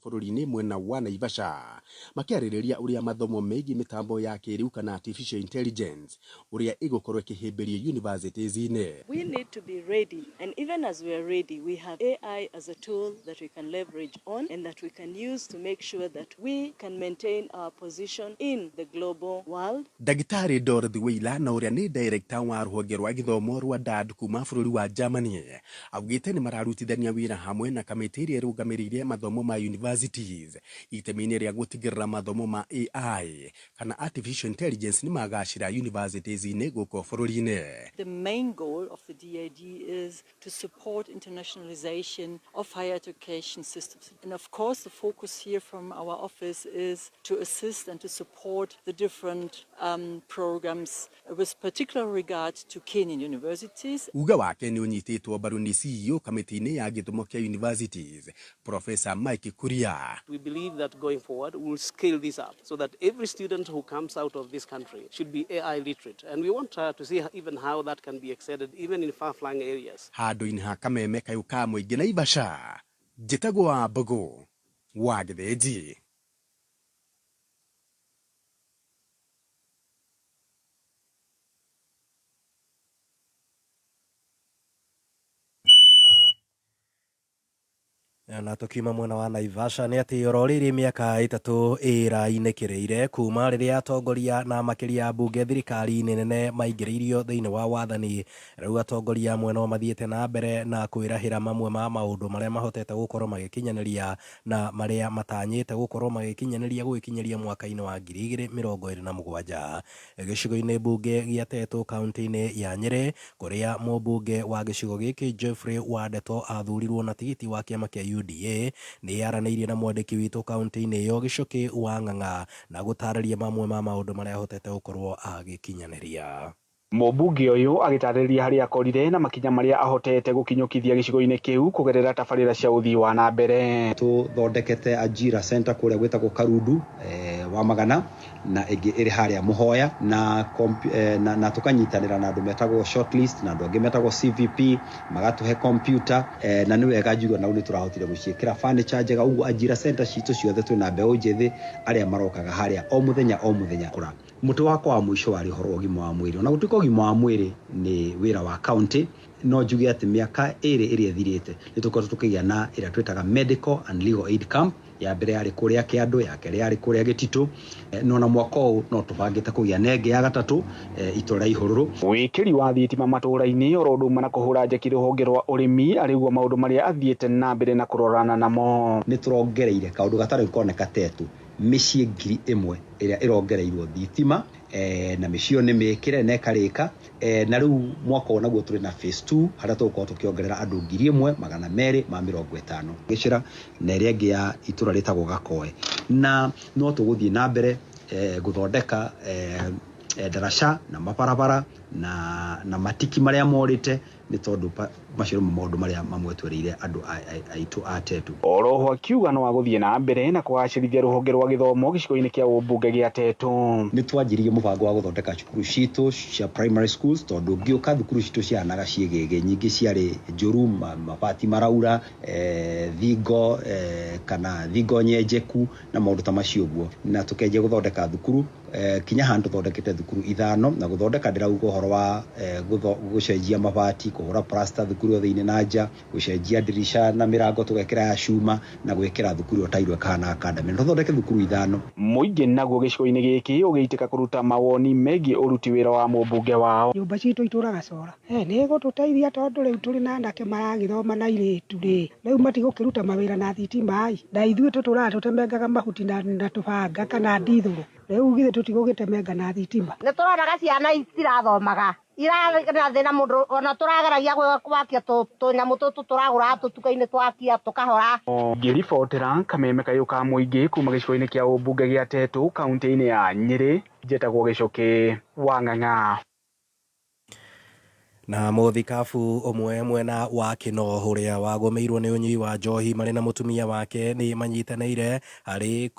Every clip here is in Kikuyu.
Bũrũri-inĩ mwena wa Naivasha makĩarĩrĩria ũrĩa mathomo megiĩ mĩtambo ya kĩrĩu kana artificial intelligence ũrĩa ĩgũkorwo ĩkĩhĩmbĩrio universities-inĩ. We need to be ready, and even as we are ready, we have AI as a tool that we can leverage on and that we can use to make sure that we can maintain our position in the global world. Ndagĩtarĩ Dorothy Wĩila na ũrĩa nĩ director wa rũhonge rwa gĩthomo rwa DAAD kuma bũrũri wa Germany augĩte nĩ mararutithania wĩra hamwe na kamĩtĩ ĩrĩa ĩrũgamĩrĩire mathomo ma universities itemi-inĩ rĩa gũtigĩrĩra mathomo ma AI kana artificial intelligence nĩ magacĩra universities-inĩ gũkũ bũrũri-inĩ. The main goal of the DAAD is to support internationalization of higher education systems. And of course, the focus here from our office is to assist and to support the different programs with particular regard to Kenyan universities. Uga wake nĩ ũnyitĩtwo mbaru nĩ CEO kamĩtĩ-inĩ ya gĩthomo kĩa universities Professor Mike Kuria. We believe that going forward we'll scale this up so that every student who comes out of this country should be AI literate. And we want to see even how that can be extended even in far-flung areas. Handũ-inĩ ha kameme kayũ ka mũingĩ Naivasha, njĩtagwo wa Mbũgũ wa Gĩthĩnji. Na tũkiuma mwena wa Naivasha nĩ atĩ oro rĩrĩ mĩaka 3 ĩrainĩkĩrĩire kuma rĩrĩa atongoria na makĩria ambunge thirikari-inĩ nene maingĩrĩirio thĩinĩ wa wathani. Rĩu atongoria amwe no mathiĩte na mbere na kwĩrahĩra mamwe ma maũndũ marĩa mahotete gũkorwo magĩkinyanĩria na marĩa matanyĩte gũkorwo magĩkinyanĩria gũgĩkinyĩria mwaka-inĩ wa 2027. Gĩcigo-inĩ mbunge gĩa Tetu kaunti-inĩ ya Nyĩrĩ kũrĩa mũmbunge wa gĩcigo gĩkĩ Geoffrey Wandeto athurirwo na tigiti wa kĩama kĩa UDA nĩ yaranĩirie na mwandĩki witũ kaunti-inĩ ĩyo Gĩcũkĩ wa Ng'ang'a na gũtarĩria mamwe ma maũndũ marĩa ahotete gũkorwo agĩkinyanĩria. Mũmbunge ũyũ agĩtarĩria harĩa akorire na makinya marĩa ahotete gũkinyũkithia gĩcigo-inĩ kĩu kũgerera tabarĩra cia ũthii wa na mbere. Tũthondekete Ajira Center kũrĩa gwĩtagwo Karundu wa Magana na ĩngĩ ĩrĩ harĩa Mũhoya na na tũkanyitanĩra na andũ metagwo shortlist na andũ angĩ metagwo CVP magatũhe computer na nĩ wega njuga nau nĩ tũrahotire gũciĩkĩra furniture njega. Ũguo Ajira Center citũ ciothe twĩna mbeũ njĩthĩ arĩa marokaga harĩa o mũthenya o mũthenya. Kũra mũtĩ wakwa wa mũico warĩ ũhoro wa ũgima wa mwĩrĩ. Ona gũtuĩka ũgima wa mwĩrĩ nĩ wĩra wa county, no njuge atĩ mĩaka 2 ĩrĩa ĩthirĩte nĩ tũkoretwo tũkĩgĩa na ĩrĩa twĩtaga medical and legal aid camp. Ya mbere yarĩ kũrĩa Kĩandũ, ya kerĩ yarĩ kũrĩa Gĩtitũ, no na mwaka ũyũ no tũbangĩte kũgĩa na ĩngĩ ya gatatũ itũũra Ihũrũrũ. Wĩkĩri wa thitima matũũra-inĩ oro ũndũ ũmwe na kũhũra njeki rũhonge rwa ũrĩmi arĩguo maũndũ marĩa athiĩte na mbere na kũrorana namo. Nĩ tũrongereire kaũndũ gatarĩ koneka Tetu mĩciĩ 1000 ĩrĩa ĩrongereirwo thitima na mĩciĩ ĩyo nĩ mĩkĩre na ĩkarĩka na rĩu mwaka ũyũ naguo tũrĩ na phase 2 harĩa tũgũkorwo tũkĩongerera andũ 1250 gĩcĩra na ĩrĩa ĩngĩ ya itũũra rĩtagwo Gakoe. Na no tũgũthiĩ na mbere gũthondeka ndaraca na mabarabara na matiki marĩa morĩte nĩ tondũ macio nĩmo maũndũ marĩa mamwe twereire andũ aitũ a Tetu. Oroho akiuga no agũthiĩ na mbere na kũgacĩrithia rũhonge rwa gĩthomo gĩcigo-inĩ kĩa ũmbunge gĩa Tetu. Nĩ twanjirie mũbango wa gũthondeka cukuru citũ cia primary schools tondũ ngĩũka thukuru citũ ciahanaga ciĩgĩgĩ nyingĩ ciarĩ njũru, mabati maraura, thingo kana thingo nyenjeku na maũndũ ta macio ũguo. Na tũkĩanjia gũthondeka thukuru kinya handũ tũthondekete thukuru 5 na gũthondeka ndĩrauga ũhoro wa gũcenjia mabati, kũhũra plaster thukuru ĩyo thĩinĩ na nja, gũcenjia ndirica na mĩrango tũgekĩra ya cuma na gwĩkĩra thukuru ĩyo tairo ĩkahana academy. Na tũthondeke thukuru 5. Mũingĩ naguo gĩcigo-inĩ gĩkĩ ũgĩitĩka kũruta mawoni megiĩ ũruti wĩra wa mũmbunge wao. Nyũmba citũ itũraga cora. Nĩ ĩgũtũteithia tondũ rĩu tũrĩ na anake maragĩthoma na airĩtu rĩ, rĩu matigũkĩruta mawĩra na thitima ĩ, na ithuĩ tũtũraga tũtemengaga mahuti na tũbanga kana ndithũrũ. Rĩu githĩ tũtigũgĩtemenga na thitima. Nĩ tũronaga ciana itirathomaga, irarĩ na thĩna mũndũ ona tũrageragia gwakia tũnyamũ tũtũ tũragũra tũtuka-inĩ twakia tũkahora. Ngĩribotera kameme kayũ ka mũingĩ kuma gĩcigo-inĩ kĩa ũmbunge gĩa Tetu kaunti-inĩ ya Nyĩrĩ, njetagwo Gĩcũkĩ wa Ng'ang'a. Na mũthikabu ũmwe mwena wa Kĩno ũrĩa wagũmĩirwo nĩ ũnyui wa njohi marĩ na mũtumia wake nĩ manyitanĩire harĩ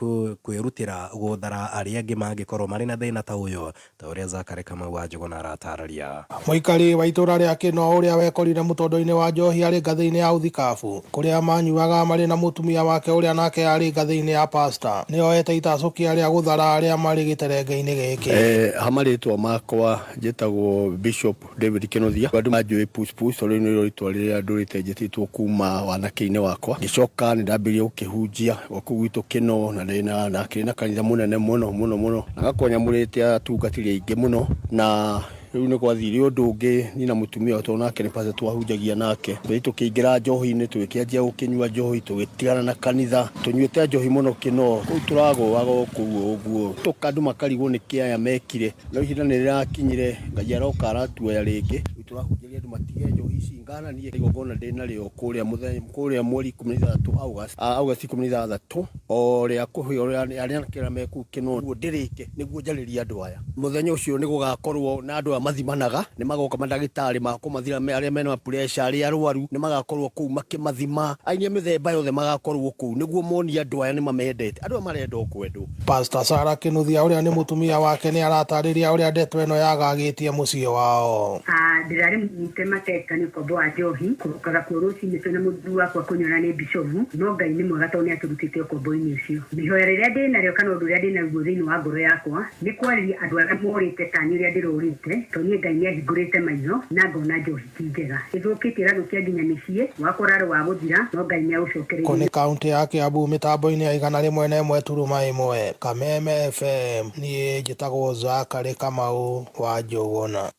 kwĩrutĩra gũthara arĩa angĩ mangĩkorwo marĩ na thĩna ta ũyũ, ta ũrĩa Zakary Kamau wa Njũgũna aratarĩria. Mũikari wa itũra rĩa Kĩno ũrĩa wekorire mũtondo-inĩ wa njohi arĩ ngathĩ-inĩ ya ũthikabu kũrĩa manyuaga marĩ na mũtumia wake ũrĩa nake arĩ ngathĩ-inĩ ya pasta nĩ oete itacũkia rĩa gũthara arĩa marĩ gĩterenge-inĩ gĩkĩ. Ha marĩtwa makwa njĩtagwo Bishop David Kĩnuthia. Andũ manjũĩ Push Push tondũ rĩu nĩrĩo rĩtwa rĩrĩa ndũrĩte njĩtĩtwo kuma wanake-inĩ wakwa. Ngĩcoka nĩ ndambĩrĩirie gũkĩhunjia o kũu gwitũ Kĩno na ndĩna ndakĩrĩ na kanitha mũnene mũno mũno mũno na ngakorwo nyamũrĩte atungatĩri aingĩ mũno na rĩu nĩ gwathire ũndũ ũngĩ niĩ na mũtumia tondũ nake nĩ pastor twahunjagia nake. Tũgĩthiĩ tũkĩingĩra njohi-inĩ tũgĩkĩanjia gũkĩnyua njohi tũgĩtigana na kanitha tũnyuĩte njohi mũno Kĩno kũu tũragũaga o kũu ũguo andũ makarigwo nĩkĩ aya mekire no ihinda nĩ rĩrakinyire Ngai aroka aratuoya rĩngĩ. Rĩu tũrahunjĩria andũ matige njohi ici ngana niĩ igongona ndĩ narĩo kũrĩa mũthenya kũrĩa mweri 16 August August 16 o rĩa kũhe arĩa anake arĩa me kũu Kĩno nĩguo ndĩrĩke nĩguo njarĩrie andũ aya. Mũthenya ũcio nĩ gũgakorwo na andũ aya mathimanaga nĩ magoka mandagĩtarĩ ma kũmathira arĩa mena pressure arĩa arwaru nĩ magakorwo kũu makĩmathima aini a mĩthemba yothe magakorwo kũu nĩguo monie andũ aya nĩ mamendete andũ aya marenda o kwendwo. Pastor Sarah Kĩnuthia ũrĩa nĩ mũtumia wake nĩ aratarĩria ũrĩa ndeto ĩno yagagĩtie mũciĩ wao. Ndĩrarĩ mũnyite mateka nĩ ũkombo wa njohi kũrokaga kuo rũcinĩ twĩna mũthuri wakwa kũnyona nĩ bishovu no Ngai nĩ mwega tondũ nĩ atũrutĩte ũkombo-inĩ ũcio. Ihoya rĩrĩa ndĩnarĩo kana ũndũ ũrĩa ndĩnaguo thĩinĩ wa ngoro yakwa nĩ kwarĩria andũ arĩa morĩte ta niĩ ũrĩa ndĩrorĩte tondũ niĩ Ngai nĩ ahingũrĩte maitho na ngona njohi ti njega. Ĩthũkĩtie ĩgathũkia nginya mĩciĩ wakwa ũrarĩ wa gũthira no Ngai nĩ Kũ nĩ aũcokereirie. kaũntĩ ya Kiambu mĩtambo-inĩ ya 101.1 Kameme FM niĩ njĩtagwo Zakary Kamau wa Njũgũna.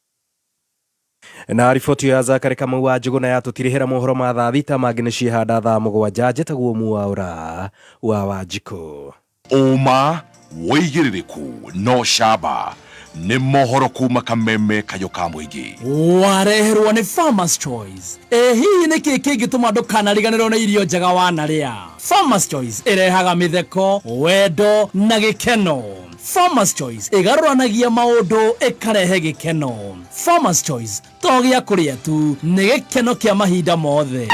Na riboti ya Zakary Kamau wa Njũgũna yatũtirihĩra mohoro ma thaa thita mangĩ nĩ ciĩhanda thaa mũgwanja. Njĩtagwo Mwaũra wa Wanjikũ. Ũma wĩigĩrĩrĩku no camba nĩ mohoro kuma Kameme kayũ ka mũingĩ. Wareherwo nĩ Farmers Choice. Ĩ hihi nĩ kĩĩ kĩngĩtũma ndũkanariganĩrwo nĩ irio njega wanarĩa? Farmers Choice ĩrehaga mĩtheko, wendo na gĩkeno. Farmers Choice ĩgarũranagia maũndũ ĩkarehe gĩkeno. Farmers Choice to gĩa kũrĩa tu, nĩ gĩkeno kĩa mahinda mothe.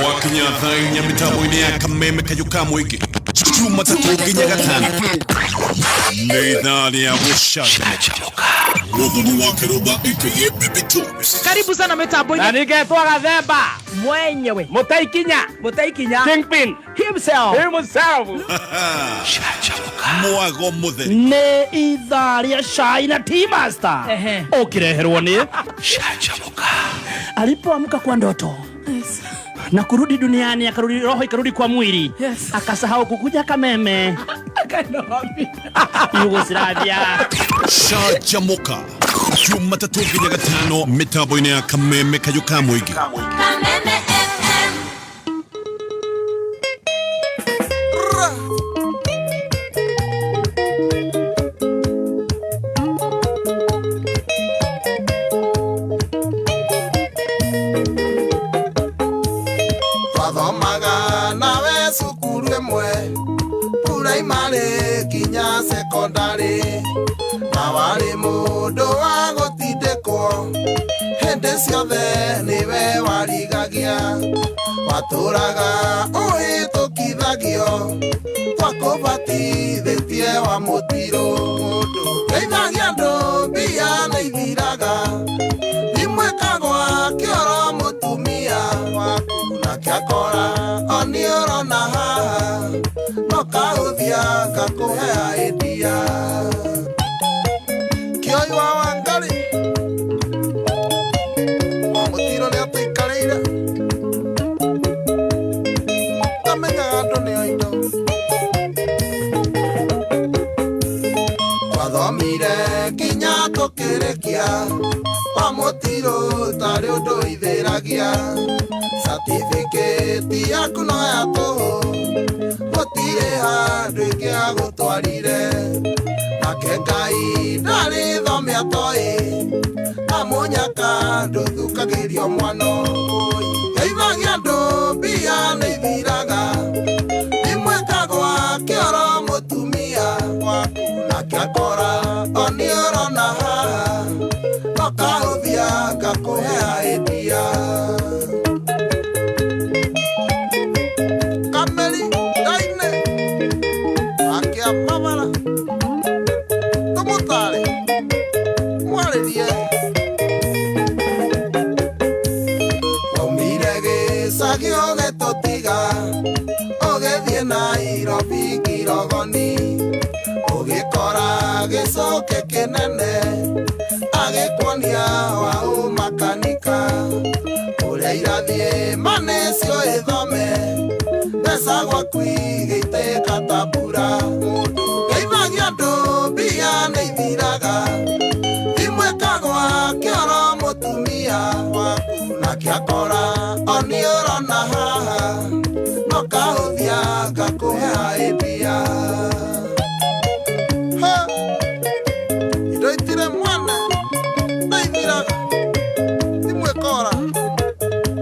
Gwakinya thaa inya mĩtambo-inĩ ya Kameme kayũ ka mũingĩ Jumatatũ nginya gatano nĩ ithaa rĩa gũcanjamũka. Mũthoni wa Kĩrũmba aka Baby Tops. Karibu sana mitambo-inĩ. Na ningetwo Gathemba mwenyewe Mũtaikinya Mũtaikinya Kingpin himself himself. Mwago mũtheri Nĩ ithaa rĩa cai na tea master. Ũkĩreherwo nĩ Canjamũka. Alipoamka kwa ndoto na kurudi duniani, akarudi roho ikarudi kwa mwili, akasahau kukuja Kameme Yugoslavia. Canjamũka Jumatatũ nginya gatano mĩtambo-inĩ ya Kameme kayũ ka mũingĩ. Kameme FM. Twathomaga nawe cukuru ĩmwe puraimari nginya sekondari na warĩ mũndũ wa gũtindĩkwo hĩndĩ ciothe nĩwe warigagia watũraga ũhĩtũkithagio twakũbatithĩtie wa mũtirũ mũndũ teithagia andũ mbia nĩ ithiraga thimũ ĩkagwa kĩoro mũtumia waku nake akora o nĩ ũrona haha no kahũthia ngakũhe idea Kĩoi wa Wangari wa mũtiro nĩ atũikarĩire ndamenyaga andũ nĩo indo twathomire nginya tũkĩrĩkia wa mũtirũ tarĩ ũndũ ithĩragia certificate yaku no ya tũhũ gũtirĩ handũ ĩngĩagũtwarire nake Ngai ndarĩ thome atoĩ na mũnyaka ndũthukagĩrio mwano teithagia andũ mbia nĩ ithiraga thimũ ĩkagwa kĩoro mũtumia waku nake akora o nĩ ũrona haha no kahũthia ngakũhe idea. Kameri ndaine akia mabara tũmũtare mwarĩrie waumire gĩcagi ũgĩtũtiga ũgĩthiĩ Nairobi Kirogoni ũgĩkora gĩcoke kĩnene agĩkuonia waũmakanika ũrĩa irathiĩ manĩcio ĩthome mbeca gwaku igĩitĩka ta mbura ngeithagia andũ mbia nĩ ithiraga imwe kagwa kĩoro mũtumia waku nake akora oni ũrona haha no kahũthia ngakũhe mbia. Ha! Indo itirĩ mwene nĩ ithiraga imwe kora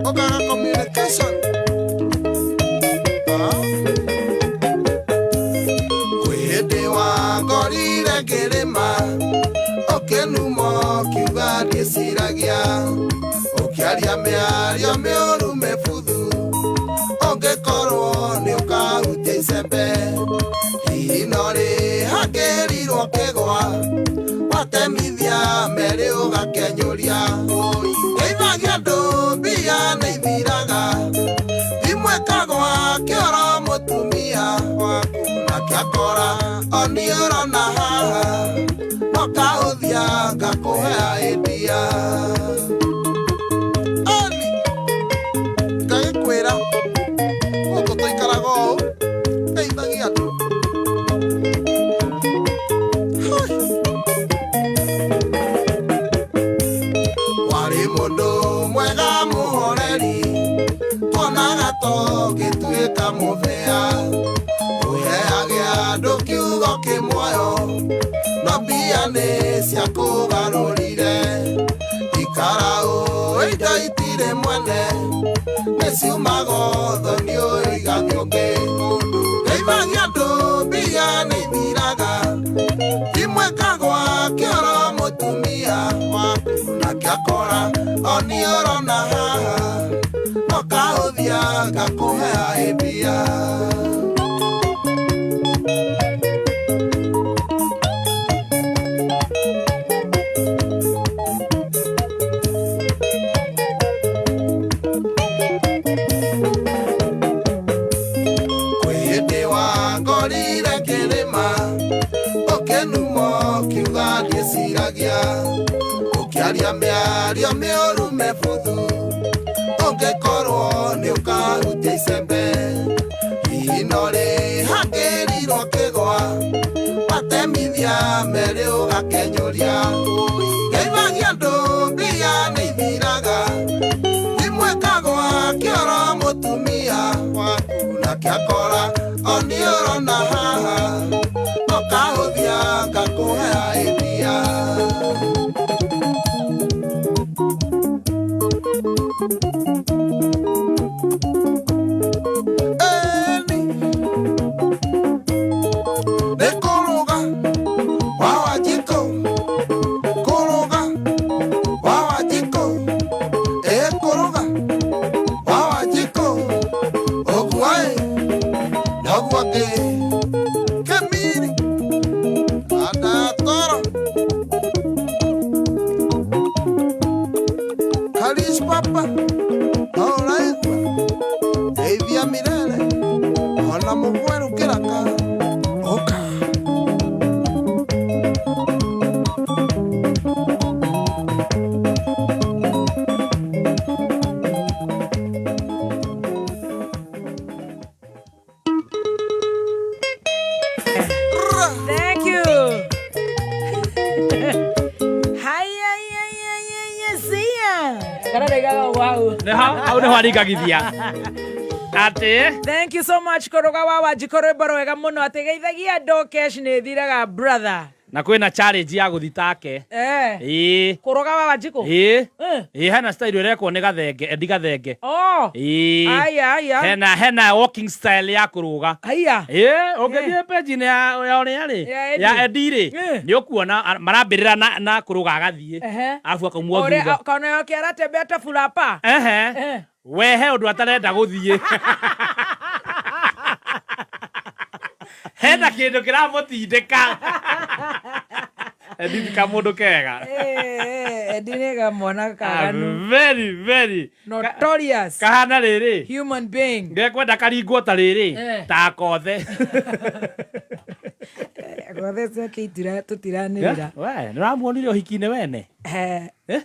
ũkaga communication. Kwĩ hĩndĩ wangorire ngĩrĩma ũkĩnuma ũkiuga ndiĩciragia ũkĩaria mĩario mĩũru mĩbuthu ũngĩkorwo nĩ ũkahutia icembe hihi no rĩ hakĩrirwo kĩgwa watemithia merĩ ũgakenyũria ngeithagia andũ mbia nĩ ithiraga imwe kagwa kĩoro mũtumia waku nake akora oni ũrona haha no kahũthia ngakũhe idea. Ani ngagĩkwĩra gũkũ tũikaraga ũũ ngeithagia andũ. Warĩ mũndũ mwega mũhoreri tuonaga tũgĩtuĩka mũbĩa ũheage andũ kiugo kĩmuoyo no mbia nĩ ciakũgarũrire ikara ũũ indo itirĩ mwene nĩ ciumaga thoni ũigathiĩ ũngĩ ngeithagia andũ mbia nĩ ithiraga imwe kagwa kĩoro mũtumia waku nake akora oni ũrona haha no kahũthia ngakũhe mbia. Kwĩ hĩndĩ wangorire ngĩrĩma ũkĩnuma ũkiuga ndiĩciragia ũkĩaria mĩario mĩũru mĩbuthu ũngĩkorwo nĩ ũkahutia icembe hihi no rĩ hakĩrirwo kĩgwa watemithia merĩ ũgakenyũria ngeithagia andũ mbia nĩ ithiraga imwe kagwa kĩoro mũtumia waku nake akora oni ũrona haha no kahũthia ngakũhe idea. Eni nĩ kũrũga wa Wanjikũ kũrũga wa Wanjikũ ĩ kũrũga wa Wanjikũ ũguo ĩ noguo ngĩ kĩmiri andatoro Karis papa no ũraigua geithia mirere ona mũgwerũ kĩraka ũka. Thank you. Haya, ya, ya, ya, ya, see ya. Kana ndaigaga ũguo hau. Nĩho hau nĩho aringagithia atĩ Thank you so much kũrũga wa Wanjikũ rwĩmbo rwega mũno atĩ geithagia andũ cash nĩ ĩthiraga brother. Na kwĩna challenge ya gũthi take. Eh. Ĩĩ. Kũrũga wa Wanjikũ? Ĩĩ. Eh. Ĩĩ, hena style ĩrekwo nĩ Gathenge, Eddie Gathenge. Oh. Ĩĩ. Aya, aya. Hena walking style ya kũrũga. Aya. Ĩĩ, ũngĩthiĩ page-inĩ ya ũrĩa rĩ, Ya Eddie. ya Eddie rĩ, Eh. nĩ ũkuona marambĩrĩra na kũrũga agathiĩ. Ehe. Arabu akaumwo Ũrĩa thutha. kana yoke aratembea ta fulapa. Ehe. Eh. We he ũndũ atarenda gũthiĩ. Hena kĩndũ kĩramũtindĩka. Eddie ti kamũndũ kega. Eh, Eddie nĩ kamwana kaganu. Very, very. Notorious. Kahana rĩrĩ. Human being. Ngekwenda karingwo ta rĩrĩ. Eh. Ta kothe. Gothe ciake tũtiranĩrĩra. We, nĩũramuonire ũhiki-inĩ wene? Eh. Eh?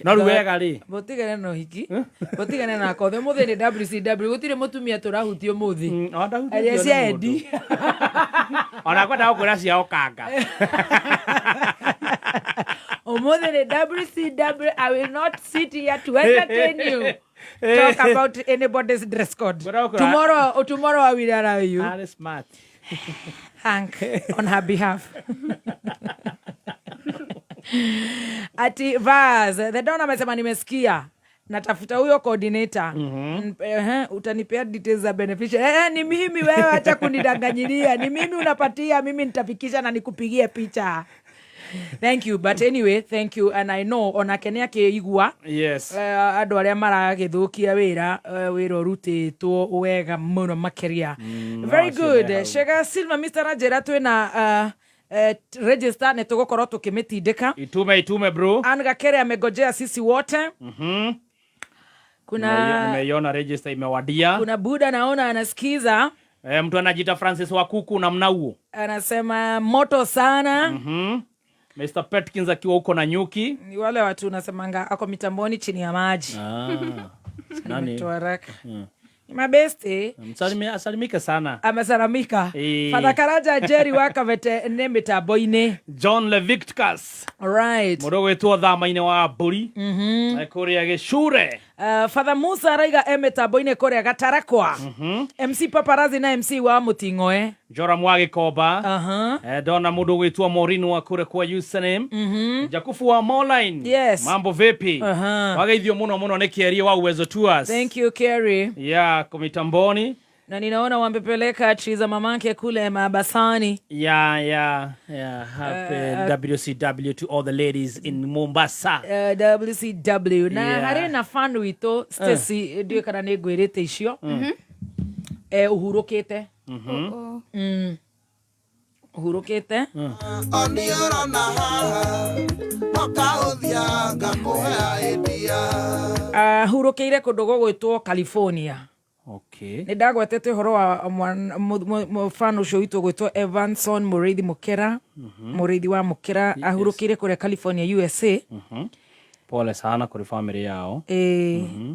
No rĩu wega rĩ. Mũtigane na ũhiki. Mũtigane na kothe. Ũmũthĩ nĩ WCW. Gũtirĩ mũtumia tũrahutio ũmũthĩ. Aria ndahutĩtio cia nĩ mũndũ. Eddie. Ona kwenda gũkwĩra cia ũkanga. Ũmũthĩ nĩ WCW. I will not sit here to entertain you. Talk about anybody's dress code. Tomorrow I will allow you. Arĩ smart. Thank on her behalf. Ati Vaz, the Don amesema nimesikia. Natafuta huyo coordinator. Ehe, utanipea details za beneficiary. Ni mimi wewe, acha kunidanganyilia. Ni mimi unapatia, mimi nitafikisha na nikupigie picha. Thank you, but anyway, thank you and I know onake nĩ akĩigua. Yes. Andũ arĩa maragĩthũkia wĩra, wĩra ũrutĩtwo wega mũno makĩria. Very no, good. acio me hau. Shega Silva Mr. Ranjĩra twĩna register nĩ tũgũkorwo tũkĩmĩtindĩka. Itume, itume bro. Anne Gakere amegojea sisi wote. Kuna Nimeiona register imewadia. kuna Buda naona anasikiza. Mtu anajiita Francis Wakuku na mnauo. Anasema moto sana. Mr. Petkins akiwa huko na nyuki. Ni wale watu unasemanga ako mitamboni chini ya maji. Nani? Nimetoa haraka. Ni mabeste. Asalimike sana. Amesalamika. Eh. Father Karanja Jerry wakavete nĩ mĩtambo-inĩ. John Levictus. Right. Mũndũ ũgwĩtwo thama-inĩ wa mbũri. Kũrĩa Gĩcure. Father Musa araiga e mĩtambo-inĩ kũrĩa Gatarakwa. MC Paparazzi na MC wa Mũting'oe. Joram wa Gĩkomba. Ndona mũndũ ũgwĩtwo Maureen wa kũrĩa kwa Username. Jakufu wa Moline. Yes. Mambo vipi? Wageithio mũno mũno nĩ Kierie wa Uwezo Tours. Thank you Kerry. Yeah, kumitamboni. Na ninaona wamepeleka tri za mamake kule Mabasani. Yeah. Happy WCW to all the ladies in Mombasa. WCW. Na harĩ na fan witũ Stacy, ndiũĩ kana nĩ ngwĩrĩte icio. Ũhurũkĩte. Ũhurũkĩte. Oniorona haha nokaũthia ngakũhe idea. Ahurũkĩire kũndũ gũgwĩtwo California. Okay. Nĩ ndagwetete ũhoro wa fan ũcio witũ ũgwĩtwo Evanson Mũrĩithi Mũkĩra. Mũrĩithi wa Mũkĩra ahurũkĩire kũrĩa California USA. Pole sana kũrĩ family yao.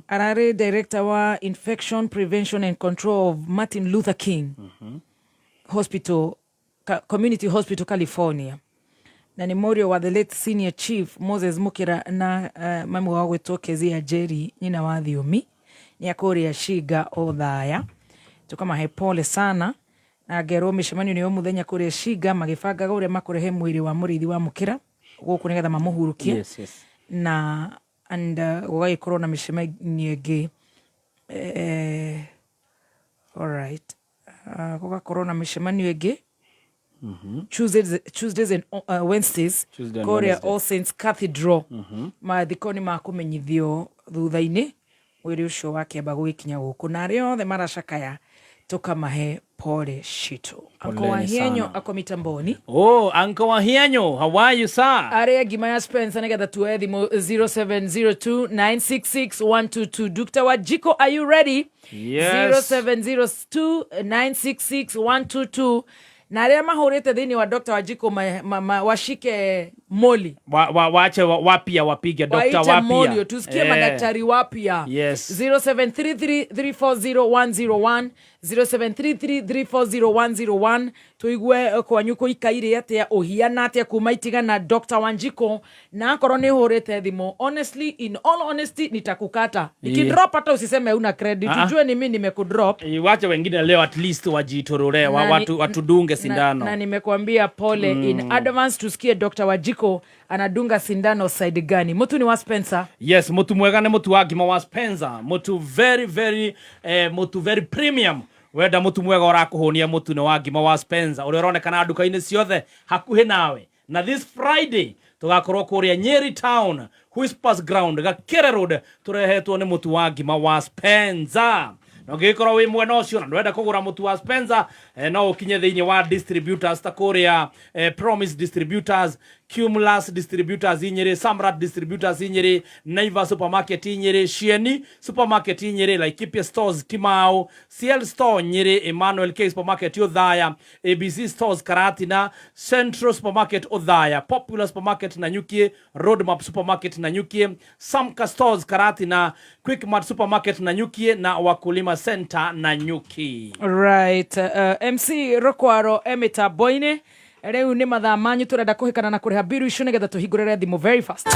Ararĩ director wa Infection Prevention and Control of Martin Luther King Hospital, Community Hospital California. Na nĩ mũriũ wa the late senior chief Moses Mũkĩra na mami wao gwĩtwo Kezia Jerry, nyina wa Thiomi. Nĩ akũrĩa Shiga Othaya. Tũkamahe pole sana. Na ngerwo mĩcemanio nĩ o mũthenya kũrĩa Shiga magĩbangaga ũrĩa makũrehe mwĩrĩ wa mũrĩithi wa Mũkĩra gũkũ nĩgetha mamũhurukie. Yes, yes. Na and gũgagĩkorwo na mĩcemanio ĩngĩ. All right. Gũgakorwo na mĩcemanio ĩngĩ. Tuesdays and Wednesdays. Tuesday and Kũrĩa Wednesday. All Saints Cathedral. Mathiko nĩ makũmenyithio thutha-inĩ mwĩrĩ ũcio wakĩamba gũgĩkinya gũkũ na arĩa othe maracakaya tũkamahe pole citũ. Uncle Poleni Wahienyo sana. ako mitamboni. Oh, Uncle Wahienyo, how are you, sir? Arĩa ngima ya Spencer nĩgetha tuoe thimũ 0702966122. Dr. Wajiko, are you ready? Yes. 0702966122. Na arĩa mahũrĩte thĩinĩ wa Dr. Wajiko washike Moli. Waache wapya wapige Dr. Waite wapya. Molio tusikie madaktari wapya. 0733340101, 0733340101, tuigue kwanyu kuikaire atia, uhiana atia kuma itigana Dr. Wanjiko, na akorwo nĩ hũrĩte thimũ, honestly, in all honesty, nitakukata nikidrop, hata usiseme una credit. Ujue ni mimi nimekudrop. Wache wengine leo at least wajitorore watu, watudunge sindano. Na nimekuambia pole in advance. Tusikie Dr. Wajiko anadunga sindano side gani. Mutu ni wa Spencer. Yes, mutu mwega nĩ mutu wa ngima wa Spencer, mutu very very mutu very premium. Wenda mutu mwega ũrakũhũnia, mutu nĩ wa ngima wa Spencer ũrĩa ũronekana nduka-inĩ ciothe hakuhĩ nawe. Na this Friday tũgakorwo kũrĩa Nyeri Town, Whispers Ground, Gakere Road, tũrehetwo nĩ mutu wa ngima wa Spencer. Na ũngĩgĩkorwo wĩ mwena ũcio na ndũrenda kũgũra mũtu wa Spencer, no ũkinye thĩinĩ wa distributors ta kũrĩa Promise Distributors, Cumulus Distributors Nyĩrĩ, Samrat Distributors Nyĩrĩ, Naivas Supermarket Nyĩrĩ, Shieni Supermarket Nyĩrĩ, Laikipia Stores Timau, CL Store Nyĩrĩ, Emmanuel K Supermarket Othaya, ABC Stores Karatina, Central Supermarket Othaya, Popular Supermarket Nanyuki, Roadmap Supermarket Nanyuki, Samka Stores Karatina, Quickmart Supermarket Nanyuki na Wakulima Center Nanyuki. Right, MC Rokwaro emitambo-inĩ rĩu nĩ mathaa manyu, tũrenda kũhĩkana na kũrĩha biru icio nĩgetha tũhingũrĩre thimũ very fast.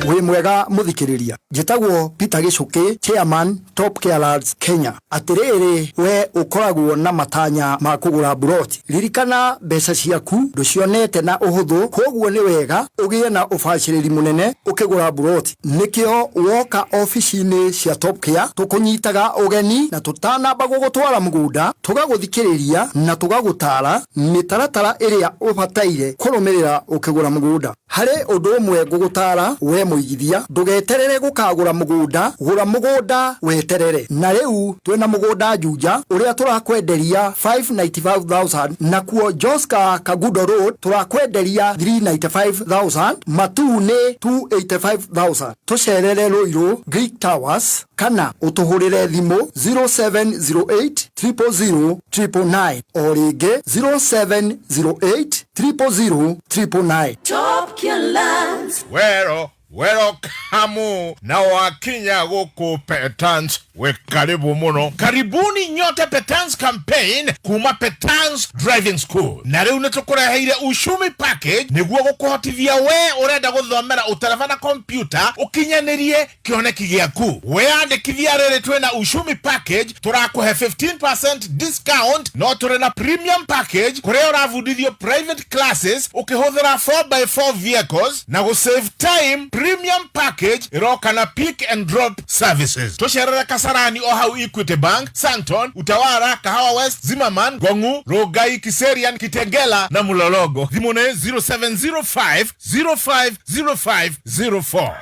Wĩ mwega mũthikĩrĩria, njĩtagwo Peter Gĩcũkĩ, chairman Top Care Lads Kenya. Atĩrĩrĩ, we ũkoragwo na matanya ma kũgũra buroti, ririkana mbeca ciaku ndũcionete na ũhũthũ, koguo nĩ wega ũgĩe na ũbacĩrĩri mũnene ũkĩgũra buroti. Nĩkĩo woka obici-inĩ cia Top Care tũkũnyitaga ũgeni, na tũtanamba gũgũtwara mũgũnda tũgagũthikĩrĩria na tũgagũtara mĩtaratara ĩrĩa ũbataire kũrũmĩrĩra ũkĩgũra mũgũnda. Harĩ ũndũ ũmwe ngũgũtara we mũigithia, ndũgeterere gũkagũra mũgũnda, gũra mũgũnda weterere. Na rĩu twĩna mũgũnda Juja ũrĩa tũrakwenderia 595,000, nakuo Joska Kagudo Road tũrakwenderia 395,000, Matu nĩ 285,000. Tũcerere Ruiru Greek Towers kana ũtũhũrĩre thimũ 0708 000 999, o rĩngĩ 0708 000 999. Top Lands. Wero welcome na wakinya guku Petans, we karibu muno. Karibuni nyote Petans campaign kuma Petans Driving School. Na riu ni tukureheire ushumi package niguo gukuhotithia we urenda guthomera utereba na computer ukinyanirie kioneki giaku. Weyandikithia riri twina ushumi package turakuhe 15% discount, no turi na premium package kuria urabundithio private classes ukihuthira 4x4 vehicles na gu save time. Premium package iroka na pick and drop services. Tucerere Kasarani o hau Equity Bank, Santon, Utawara, Kahawa West, Zimmerman, Gongu, Rogai, Kiserian, Kitengela na Mulologo. Thimu nĩ 0705 050504.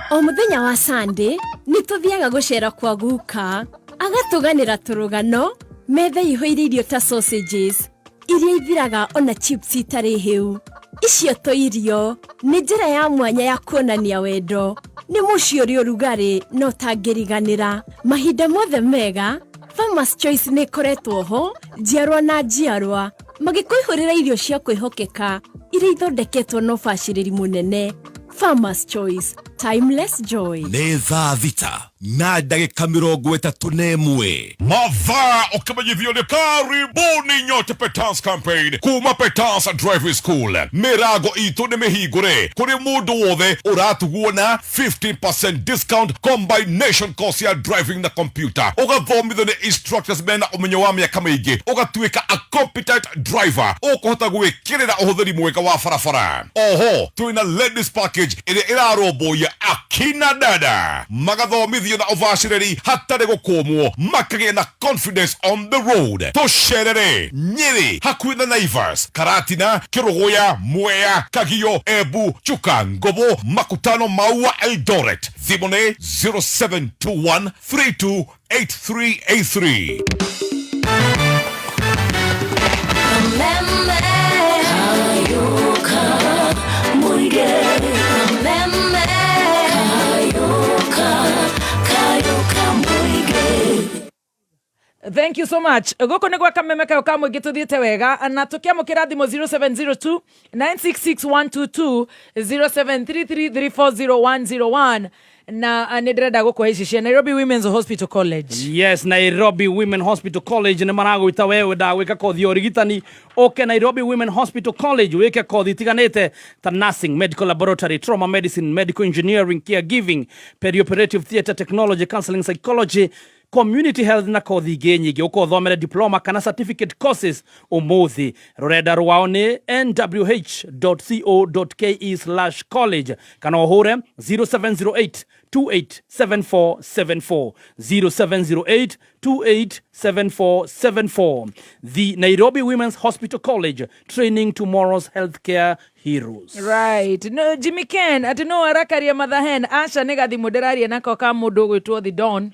O muthenya wa Sunday nĩ tũthiaga gũcera kwa guka, agatũganĩra tũrũgano, metha ihũire irio ta sausages iria ithiraga ona chips itarĩ hĩu. Icio to irio nĩ njĩra ya mwanya ya kuonania wendo. Nĩ mũciĩ ũrĩ ũrugarĩ na ũtangĩriganĩra. Mahinda mothe mega, Farmers Choice nĩ ĩkoretwo ho njiarwa na njiarwa, magĩkũihũrĩra irio cia kwĩhokeka iria ithondeketwo na ũbacĩrĩri mũnene. Farmers Choice, timeless joy. Nĩ thaa 6:31. Mathaa ũkĩmenyithio nĩ karibuni nyote Petans campaign kuma Petans Driving School. Mĩrango itũ nĩ mĩhingũre kũrĩ mũndũ wothe ũratugwo na 15% discount combination course ya driving na computer. Ũgathomithio nĩ instructors mena ũmenyo wa mĩaka mĩingĩ, ũgatuĩka a competent driver, ũkũhota gwĩkĩrĩra ũhũthĩri mwega wa barabara. Oho twĩna ladies package ĩrĩa ĩrarũmbũiya akina dada, magathomithio na ũbacĩrĩri hatarĩ gũkũmwo, makagĩa na confidence on the road. Tũcerere Nyĩrĩ hakuhĩ na Naivas, Karatina, Kĩrũgũya, Mwea, Kagio, Embu, Chuka, Ngobo, Makutano, Maua, Eldoret. Thimũ nĩ 0721 328383. Thank you so much. Gũkũ nĩ gwa kameme kayo ka mũingĩ tũthiĩte wega na tũkĩamũkĩra thimũ 0702 966122 0733340101 na nĩ ndĩrenda gũkũhe ici cia Nairobi Women's Hospital College. Yes, Nairobi Women Hospital College nĩ maragwĩta we wendaga gwĩka kothi ya ũrigitani ũke Nairobi Women Hospital College wĩke kothi itiganĩte ta nursing, medical laboratory, trauma medicine, medical engineering, caregiving, perioperative theatre technology, counseling psychology, community health na kothi ingĩ nyingĩ. Ũka ũthomere diploma kana certificate courses ũmũthĩ. Rũrenda rwao nĩ nwh.co.ke/college kana ũhũre 0708 287474, 0708 287474. The Nairobi Women's Hospital College, training tomorrow's healthcare heroes. Right. No, Jimmy Ken atĩ no arakaria mathahen aca nĩ gathimũ ndĩraria nako ka mũndũ ũgwĩtwo The Don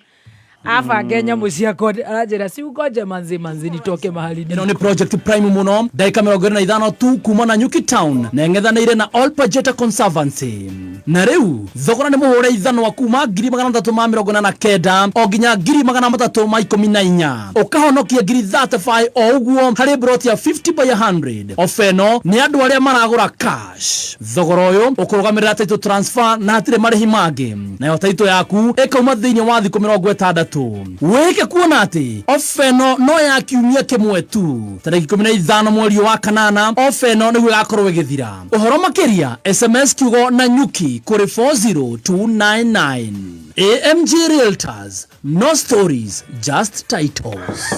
abange nyamũ ciakwa, aranjĩra ciungoje manzi manzi nitoke mahali. Ĩno nĩ project prime mũno, ndagĩka 25 tu kuma na Nyuki Town na ĩng'ethanĩire na All Pajeta Conservancy. Na rĩu thogora nĩ mũhũre ithanwa kuma 349,000 o nginya 314,000, ũkahonokia ngiri 35 o ũguo harĩ broti ya 50 by 100. Ofa ĩno nĩ andũ arĩa maragũra cash. Thogora ũyũ ũkũrũgamĩrĩra title transfer na hatirĩ marĩhi mangĩ, nayo title yaku ĩkauma thĩinĩ wa thikũ 60. Wĩke kuona atĩ ofa ĩno no ya kiumia kĩmwe tu, tarĩki 15 mweri ũyũ wa kanana. Ofa ĩno nĩguo ĩgakorwo ĩgĩthira. Ũhoro makĩria, SMS kiugo na nyuki kũrĩ 40299. AMG Realtors, no stories, just titles.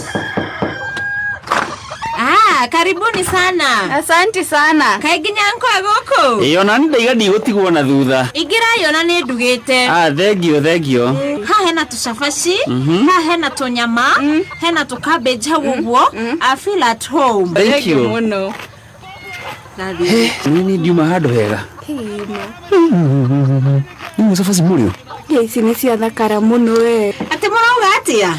Ah, karibuni sana. Asanti sana. Kaĩ nginya nkwa gũkũ? Ĩĩ, ona nĩ ndaiga ndigũtigwo na thutha. Ingĩra yona nĩ ndugĩte. Ah, thengio, thengio. Haha hena tũcabaci, haha hena tũnyama, hena tũ cabbage hau ũguo. I feel at home. Thank you. Mũno. Nĩ ndiuma handũ hega. Nĩ cabaci mũrĩo. Ici nĩ ciathakara mũno we. Atĩ mũrauga atĩa?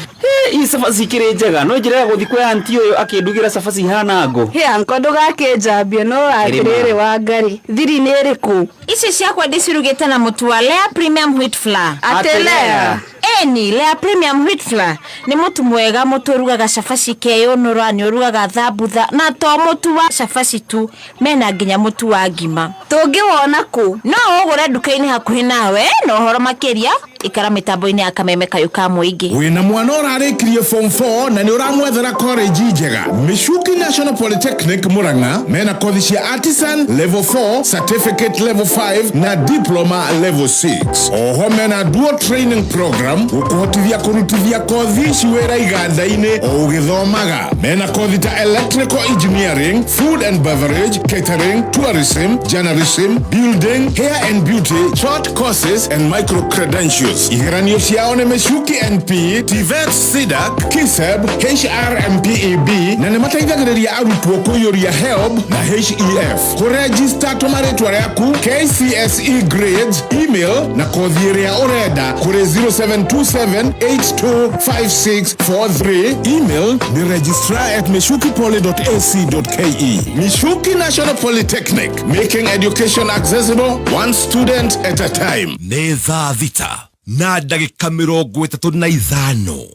Ii cabaci ikĩrĩ njega no njĩra ya gũthiĩ kwĩ anti ũyũ akĩndugĩra cabaci ihana ngũ. Hĩ anko, ndũgakĩnjambie no atĩrĩrĩ, Wangari, thiri nĩ ĩrĩkũ? Ici ciakwa ndĩcirugĩte na mũtu wa Lea Premium Wheat Flour. Atĩ Lea? Ĩni, Lea Premium Wheat Flour nĩ mũtu mwega, mũtu ũrugaga cabaci keyũnũra, nĩ ũrugaga thambutha, na to mũtu wa cabaci tu, mena nginya mũtu wa ngima. Tũngĩwona kũ? No ũgũre nduka-inĩ hakuhĩ nawe, na ũhoro makĩria ikara mĩtambo-inĩ ya kameme kayũ ka mũingĩ. Wĩna mwana ũrarĩkirie form 4 na nĩ ũramwethera college njega, Michuki National Polytechnic Murang'a mena kothi cia artisan level 4, certificate level 5 na diploma level 6. Oho mena dual training program gũkũhotithia kũrutithia kothi ici wĩra iganda-inĩ o ũgĩthomaga. Mena kothi ta electrical engineering, food and beverage, catering, tourism, journalism, building, hair and beauty, short courses and micro credentials. Igeranio ciao nĩ Michuki NP, TVET, SIDAC, KISEB, HRMPEB na nĩ mateithagĩrĩria arutwo kũiyũria HELB na HEF. Kũrejista, tũma rĩtwa rĩaku, KCSE grades, email na kothi ĩrĩa ũrenda kũrĩ 0727825643. Email ni registrar@michukipoly.ac.ke. Michuki National Polytechnic, making education accessible one student at a time. Nĩ thaa 6:35.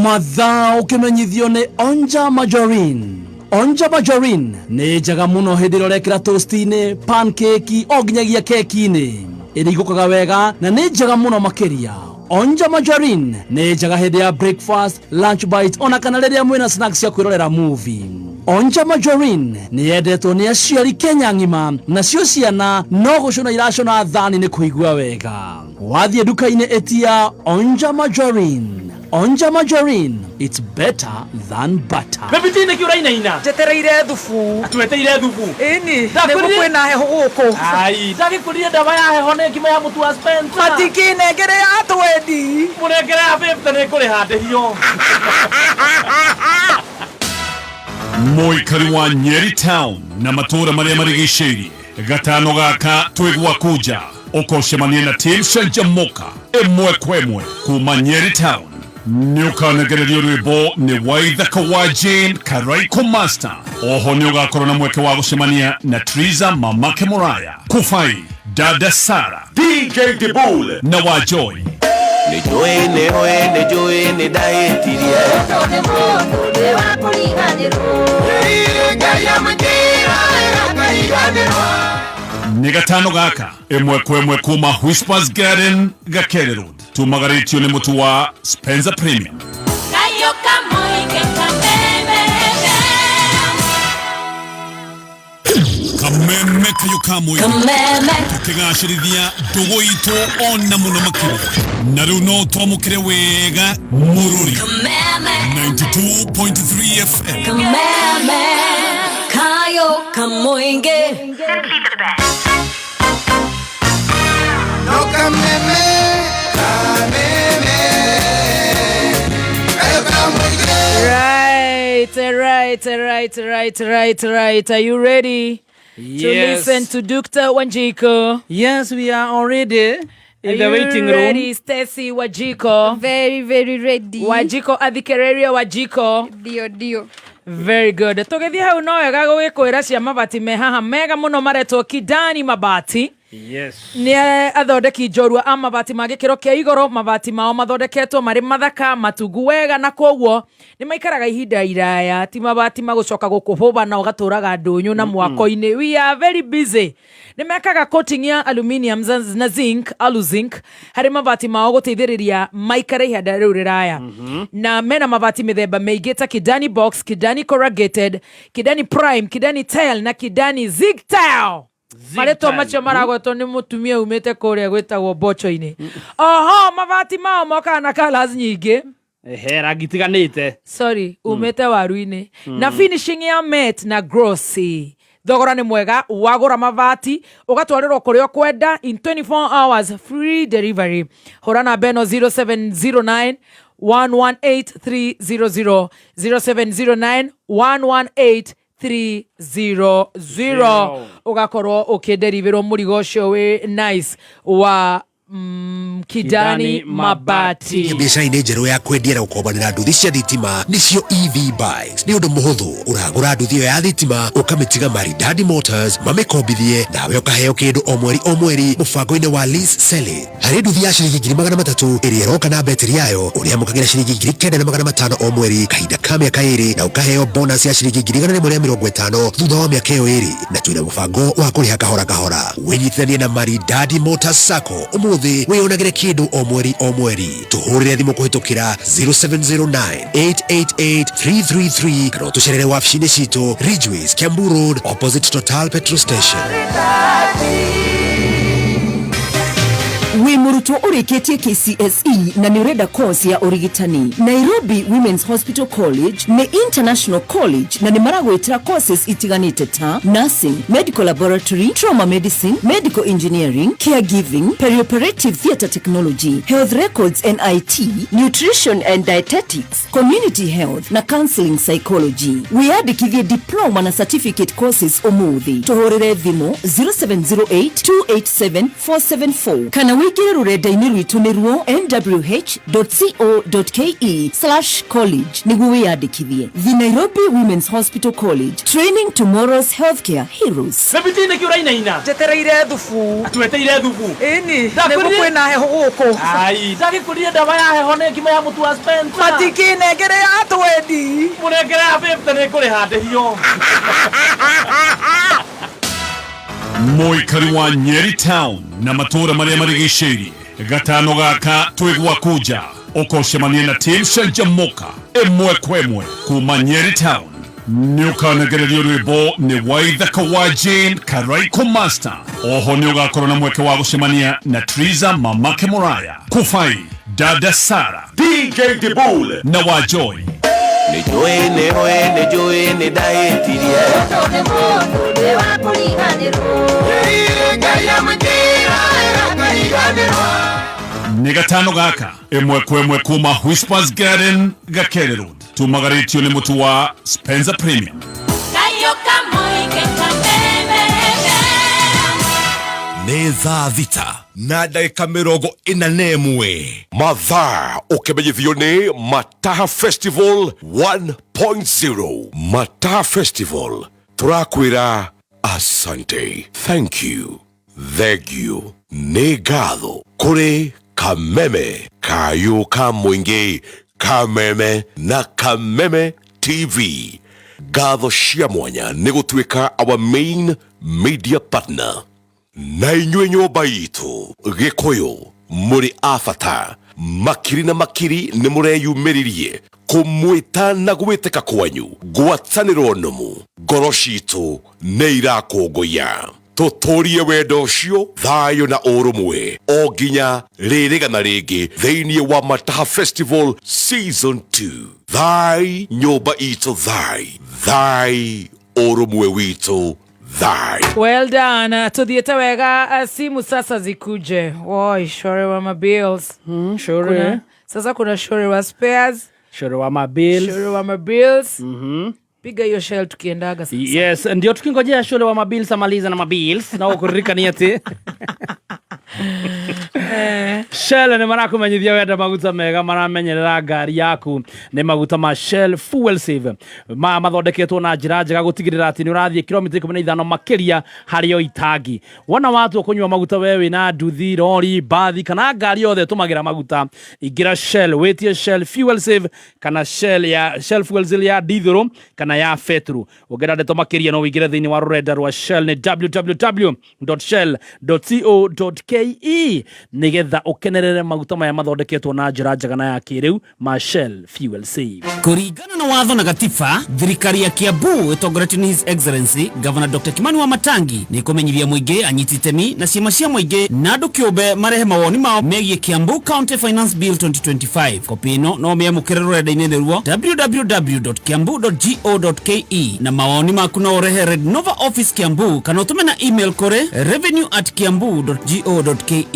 Mathaa ũkĩmenyithio nĩ Onja Margarine. Onja Margarine nĩ njega mũno hĩndĩ ĩrĩa ũrekĩra toast-inĩ, pancake o nginyagia keki-inĩ. Ĩrigũkaga wega na nĩ njega mũno makĩria. Onja Margarine nĩ njega hĩndĩ ya breakfast, lunch bite ona kana rĩrĩa mwĩna snacks cia kwĩrorera movie. Onja Margarine nĩ yendetwo nĩ aciari Kenya ng'ima, nacio ciana no gũcũna iracũna thani nĩ kũigua wega. Wathiĩ nduka-inĩ ĩtia Onja Margarine. Onja Margarine, it's better than butter. Bebiti, nĩkĩ ũrainaina? Njetereire thubu. Tweteire thubu? Ĩni, nĩguo kwĩna heho gũkũ. Ai, ndagĩkũrire ndawa ya heho nĩ ngima ya mũtu wa Spencer. Matikĩnengere ya twendi. Mũnengere ya 50 nĩ kũrĩha ndĩhio. Mũikari wa Nyeri Town na matũũra marĩa marigicĩirie, gatano gaka twĩ gwaku nja, ũkocemania na team Canjamuka ĩmwe kwa ĩmwe kuma Nyeri Town. Nĩ ũkanegererio rwĩmbo nĩ Waithaka wa Jane Karaiko Master. Oho nĩ ũgakorwo na mweke wa gũcemania na Triza Mamake Muraya, Kufai, Dada Sara, DJ Dibul na wa Joy. Nĩ njũĩ nĩ ũĩ nĩ njũĩ nĩ ndahĩtirie. Nĩ mũndũ nĩ wa kũriganĩrwo. Ngai amũnjĩra akariganĩrwo. Nĩ gatano gaka ĩmwe kwa ĩmwe kuma Whispers Garden, Gakere Road. Tumagarĩtio nĩ mũtu wa Spencer Premium. Kayo kamũingĩ kameme. Kameme kayo ka mũingĩ. Kameme. Tũkĩgacĩrithia ndũgũ itũ ona mũno makĩria, na rĩu no twamũkĩre wega mũrũri. Kameme. 92.3 FM. Kameme. Kayo kamũingĩ. No kameme, kameme, kayo kamũingĩ. Right. Are you ready to Yes. listen to Dr. Wanjiko? Yes, we are already in Are the you waiting ready, room. Stacy Wajiko? Very, very ready. Wajiko athikereria Wajiko. Ndio, ndio. Very good. Tũgĩthiĩ hau no wega gũgĩkwĩra cia mabati me haha mega mũno maretwo Kidani Mabati. Yes. Nĩ athondeki njorua a mabati ma gĩkĩro kĩa igũrũ. Mabati mao mathondeketwo marĩ mathaka matungu wega, na koguo nĩ maikaraga ihinda iraya, ti mabati magũcoka gũkũhũba na ũgatũraga ndũnyũ na mwako-inĩ. We are very busy. Nĩ mekaga coating ya aluminium na zinc, aluzinc harĩ mabati mao gũteithĩrĩria maikare ihinda rĩu rĩraya. Na mena mabati mĩthemba mĩingĩ ta Kidani Box, Kidani Corrugated, Kidani Prime, Kidani Tile na Kidani Zig Tile. Marĩtwa macio maragwetwo nĩ mũtumia umĩte kũrĩa gwĩtagwo mboco-inĩ. Oho mabati mao mokaga na colours nyingĩ. Ehe, rangi tiganĩte. Sorry, umĩte waru-inĩ. Na finishing ya matte na glossy. Thogora nĩ mwega, wagũra mabati ũgatwarĩrwo kũrĩa ũkwenda in 24 hours, free delivery. Hũra namba ĩno 0709 118 300, 0709 118 300, ũgakorwo ũkĩnderiverwo mũrigo ũcio wĩ nice wa Kidani Kidani Mabati. Biacara-inĩ njerũ ya kwendia na gũkombanĩra nduthi cia thitima, nĩcio EV bikes. Nĩ ũndũ mũhũthũ, ũragũra nduthi ĩyo ya thitima, ũkamĩtiga Maridadi Motors mamĩkombithie, nawe ũkaheo kĩndũ o mweri o mweri mũbango-inĩ wa lease selling. Harĩ nduthi ya ciringi 300,000 ĩrĩa ĩroka na betiri yayo, ũrĩamũkagĩra ciringi 9,500 o mweri kahinda ka mĩaka 2, na ũkaheo bonus ya ciringi 150,000 thutha wa mĩaka ĩyo 2. Na twĩna mũbango wa kũrĩha kahora kahora. Wĩnyitithanie na Maridadi Motors Sacco ũmũthĩ, wĩyonagĩre kĩndũ o mweri o mweri. Tũhũrĩre thimũ kũhĩtũkĩra 0709 888 333 kana ũtũcerere wabici-inĩ citũ Ridgeways, Kiambu Road, opposite Total petrol station. Wĩ mũrutwo ũrĩkĩtie KCSE na nĩ ũrenda course ya ũrigitani, Nairobi Women's Hospital College nĩ international college na nĩ maragwĩtĩra courses itiganĩte ta nursing, medical laboratory, trauma medicine, medical engineering, caregiving, perioperative theatre technology, health records and IT, nutrition and dietetics, community health na counseling psychology. Wĩyandĩkithie diploma na certificate courses ũmũthĩ. Tũhũrĩre thimũ 0708 287 474 kana wĩingĩre rũrenda-inĩ rwitũ nĩruo nwh.co.ke/college nĩguo wĩyandĩkithie. The Nairobi Women's Hospital College, training tomorrow's healthcare heroes. Sebiti nĩkĩ ũrainaina? Njetereire thubu. Tweteire thubu. Ĩni, nĩguo kwĩna heho gũkũ. Ai, ndagĩkũrire ndawa ya heho nĩ ngima ya mũtu wa Spencer. Matikĩnengere ya twendi. Mũnengere ya 50 nĩ kũrĩha ndĩhio. Mũikari wa Nyeri Town na matũũra marĩa marigicĩirie, gatano gaka twĩ gwaku nja, ũkocemania na team Canjamuka ĩmwe kwa ĩmwe kuma Nyeri Town. Nĩ ũkanegererio rwĩmbo nĩ Waithaka wa Jane Karaiko Master. Oho nĩ ũgakorwo na mweke wa gũcemania na Triza Mamake Moraya, Kufai Dada Sara, DJ Dibul na wa Joy. Nĩ njũĩ nĩ ũĩ nĩ njũĩ nĩ ndahĩtirie. Nĩ mũndũ nĩ wa kũriganĩrwo. Ngai amũnjĩra akariganĩrwo. Nĩ gatano gaka ĩmwe kwa ĩmwe kuma Whispers Garden, Gakere Road. Tumagarĩtio nĩ mũtu wa Spencer Premium. Kayo kamũingĩ kameme. Nĩ thaa 6:41. Mathaa ũkĩmenyithio nĩ Mataha Festival 1.0. Mataha Festival, tũrakwĩra asante, thank you, thank you, nĩ ngatho kũrĩ Kameme Kayũ ka Mũingĩ, Kameme na Kameme TV. Ngatho cia mwanya nĩ gũtuĩka our main media partner. Na inyuĩ nyũmba itũ Gĩkũyũ mũrĩ a bata makiri na makiri nĩ mũreyumĩririe kũmwĩta na gwĩtĩka kwanyu ngwatanĩro nũmu ngoro citũ nĩ irakũngũiya tũtũrie wendo ũcio thayũ na ũrũmwe o nginya rĩrĩgana rĩngĩ thĩinĩ wa Mataha Festival Season 2. Thai nyũmba itũ, thai thai ũrũmwe witũ, thai. Well done. Tuthiĩte wega. Simu sasa zikuje. Woi, shore wa mabills. Shore. Sasa kuna shore wa spares. Shore wa mabills. Shore wa mabills. Piga hiyo shell tukiendaga sasa. Yes, ndio tukingojea shule wa mabills amaliza na mabills na ukuririkania ati Shell nĩ marakũmenyithia wenda maguta mega maramenyerera ngari yaku nĩ maguta ma Shell Fuel Save ma mathondeketwo na njĩra njega gũtigĩrĩra atĩ nĩ ũrathiĩ kilomita 15 makĩria harĩ o itangi. Wona watua kũnyua maguta we wĩna nduthi, rori, mbathi kana ngari yothe ĩtũmagĩra maguta, ingĩra Shell wĩtie Shell Fuel Save kana Shell ya Shell Fuel Save ya dithũrũ kana ya betũrũ. Ũngĩenda ndeto makĩria no ũingĩre thĩinĩ wa rũrenda rwa Shell nĩ www.shell.co.ke nĩgetha ũkenerere maguta maya mathondeketwo na njĩra njega na ya kĩrĩu ma Shell Fuel Save. Kũringana na watho na gatiba, thirikari ya Kiambu ĩtongoretio nĩ His Excellency Governor Dr. Kimani Wamatangi nĩ ĩkũmenyithia mũingĩ, anyiti itemi na ciama cia mũingĩ na andũ kĩũmbe marehe mawoni mao megiĩ Kiambu County Finance Bill 2025. Kopi ĩno no ũmĩamũkĩre rũrenda-inĩ rũo www.kiambu.go.ke na mawoni maku no ũrehe Red Nova Office Kiambu kana ũtũme na email kũrĩ revenue@kiambu.go.ke.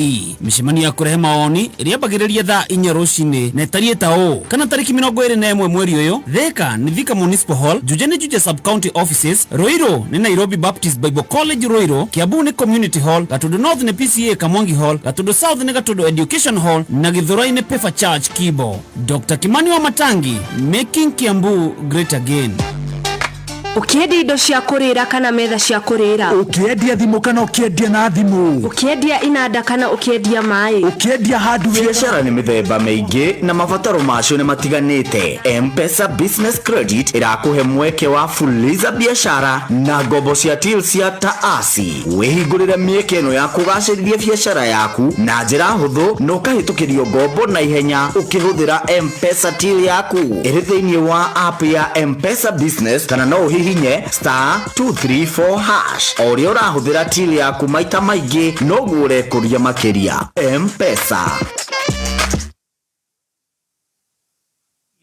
Mĩcemanio ya kũrehe mawoni ĩrĩambagĩrĩria thaa 4 rũcinĩ na ĩtariĩ ta ũũ: kana tarĩki 21 mweri ũyũ, Thika nĩ Thika Municipal Hall, Juja nĩ Juja Sub County Offices, Ruiru nĩ Nairobi Baptist Bible College Ruiru, Kiambu nĩ Community Hall, Gatundu North nĩ PCA Kamwangi Hall, Gatundu South nĩ Gatundu Education Hall na Githurai nĩ Pefa Church Kibo. Dr. Kimani Wamatangi, making Kiambu great again. Ũkĩendia indo cia kũrĩra kana metha cia kũrĩra, Ũkĩendia thimũ kana ũkĩendia na thimũ, ũkĩendia inanda kana ũkĩendia maĩ, ũkĩendia handũ. Biacara nĩ mĩthemba mĩingĩ na mabataro macio nĩ matiganĩte. M-Pesa Business Credit ĩrakũhe mweke wa fuliza biacara na ngombo cia till cia taasi. Wĩhingũrĩre mĩeke ĩno ya kũgacĩrithia biacara yaku na njĩra hũthũ na ũkahĩtũkĩrio ngombo na ihenya ũkĩhũthĩra M-Pesa till yaku ĩrĩ thĩinĩ wa app ya M-Pesa Business kana no ũhihinye star 234 hash. O ũrĩa ũrahũthĩra till yaku maita maingĩ noguo ũrekũria makĩria. M-Pesa.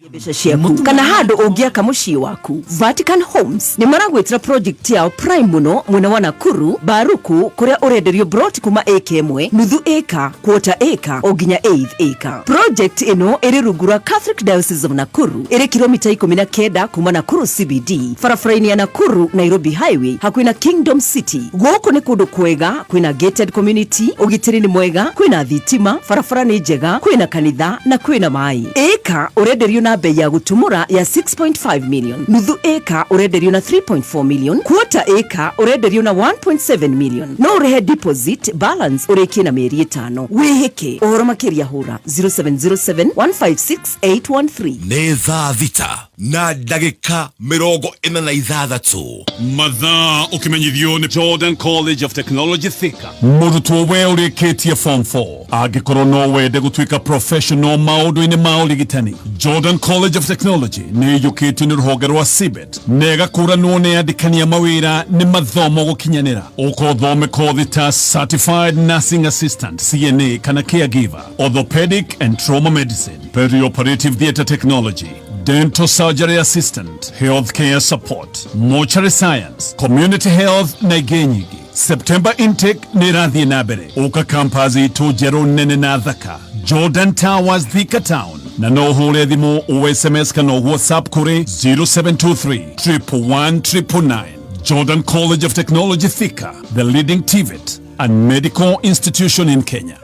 Mbeca ciaku kana handũ ũngĩaka mũciĩ waku. Vatican Homes nĩ maragwĩtĩra project yao prime mũno mwena wa Nakuru Baruku, kũrĩa ũrenderio brot kuma ĩka 1, nuthu ĩka, quarter ĩka o nginya eighth ĩka. Project ĩno ĩrĩ rungu rwa Catholic Diocese of Nakuru, ĩrĩ kilomita 19 kuma Nakuru CBD, barabara-inĩ ya Nakuru Nairobi Highway, hakuhĩ na Kingdom City. Gũkũ nĩ kũndũ kwega, kwĩna gated community, ũgitĩri nĩ mwega, kwĩna thitima, barabara nĩ njega, kwĩna kanitha na kwĩna maĩ. Ĩka ũrenderio na bei ya gũtumũra ya 6.5 million, nuthu ĩka ũrenderio na 3.4 million, quarter ĩka ũrenderio na 1.7 million. No ũrĩhe deposit balance ũrĩkie na mĩeri 5. Wĩhĩke ũhoro makĩria hũra 0707 156 813. Nĩ thaa 6 na ndagĩka 46. Mathaa ũkĩmenyithio nĩ Jordan College of Technology Thika. Mũrutwo we ũrĩkĩtie form 4 angĩkorwo no wende gũtuĩka professional maũndũ-inĩ ma ũrigitani, Jordan College of Technology nĩ ĩiyũkĩtio nĩ rũhonge rwa CBET na ĩgakũranwo nĩ andĩkani a mawĩra nĩ mathomo gũkinyanĩra. Ũka ũthome kothi ta Certified Nursing Assistant CNA kana Caregiver, Orthopedic and Trauma Medicine, Perioperative Theatre Technology, Dental Surgery Assistant, Healthcare Support, Mortuary Science, Community Health na ingĩ nyingĩ. September intake nĩ ĩrathiĩ na mbere. Ũka campus itũ njerũ nene na thaka, Jordan Towers, Thika Town, na no ũhũre thimũ o SMS kana WhatsApp kũrĩ 0723 111 999. Jordan College of Technology Thika, the leading TVET and medical institution in Kenya.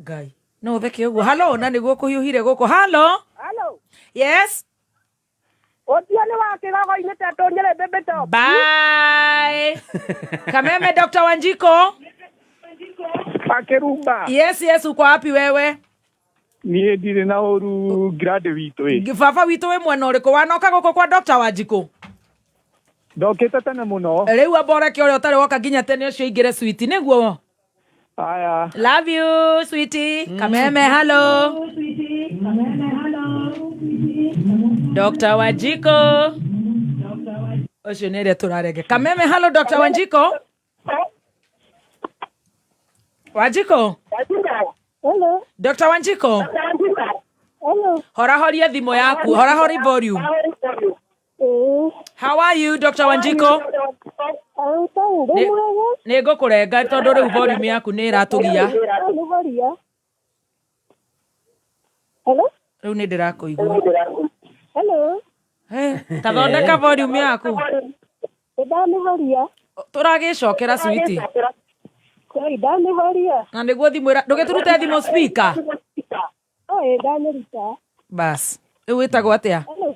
Ngai no theke ũguo. Halo, na nĩguo kũhiũhire gũkũ. Halo. Halo. Yes. Ũtio nĩ wa kĩgogo-inĩ tetũnyĩrĩ mbĩmbĩ top. Bye. Kameme Dr. Wanjiko. Akĩrumba. Yes, yes, uko wapi wewe? Niĩ ndirĩ na ũru grade witũ ĩ. Baba witũ wĩ mwena ũrĩkũ? Wanoka gũkũ kwa Dr. Wanjikũ? Ndokĩte tene mũno. Rĩu amba ũreke ũrĩa ũtarĩ woka nginya tene ũcio aingĩre switi nĩguo. Aya. Love you sweetie. Kameme hello. Dr. Wanjiko. Ũcio nĩ ĩrĩa tũrarenge. Kameme hello Dr. Wanjiko. Wanjiko. Hello. Dr. Wanjiko. Hello. Horahoria thimũ yaku. Horahori volume. How are you Dr. Wanjiko? I'm fine. Ndĩ mwega. Nĩ ngũkũrenga tondũ rĩu volume yaku nĩ ĩratũgia. Nĩhoria. Hello. Rĩu nĩ ndĩrakũigua. Hello. Ta thondeka volume yaku. Nĩndamĩhoria. Tũragĩcokera switi. Sorry, ndamĩhoria. Na nĩguo thimũ ĩra ndũgĩtũrute thimũ speaker. Oi, ndamĩruta. Bas. Rĩu wĩtagwo atĩa? Hello.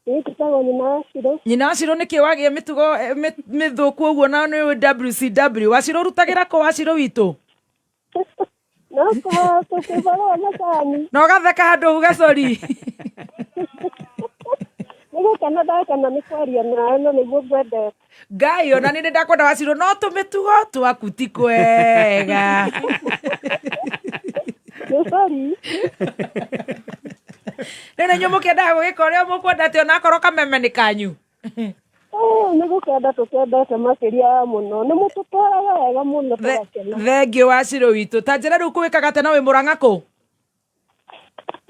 Niĩ njĩtagwo nyina wa Shiro. Nyina wa Shiro nĩkĩ wagĩa mĩtugo mĩthũku ũguo na nĩ WCW? Wa Shiro ũrutagĩra kũ wa Shiro witũ? No kũbarũa macani. Na ũgatheka handũ uge sorry. Nĩ gũkena ndakena nĩ kwaria nawe na nĩguo ngwendete. Ngai ona nĩ ndakwenda wa Shiro no tũmĩtugo twaku ti kwega. Nĩ sorry. Rĩu nĩ inyuĩ mũkĩendaga gũgĩka ũrĩa mũkwenda atĩ onakorwo kameme nĩ kanyu. Nĩ gũkenda tũkendete makĩria ya mũno. Nĩ mũtũtwaraga wega mũno tũgakena. Thengiũ wa Shiro witũ. Ta njĩra rĩu kũwĩkaga atĩa na wĩ Mũrang'a kũ?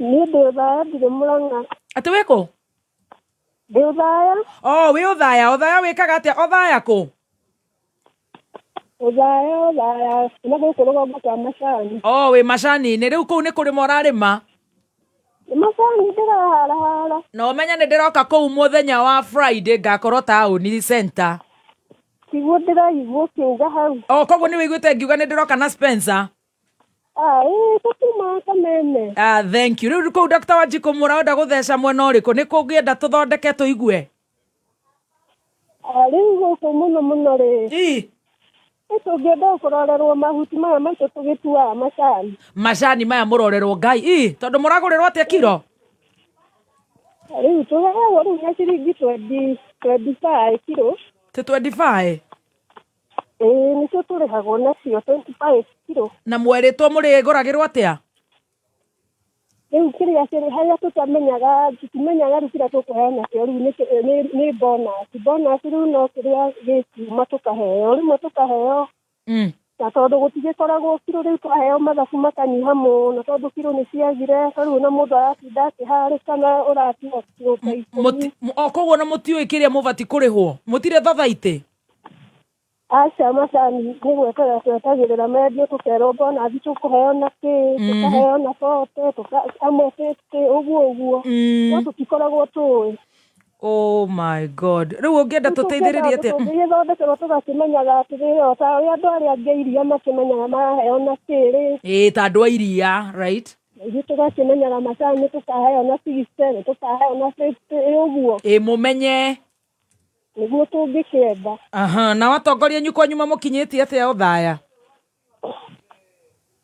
Niĩ ndĩ Ũthaya ndirĩ Mũrang'a. Atĩ wĩ kũ? Ndĩ Ũthaya. Oh, wĩ Ũthaya. Ũthaya wĩkaga atĩa? Ũthaya kũ? Ũthaya, Ũthaya. Na gũkũ rũgongo kwa macani. Oh, wĩ macani-inĩ. Rĩu kũu nĩ kũrĩma ũrarĩma? Nĩ macani ndĩraharahara. Na ũmenye nĩ ndĩroka kũu mũthenya wa Friday ngakorwo taũni center. Tiguo ndĩraigua ũkiuga hau. Oh, koguo nĩ wĩiguĩte ngiuga nĩ ndĩroka na Spencer. Ah, ĩĩ tũkiuma Kameme. Ah, thank you. Rĩu kũu Dr. Wanjikũ mũrenda gũtheca mwena ũrĩkũ? Nĩ kũngĩenda tũthondeke tũigue? Ah, rĩu gũkũ mũno mũno rĩ. Ĩ. Ĩ tũngĩenda kũrorerwo mahuti maya maitũ tũgĩtuaga macani. Macani maya mũrorerwo Ngai. Ĩ, tondũ mũragũrĩrwo atĩa kiro? Rĩu tũheagwo rĩu na ciringi 25 kiro. Ti 25? Ĩĩ nĩcio tũrĩhagwo nacio 25 kiro. Na mwerĩtwo mũrĩgũragĩrwo atĩa? Rĩu kĩrĩa kĩrĩ harĩa tũtamenyaga tũtimenyaga rĩu kĩrĩa tũkũheo nakĩo rĩu nĩ bonus. Bonus rĩu no kĩrĩa gĩkiuma tũkaheo. Rĩmwe tũkaheo na tondũ gũtigĩkoragwo kiro rĩu twaheo mathabu makanyiha mũno tondũ kiro nĩ ciagire rĩu na mũndũ aratinda akĩharĩka na ũratua kiro ta ikũmi. O koguo na mũtiũĩ kĩrĩa mũbatiĩ kũrĩhwo? Mũtirĩ thathaitĩ? Aca macani nĩ gwetera twetagĩrĩra mendio tũkerwo bonus tũkũheo na kĩ tũkaheo na bote amwe 50 ũguo ũguo no tũtikoragwo tũĩ. Oh my God. Rĩu ũngĩenda tũteithĩrĩrie atĩa? Tũngĩgĩthondekerwo tũgakĩmenyaga atĩrĩrĩ o ta ũrĩa andũ arĩa angĩ a iria makĩmenyaga maraheo na kĩ rĩ. Ĩĩ ta andũ a iria, right? Ithuĩ tũgakĩmenyaga macani nĩ tũkaheo na 60 nĩ tũkaheo na 50 ũguo. Ĩĩ mũmenye. Nĩguo tũngĩkĩenda. Aha, na atongoria anyu kwanyu mamũkinyĩtie atĩa Othaya?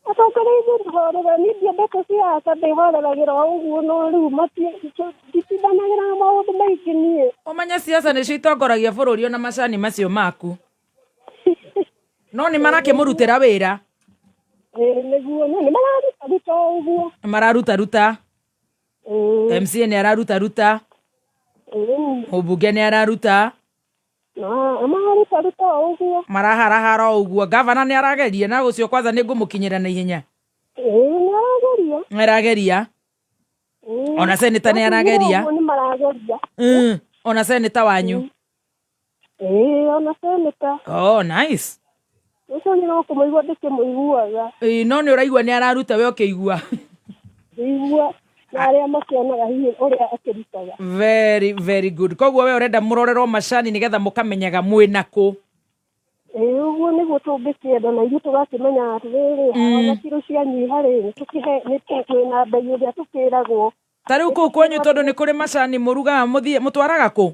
Atongoria ithuĩ tũhorera, niĩ ndiendete siasa ndĩhoreragĩra o ũguo no rĩu nditindanagĩra na maũndũ maingĩ niĩ. Ũmenye siasa nĩcio itongoragia bũrũri ona macani macio maku. No nĩ marakĩmũrutĩra wĩra. Ĩĩ nĩguo, no nĩ mararutaruta o ũguo. Nĩ mararutaruta. MCA nĩ ararutaruta. Mũmbunge nĩ araruta. Mararutaruta o ũguo. Maraharahara o ũguo. Gavana nĩ arageria na ũcio kwanza nĩ ngũmũkinyĩra na ihenya. Ĩĩ nĩ arageria. Nĩ arageria. Ona seneta nĩ arageria. Nĩ marageria. Ona seneta wanyu. Ĩĩ ona seneta. Oh, nice. Ũcio nĩ no kũmũigua ndĩkĩmũiguaga. Ĩĩ no nĩ ũraigua nĩ araruta we ũkĩigua. Ndĩigua. Na arĩa makĩonaga hihi ũrĩa akĩrutaga. Very very good. Koguo we ũrenda mũrorerwo macani nĩgetha mũkamenyaga mwĩna kũ. Ĩĩ ũguo nĩguo tũngĩkĩenda na ithuĩ tũgakĩmenya atĩrĩrĩ ona kiro cianyiha rĩ nĩ twĩna bei ĩrĩa tũkĩragwo. Ta rĩu kũu kwanyu tondũ nĩ kũrĩ macani mũrugaga mũthiĩ mũtwaraga kũ?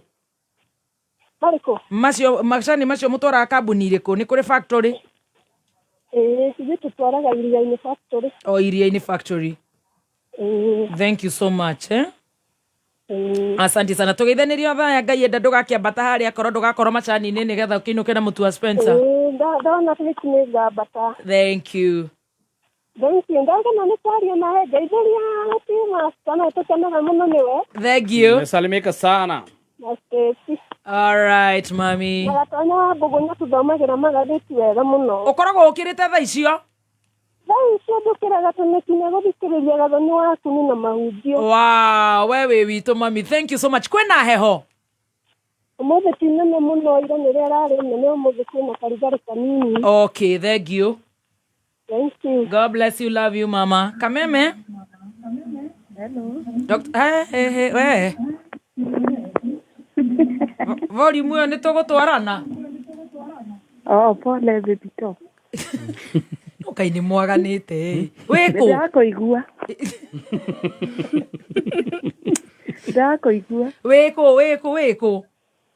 Marĩkũ? Macio macani macio mũtwaraga kambuni irĩkũ? Nĩ kũrĩ factory? Ĩĩ, ithuĩ tũtwaraga Iria-inĩ factory. O Iria-inĩ factory. Ĩĩ. Thank you so much, eh? Ĩĩ. Asante sana, tũgeithanĩrio thaya. Ngai enda ndũgakĩambata harĩa, korwo ndũgakorwo macani-inĩ nĩgetha ũkĩinũke na mũtu wa Spencer. Ĩĩ, ndona rĩki nĩ ngambata. Thank you. Thank you. Ndagena nĩ kwaria nawe, ngeithĩria tima na tũkenaga mũno nĩwe. Thank you. Umesalimika sana. Na Stacy. All right, mami. Na Gatonya wa Mbũgũnya tũthomagĩra magathĩti wega mũno. Ũkoragwo ũkĩrĩte thaa icio? Thaa icio njũkĩraga tene kinya gũthikĩrĩria gathoni waku nĩ na mahunjio. Wow, we wĩ witũ mami, thank you so much. Kwĩna heho? Ũmũthĩ ti nene mũno, ira nĩrĩa ĩrarĩ nene, ũmũthĩ kwĩna karugarĩ kanini. Okay, thank you. Thank you. God bless you, love you, mama. Kameme. Hello. Dr. Eh, eh, eh, we. Volume ĩyo nĩ tũgũtwarana. Oh, pole baby top. Ngai nĩ mwaganĩte. Wĩkũ? Ndĩrakũigua. Ndĩrakũigua. Wĩkũ, wĩkũ, wĩkũ?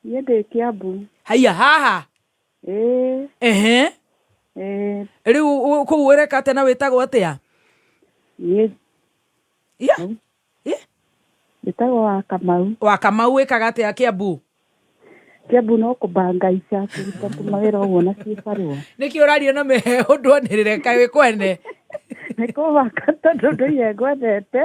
Niĩ ndĩ Kiambu. Haiya haha. Ĩĩ. Ehe. Ĩĩ. Rĩu kũu ũreka atĩa na wĩtagwo atĩa? Niĩ. Yeah. Njĩtagwo wa Kamau. Wa Kamau, wĩkaga atĩa Kiambu? Kiambu no kũbanga ica, kũruta tũmawĩra ũguo na cibarũa. Nĩkĩ ũraria na mĩheehũ ndwanĩrĩre kaĩ wĩ kwene? Nĩ kũmaka tondũ ndũire ngwendete.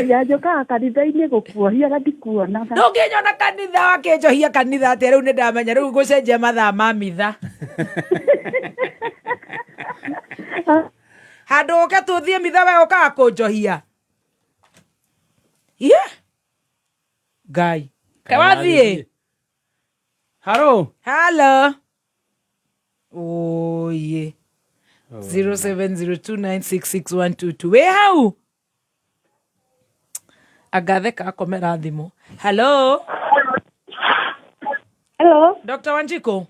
Ya njũkaga kanitha-inĩ gũkuohia na ndikuonaga. Ndũngĩnyona kanitha, wakĩnjohia kanitha atĩa? Rĩu nĩ ndamenya rĩu ngũcenjia mathaa ma mitha. Handũ ũke tũthiĩ mitha, we ũkaga kũnjohia. Ye. Ngai. Kawathiĩ. Haro. Hello. Oye. 0702966122. Wĩ hau? Angatheka akomera thimũ. Hello. Hello. Dr. Wanjiku.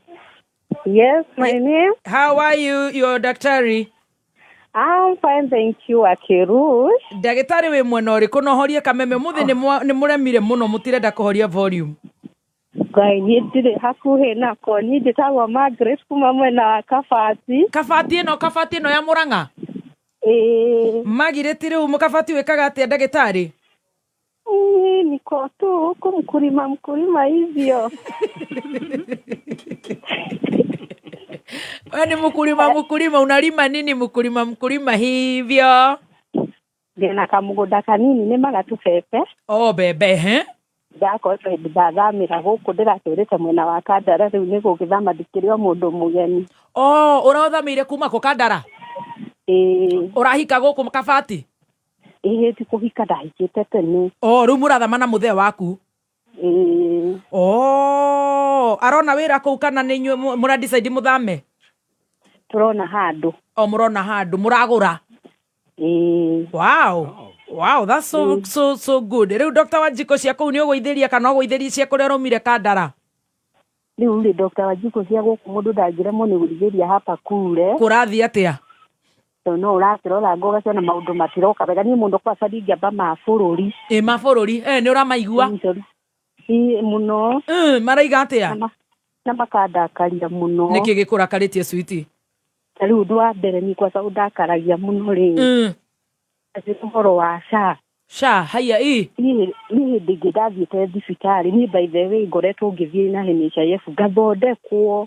Yes, my name. How are you, your daktari? I'm fine, thank you, Akirush. Ndagĩtarĩ, wĩ mwena ũrĩkũ na ũhorie kameme ũmũthĩ? Nĩ mũremire mũno, mũtirenda kũhoria volume. Ngai, niĩ ndirĩ hakuhĩ nako. Niĩ njĩtagwo Margaret kuma mwena wa Kabati. Kabati ĩno, Kabati ĩno ya Mũrang'a? Ĩĩ. Margaret, rĩu mũkabati wĩkaga atĩa, ndagĩtarĩ? Mimi niko tu huku mkulima mkulima hivyo. We ni mkulima mkulima, unalima nini mkulima mkulima hivyo? Ndĩna kamũgũnda kanini, nĩmaga tũbebe. Oh, bebe, he? Ndakorwo hĩndĩ ndathamĩra gũkũ, ndĩratũrĩte mwena wa Kandara, rĩu nĩ gũgĩthama, ndikĩrĩ o mũndũ mũgeni. Oh, ũrathamĩire kuma kũ, Kandara? Ĩĩ. Ũrahika gũkũ Kabati? Ĩĩ, ti kũhika, ndahikĩte tene. Oh, rĩu mũrathama na mũthee waku? Ĩĩ. Oh, arona wĩra kũu kana nĩ inyuĩ mũra decide mũthame? Tũrona handũ. O mũrona handũ mũragũra? Ĩĩ. Wow, that's so so so good. Rĩu Dr. Wanjikũ, cia kũu nĩ ũgũithĩria kana ũgũithĩria cia kũrĩa ũraumire Kandara? Rĩu rĩ, Dr. Wanjikũ, cia gũkũ mũndũ ndangĩremwo nĩ gũithĩria hapa kure. Kũrathiĩ atĩa? Tondũ no ũrakĩrora ngo ũgaciona maũndũ matiroka wega. Niĩ mũno kwaca ndingĩamba ma bũrũri. Ĩ, ma bũrũri, eh, nĩ ũramaigua? Ĩ, mũno. Maraiga atĩa? Na makandakaria mũno. Nĩkĩ gĩkũrakarĩtie, switi? Ta rĩu ũndũ wa mbere niĩ kwaca ũndakaragia mũno rĩ, atĩ ũhoro wa SHA. SHA, haiya ĩ. Niĩ hĩndĩ ĩngĩ ndathiĩte thibitarĩ, niĩ by the way ngoretwo ngĩthiĩ na NHIF ngathondekwo,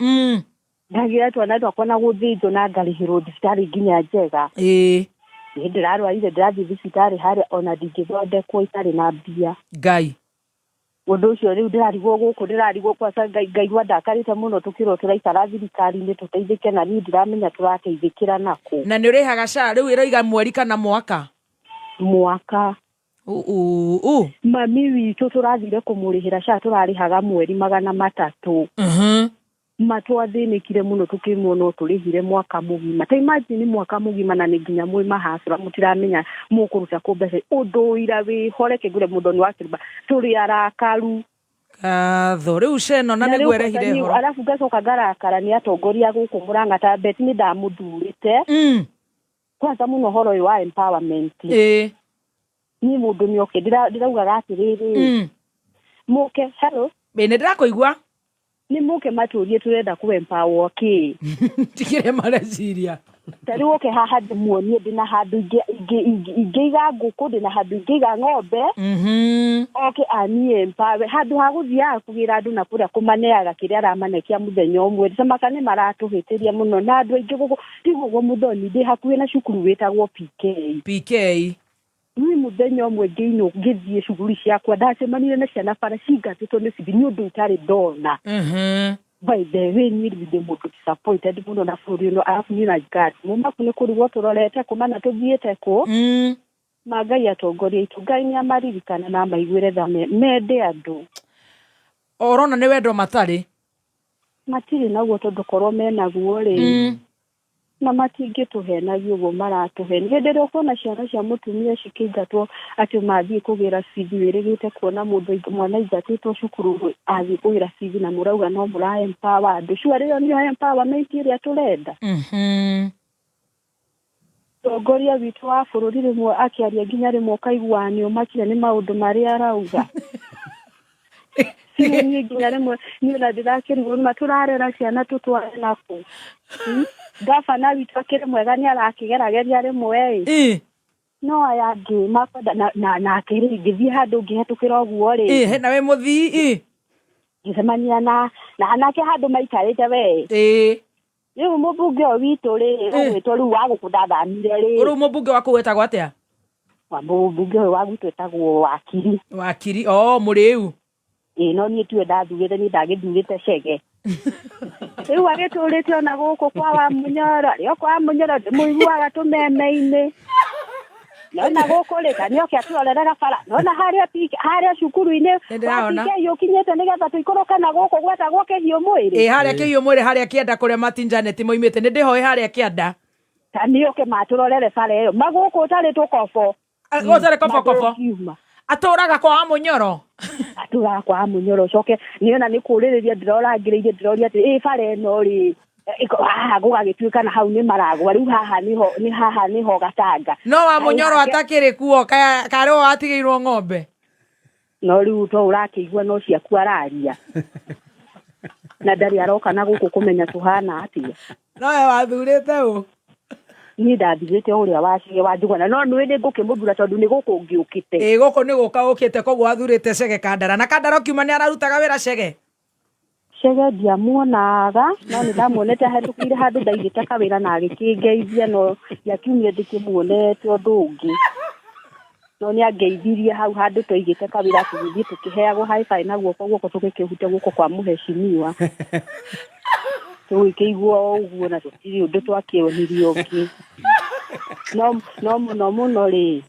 ndagĩra twana twakwa na gũthĩnjwo na ngarĩhĩrwo thibitarĩ nginya njega. Niĩ ndĩrarwarire, ndĩrathiĩ thibitarĩ harĩa ona ndingĩthondekwo itarĩ na mbia. Ngai. Ũndũ ũcio rĩu ndĩrarigwo gũkũ, ndĩrarigwo kwaca ngaigua ndakarĩte mũno, tũkĩrwo tũraikara thirikari-inĩ tũteithĩke na niĩ ndiramenya tũrateithĩkĩra nakũ. Na nĩ ũrĩhaga SHA rĩu ĩroiga mweri kana mwaka? Mwaka. Mami witũ tũrathire kũmũrĩhĩra SHA, tũrarĩhaga mweri 300. Matwathĩnĩkire mũno tũkĩmwo no tũrĩhire mwaka mũgima. Ta imagine, mwaka mũgima, na nĩ nginya mwĩ mahacũra, mũtiramenya mũkũruta kũ mbeca. Ũndũ ũira wĩho, reke ngwĩre mũndũ nĩ wakĩrumba, tũrĩ arakaru. Katho rĩu ceno na Na rĩu nĩguo kwanza erehire niĩ horo. Arabu ngacoka ngarakara nĩ atongoria gũkũ Mũrang'a, ta Beti nĩ ndamũthurĩte. Kwanza mũno ũhoro ũyũ wa empowerment. Niĩ mũndũ nĩ oke ndĩraugaga atĩrĩrĩ, mũke, hello. Ĩ, nĩ ndĩrakũigua. Nĩ mũke matũrie tũrenda kũ empower kĩ Tigire mareciria. Ta rĩu oke haha ndĩmuonie ndĩna handũ ingĩiga ngũkũ, ndĩna handũ ingĩiga ng'ombe. Oke anie empower handũ ha gũthiaga kũgĩra andũ na kũrĩa kũmaneaga kĩrĩa aramane kĩa mũthenya ũmwe. Camaka nĩ maratũhĩtĩria mũno na andũ aingĩ gũkũ tiguo ũguo mũthoni ndĩ hakuhĩ na cukuru wĩtagwo PK. PK. Niĩ mũthenya ũmwe ngĩinũ ngĩthiĩ cukuru ciakwa ndacemanire na ciana bara cingatĩtwo nĩ cibi nĩ ũndũ itarĩ ndona. By the way, niĩ rĩu ndĩ mũndũ disappointed mũno na bũrũri ũyũ, arabu niĩ na njikara mũmaku nĩ kũrigwo tũrorete kũ mana tũthiĩte kũ. Ma Ngai atongoria aitũ, Ngai nĩ amaririkana na amaiguĩre tha mende andũ. Ũrona nĩ wendo matarĩ. Matirĩ naguo tondũ korwo menaguo rĩ, na matingĩtũhenagia ũguo maratũhenia. Hĩndĩ ĩrĩa ũkuona ciana cia mũtumia cikĩingatwo atĩ mathiĩ kũgĩra bithi, wĩrĩgĩte kuona mũndũ mwana aingatĩtwo cukuru athiĩ kũgĩra bithi na mũrauga no mũra empower andũ. Sure ĩyo nĩyo empowerment ĩrĩa tũrenda? Mũtongoria witũ wa bũrũri rĩmwe akĩaria nginya rĩmwe ũkaigua nĩ ũmakire nĩ maũndũ marĩa arauga. Niĩ nginya rĩmwe niĩ ona ndĩrakĩrigwo nĩma tũrarera ciana tũtware nakũ. Gabana witũ akĩrĩ mwega nĩ arakĩgerageria rĩmwe ĩ. No aya angĩ makwenda na atĩrĩ ngĩthiĩ handũ ngĩhetũkĩra ũguo rĩ. Hena wĩ mũthii. Ngĩcemania na anake handũ maikarĩte we. Rĩu mũmbunge ũyũ witũ rĩ, ũgwĩtwo rĩu wa gũkũ ndathamire rĩ. Rĩu mũmbunge waku wetagwo atĩa? Mũmbunge ũyũ wa gwitũ etagwo Wakiri. Wakiri, oh mũrĩu. Ĩĩ no niĩ tiwe ndathurĩte, niĩ ndagĩthurĩte Chege. Rĩu agĩtũrĩte ona gũkũ kwa Wamunyoro, arĩ o kwa Wamunyoro ndĩmũiguaga tũmeme-inĩ. Nona gũkũ rĩ, ta nĩoke atũrorere gabara. Nona harĩa harĩa cukuru-inĩ wa PK ũkinyĩte nĩgetha tũikũrũke na gũkũ gwetagwo Kĩhiũ Mwĩrĩ. Ĩĩ harĩa Kĩhiũ Mwĩrĩ harĩa kĩanda kũrĩa Martin Janet moimĩte nĩ ndĩhoĩ harĩa kĩanda. Ta nĩoke matũrorere bara ĩyo. Magũkũ ũtarĩ tũkobo. Gũtarĩ kobokobo. Atũraga kwa Wamunyoro. Atũraga kwa Wamunyoro ũcoke nĩona nĩ kũrĩrĩria ndĩrorangĩrĩirie ndĩroria atĩ ĩ bara ĩno rĩ haha gũgagĩtuĩka na hau nĩ maragwa rĩu haha nĩho nĩ haha nĩho gatanga. No Wamunyoro atakĩrĩ kuo karĩ we watigĩirwo ng'ombe. No rĩu to ũrakĩigua no ciaku araria. Na ndarĩ aroka na gũkũ kũmenya tũhana atĩa. No we wathurĩte ũ? Niĩ ndathurĩte ũrĩa wa Chege wa Njũgũna no nĩũĩ nĩ ngũkĩmũthura tondũ nĩ gũkũ ngĩũkĩte. Ĩĩ gũkũ nĩ gũka ũkĩte koguo wathurĩte Chege Kandara. Na Kandara ũkiuma nĩ ararutaga wĩra Chege? Chege ndiamuonaga no nĩ ndamuonete ahĩtũkĩire handũ ndaigĩte kawĩra na agĩkĩngeithia no ndiakiumire ndĩkĩmuonete ũndũ ũngĩ. No nĩ angeithirie hau handũ twaigĩte kawĩra tũgĩthiĩ tũkĩheagwo high five na guoko guoko tũgĩkĩhutia guoko kwa mũhecimiwa. Tũgĩkĩigua o ũguo na tũtirĩ ũndũ twakĩonirie ũngĩ. No mũno mũno rĩ,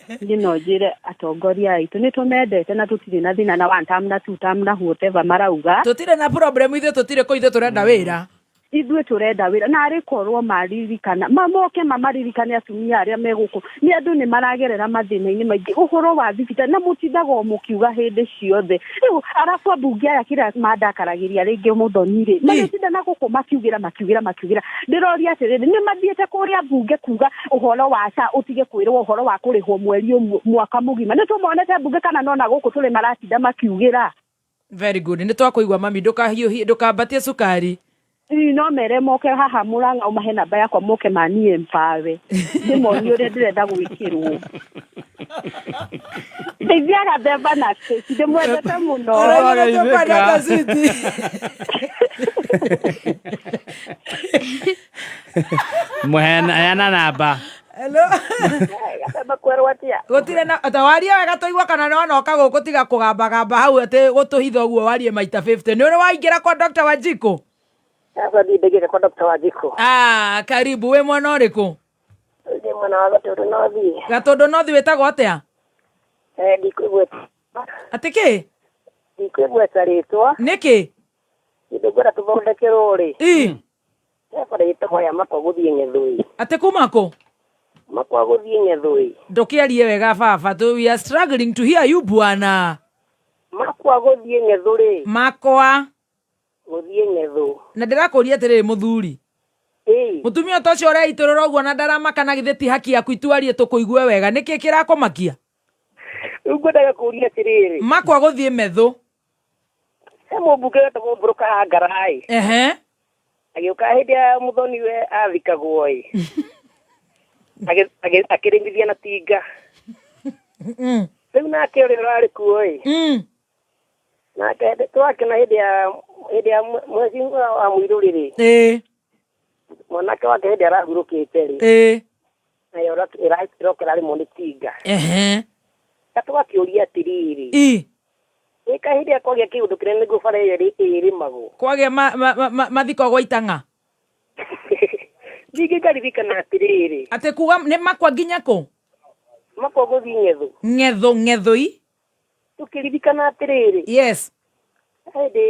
niĩ no njĩre atongoria aitũ nĩ tũmendete na tũtirĩ na thĩna na one term na two term na whatever marauga. Tũtirĩ na problem ithuĩ tũtirĩ kũ ithuĩ tũrenda wĩra. Ithuĩ tũrenda wĩra na arĩ korwo maririkana mamoke mamaririkane atumia arĩa me gũkũ nĩ andũ nĩ maragerera mathĩna-inĩ maingĩ ũhoro wa thibitarĩ na mũtindaga o mũkiuga hĩndĩ ciothe. Rĩu arabu ambunge aya kĩrĩa mandakaragĩria rĩngĩ mũthoni rĩ magĩtinda na gũkũ makiugĩra makiugĩra makiugĩra ndĩroria atĩrĩrĩ nĩ mathiĩte kũrĩa mbunge kuga ũhoro wa SHA ũtige kwĩrwo ũhoro wa kũrĩhwo mweri ũmwe mwaka mũgima nĩ tũmonete mbunge kana nona gũkũ tũrĩ maratinda makiugĩra. Very good. Nĩ twakũigua mami ndũkahiũhie ndũkambatie cukari. No mere moke haha Mũrang'a ũmahe namba yakwa moke manie mpawe ndĩmonie ũrĩa ndĩrenda gwĩkĩrwo. Ndeithia Gathemba na Stacy ndĩmwendete mũno. Mũheana namba. Hello. Gathemba kwerwo atĩa? Gũtirĩ na ta warie wega tũigua kana nĩ wanoka gũkũ tiga kũgambagamba hau atĩ gũtũhitha ũguo warie maita 50. Nĩ ũrĩ waingĩra kwa Dr. Wanjikũ? Sasa niĩ ndaingĩra kwa Dr. Wanjikũ. Ah, karibu wĩ mwena ũrĩkũ? Ndĩ mwena wa Gatũndũ North. Gatũndũ North wĩtagwo atĩa? Ndikwĩgweta. Atĩ kĩ? Ndikwĩgweta rĩtwa. Nĩkĩ? Kĩndũ ngwenda tũthondekerwo rĩ. Ĩ. He bara ĩtagwo ya Makwa gũthiĩ Ng'ethũi. Atĩ kuma kũ? Makwa gũthiĩ Ng'ethũi. Ndũkĩarie wega baba, we are struggling to hear you bwana. Makwa gũthiĩ Ng'ethũ rĩ. Makwa Gũthiĩ Ng'ethũ. Na ndĩrakũria atĩrĩrĩ mũthuri. Mũtumia ta ũcio ũreitũrũra ũguo na ndaramaka na githĩ ti haki yaku itwarie tũkũigue wega nĩkĩ kĩrakũmakia? Rĩu ngwendaga kũũria atĩrĩrĩ. Makwa gũthiĩ Methũ. He mũmbunge wetagwo Mbũrũ Kahangara-ĩ. Ehe. Agĩũka hĩndĩ ya mũthoni we athikagwo-ĩ. Akĩrĩmithia na tinga. Rĩu nake ũrĩa ũrarĩ kuo-ĩ. Nake twakĩona hĩndĩ ya mwezi wa mũirũ rĩrĩ. Ĩĩ. Mwanake wake hĩndĩ arahurũkĩte rĩ. Ĩĩ. Nayo ĩroka ĩrarĩmwo nĩ tinga. Ehe. Tũgakĩũria atĩrĩrĩ. Ĩ. Ĩka hĩndĩ ya kwagĩa kĩũndũ kĩnene nĩguo bara ĩyo ĩrĩmagwo. Kwagĩa mathiko gwa itang'a. Ningĩ ngaririkana atĩrĩrĩ. Atĩ kuga nĩ makwa nginya kũ? Makwa gũthiĩ Ng'ethũ. Ng'ethũ, Ng'ethũi. Tũkĩririkana atĩrĩrĩ. Yes. Hĩndĩ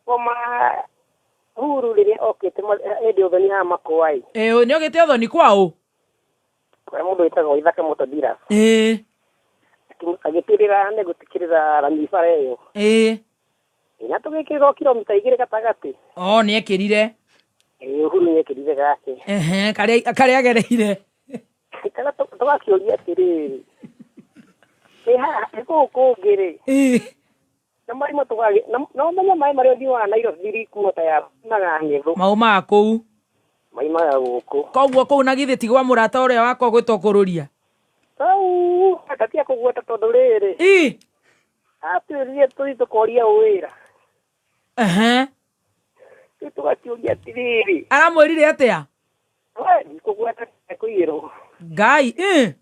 koma Uhuru rĩrĩa okĩte hĩndĩ ũthoni haha makwa-ĩ. Ĩĩ, nĩ ogĩte ũthoni kwa ũ? Kwa mũndũ wĩtagwo Ithaka Motor Dealers. Ĩĩ. Agĩtwĩrĩra nĩ gũtĩkĩrĩra rami bara ĩyo. Ĩĩ. Na tũgĩkĩrĩrwo kilomita 2 gatagatĩ. Oh, nĩ ekĩrire. Ĩĩ, Uhuru nĩ ekĩrire gake. Ehe, karĩa agereire. Kana tũgakĩũria atĩrĩrĩ. Ĩ haha, ĩ kũu kũngĩ rĩ. Ĩĩ. Na marima tũgagĩ, no ũmenye maĩ marĩa ũthiaga Nairobi rikuota ya maimaga Ng'ethũ. Maumaga kũu. Maimaga gũkũ. Koguo kũu na githĩ ti gwa mũrata ũrĩa wakwa gwĩtwo Kũrũria. Hau, atatia kũgweta tondũ rĩrĩ. Ĩ. Atwĩrire tũthiĩ tũkoria wĩra. Ehe. Rĩu tũgakĩũria atĩrĩrĩ. Aramwĩrire atĩa? We, ndikũgweta kũiyĩrwo. Ngai, ĩ.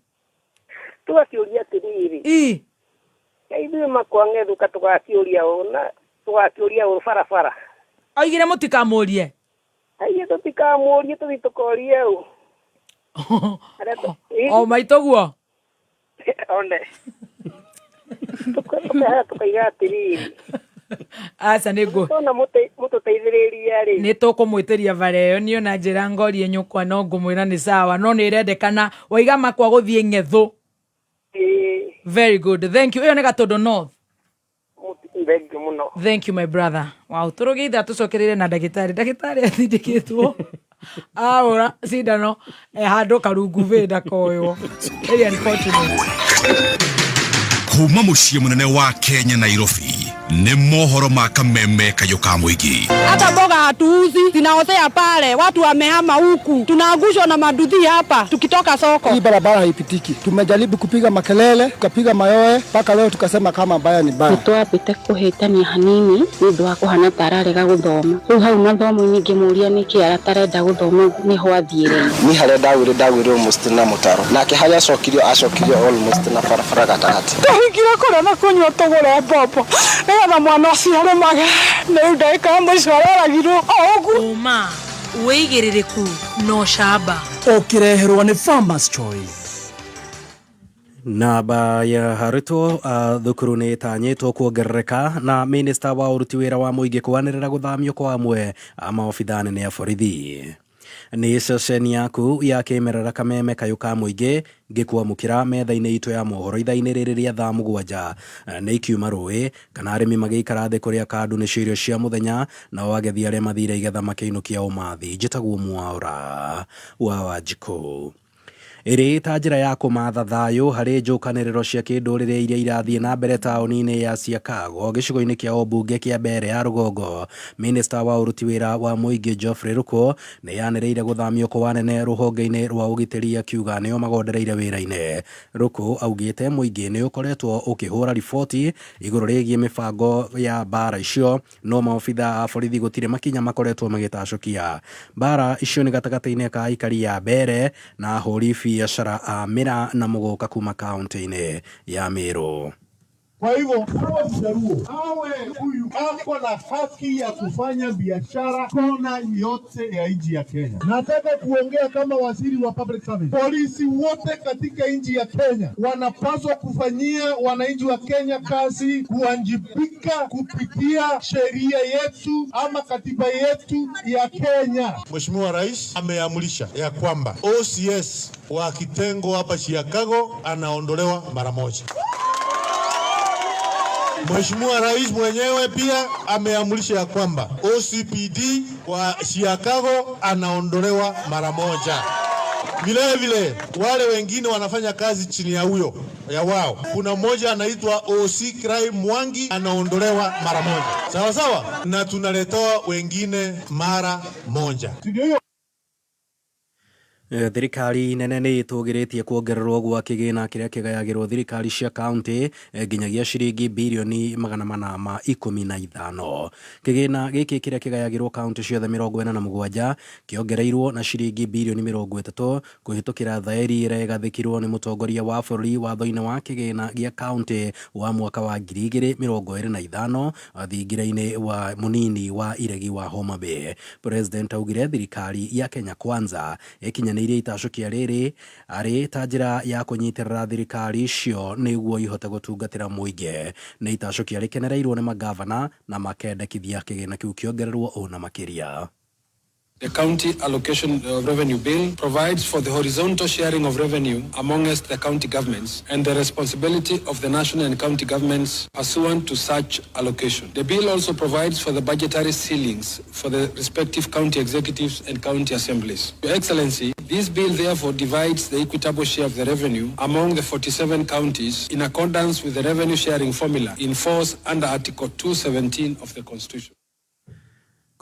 Tũgakĩũria atĩrĩrĩ. Ĩ. Ithuĩ makwa Ng'ethũ ka tũgakĩũria ũũ na tũgakĩũria ũũ barabara. Oigire mũtikamũrie. Aigire tũtikamũrie tũthiĩ tũkorie ũũ. O maitũ guo. One. Tũkaha tũkaiga atĩrĩrĩ. Aca nĩ ngũ. Tona mũtũteithĩrĩria rĩ. Nĩ tũkũmwĩtĩria bara ĩyo niĩ ona njĩra ngorie nyũkwa no ngũmwĩra nĩ sawa no nĩ ĩrendekana waiga makwa gũthiĩ Ng'ethũ. Very good. Thank you. Ĩyo nĩ Gatũndũ North. Thank you mũno. Thank you my brother. Wow, tũrũgĩitha ithaa tũcokereire na ndagĩtarĩ. Ndagĩtarĩ athindĩkĩtwo ahũra cindano handũ karungu vĩ ndakoywo. Very unfortunate. Kuma mũciĩ mũnene wa Kenya Nairobi nĩ mohoro ma kameme kayũ ka mũingĩ. Hata mboga hatuuzi, zinaozea pale, watu wamehama huku, tunaangushwa na maduthi hapa tukitoka soko. Hii barabara haipitiki. Tumejaribu kupiga makelele, tukapiga mayowe mpaka leo tukasema kama mbaya ni mbaya. Nĩtwambĩte kũhĩtania hanini nĩ ũndũ wa kũhana ta ararega gũthoma. Rĩu hau mathomo-inĩ ngĩmũria nĩkĩ atarenda gũthoma nĩho athiĩre. Ni harĩa ndagwĩre almost na mũtaro. Nake harĩa acokirio almost na barabara gatagatĩ. Tũhingire kũrĩa na kũnyua tũgũre mbombo nĩgetha mwana ũcio arĩmage. Rĩu ndagĩka ya mũico aroragirwo o ũguo. Ũma, wĩigĩrĩrĩku na ũcamba. Ũkĩreherwo nĩ Farmers Choice. Namba ya arutwo a thukuru nĩ ĩtanyĩtwo kuongerereka na minista wa ũruti wĩra wa mũingĩ kwanĩrĩra gũthamio kwa amwe a maobithaa anene a borithi. Nĩ ceceni yaku ya kĩmerera kameme kayũ ka mũingĩ ngĩkwamũkĩra metha-inĩ itũ ya mohoro ithaa-inĩ rĩrĩ rĩa thaa 7 nĩ ikiuma rũĩ kana arĩmi magĩikara thĩ kũrĩa kandu nĩcio irio cia mũthenya nao agethi arĩa mathire igetha makĩinũkia ũmathi. Njĩtagwo Mwaũra wa Wanjikũ. Ĩrĩ ta njĩra ya kũmatha thayũ harĩ njũkanĩrĩro cia kĩndũrĩrĩ iria irathiĩ na mbere taũni-inĩ ya Siakago gĩcigo-inĩ kĩa ũmbunge kĩa Mbere ya Rũgongo. Minista wa ũruti wĩra wa mũingĩ Geoffrey Ruku nĩ yanĩrĩire gũthamio kwa anene rũhonge-inĩ rwa ũgitĩri akiuga nĩo magondereire wĩra-inĩ. Ruku augĩte mũingĩ nĩ ũkoretwo ũkĩhũra riboti igũrũ rĩgiĩ mĩbango ya mbara icio no maobitha a borithi gũtirĩ makinya makoretwo magĩtacũkia. Mbara icio nĩ gatagatĩ-inĩ ka aikari ya Mbere na ahũri biacara a Mĩra na Mũgũka kuma kaunti-inĩ ya Meru. Kwa hivyo awe Mjaluo awe huyu ako na haki ya kufanya biashara kona yote ya nchi ya Kenya. Nataka kuongea kama waziri wa public service. Polisi wote katika nchi ya Kenya wanapaswa kufanyia wananchi wa Kenya kazi, kuwajibika kupitia sheria yetu ama katiba yetu ya Kenya. Mheshimiwa Rais ameamrisha ya kwamba OCS wa kitengo hapa Chicago anaondolewa mara moja. Mheshimiwa Rais mwenyewe pia ameamrisha ya kwamba OCPD wa Chicago anaondolewa mara moja. Vile vile wale wengine wanafanya kazi chini ya huyo ya wao, kuna mmoja anaitwa OC Crime Mwangi anaondolewa mara moja, sawa sawa, na tunaletewa wengine mara moja. Ndio hiyo. Thirikari nene nĩ ĩtũgĩrĩtie kuongererwo gwa kĩgĩna kĩrĩa kĩgayagĩrwo thirikari cia kaunti nginyagia ciringi birioni 415. Kĩgĩna gĩkĩ kĩrĩa kĩgayagĩrwo kaunti ciothe 47 kĩongereirwo na ciringi birioni 30 kũhĩtũkĩra thaĩri ĩrĩa ĩgathĩkirwo nĩ mũtongoria wa bũrũri watho-inĩ wa kĩgĩna gĩa kaunti wa mwaka wa 2025 thingira-inĩ wa mũnini wa iregi wa Homa Bay. President augire thirikari ya Kenya Kwanza ĩkinyanĩirie itacũkia rĩrĩ arĩ ta njĩra ya kũnyitĩrĩra thirikari icio nĩguo ihote gũtungatĩra mũingĩ. Nĩ itacũkia rĩkenereirwo nĩ magavana na makendekithia kĩgĩna kĩu kĩongererwo ũna makĩria. The County Allocation of Revenue Bill provides for the horizontal sharing of revenue amongst the county governments and the responsibility of the national and county governments pursuant to such allocation. The bill also provides for the budgetary ceilings for the respective county executives and county assemblies. Your Excellency, this bill therefore divides the equitable share of the revenue among the 47 counties in accordance with the revenue sharing formula in force under Article 217 of the Constitution.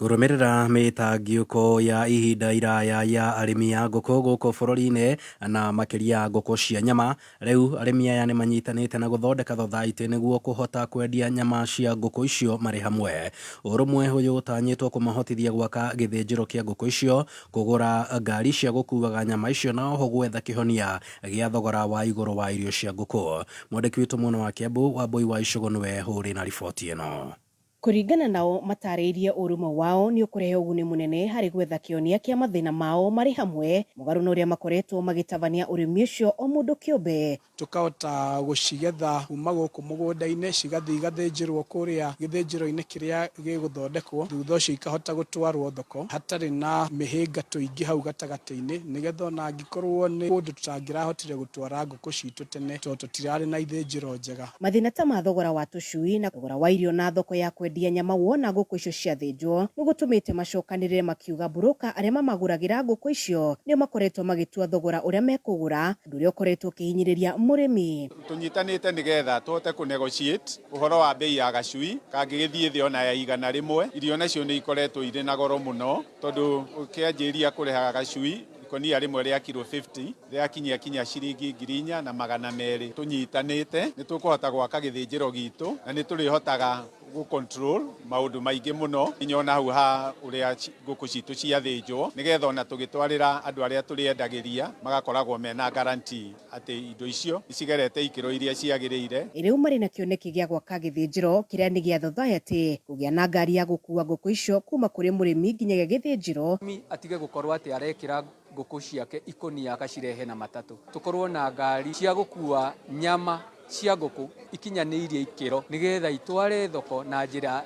Kũrũmĩrĩra mĩtangiũko ya ihinda iraya ya arĩmi a ngũkũ gũkũ bũrũri-inĩ na makĩria ngũkũ cia nyama, rĩu arĩmi aya nĩ manyitanĩte na gũthondeka thothaitĩ nĩguo kũhota kwendia nyama cia ngũkũ icio marĩ hamwe. Ũrũmwe ũyũ ũtanyĩtwo kũmahotithia gwaka gĩthĩnjĩro kĩa ngũkũ icio, kũgũra ngari cia gũkuaga nyama icio na oho gwetha kĩhonia gĩa thogora wa igũrũ wa irio cia ngũkũ. Mwandĩki witũ mwena wa Kiambu Wambui wa Icũgũ nĩwe ũrĩ na riboti ĩno. Kũringana nao matarĩirie ũrũmwe wao nĩ ũkũrehe ũguni mũnene harĩ gwetha kĩonia kĩa mathĩna mao marĩ hamwe mũgarũ na ũrĩa makoretwo magĩtabania ũrĩmi ũcio o mũndũ kĩũmbe. Tũkahota gũcigetha kuma gũkũ mũgũnda-inĩ cigathiĩ igathĩnjĩrwo kũrĩa gĩthĩnjĩro-inĩ kĩrĩa gĩgũthondekwo, thutha ũcio ikahota gũtwarwo thoko hatarĩ na mĩhĩnga tũingĩ hau gatagatĩ-inĩ, nĩgetha ona angĩkorwo nĩ kũndũ tũtangĩrahotire gũtwara ngũkũ citũ tene tondũ tũtirarĩ na ithĩnjĩro njega. Mathĩna ta ma thogora wa tũcui na thogora wa irio na thoko ya kwendia nyama wona ngũkũ icio ciathĩnjwo nĩ gũtũmĩte macokanĩrĩre makiuga mburũka arĩa mamagũragĩra ngũkũ icio nĩo makoretwo magĩtua thogora ũrĩa mekũgũra, ũndũ ũrĩa ũkoretwo ũkĩhinyĩrĩria mũrĩmi. Tũnyitanĩte nĩgetha tũhote kũ negotiate ũhoro wa bei ya gacui kangĩgĩthiĩ thĩ ona ya 100. Irio nacio nĩ ikoretwo irĩ na goro mũno tondũ ũkĩanjĩria kũrĩhaga gacui ikonia rĩmwe rĩa kiro 50 rĩakinyia kinya ciringi 4,200. Tũnyitanĩte nĩ tũkũhota gwaka gĩthĩnjĩro gitũ na nĩ tũrĩhotaga gũ control maũndũ maingĩ mũno nginya ona hau ha ũrĩa ngũkũ citũ ciathĩnjwo, nĩgetha ona tũgĩtwarĩra andũ arĩa tũrĩendagĩria magakoragwo mena guarantee atĩ indo icio nĩcigerete ikĩro iria ciagĩrĩire. Rĩu marĩ na kĩoneki gĩa gwaka gĩthĩnjĩro kĩrĩa nĩ gĩa thothaitĩ kũgĩa na ngari ya gũkua ngũkũ icio kuma kũrĩ mũrĩmi nginyagia gĩthĩnjĩro. Atige gũkorwo atĩ arekĩra ngũkũ ciake ikonia akacirehe na matatũ, tũkorwo na ngari cia gũkua nyama cia ngũkũ ikinyanĩirie ikĩro nĩgetha itware thoko na njĩra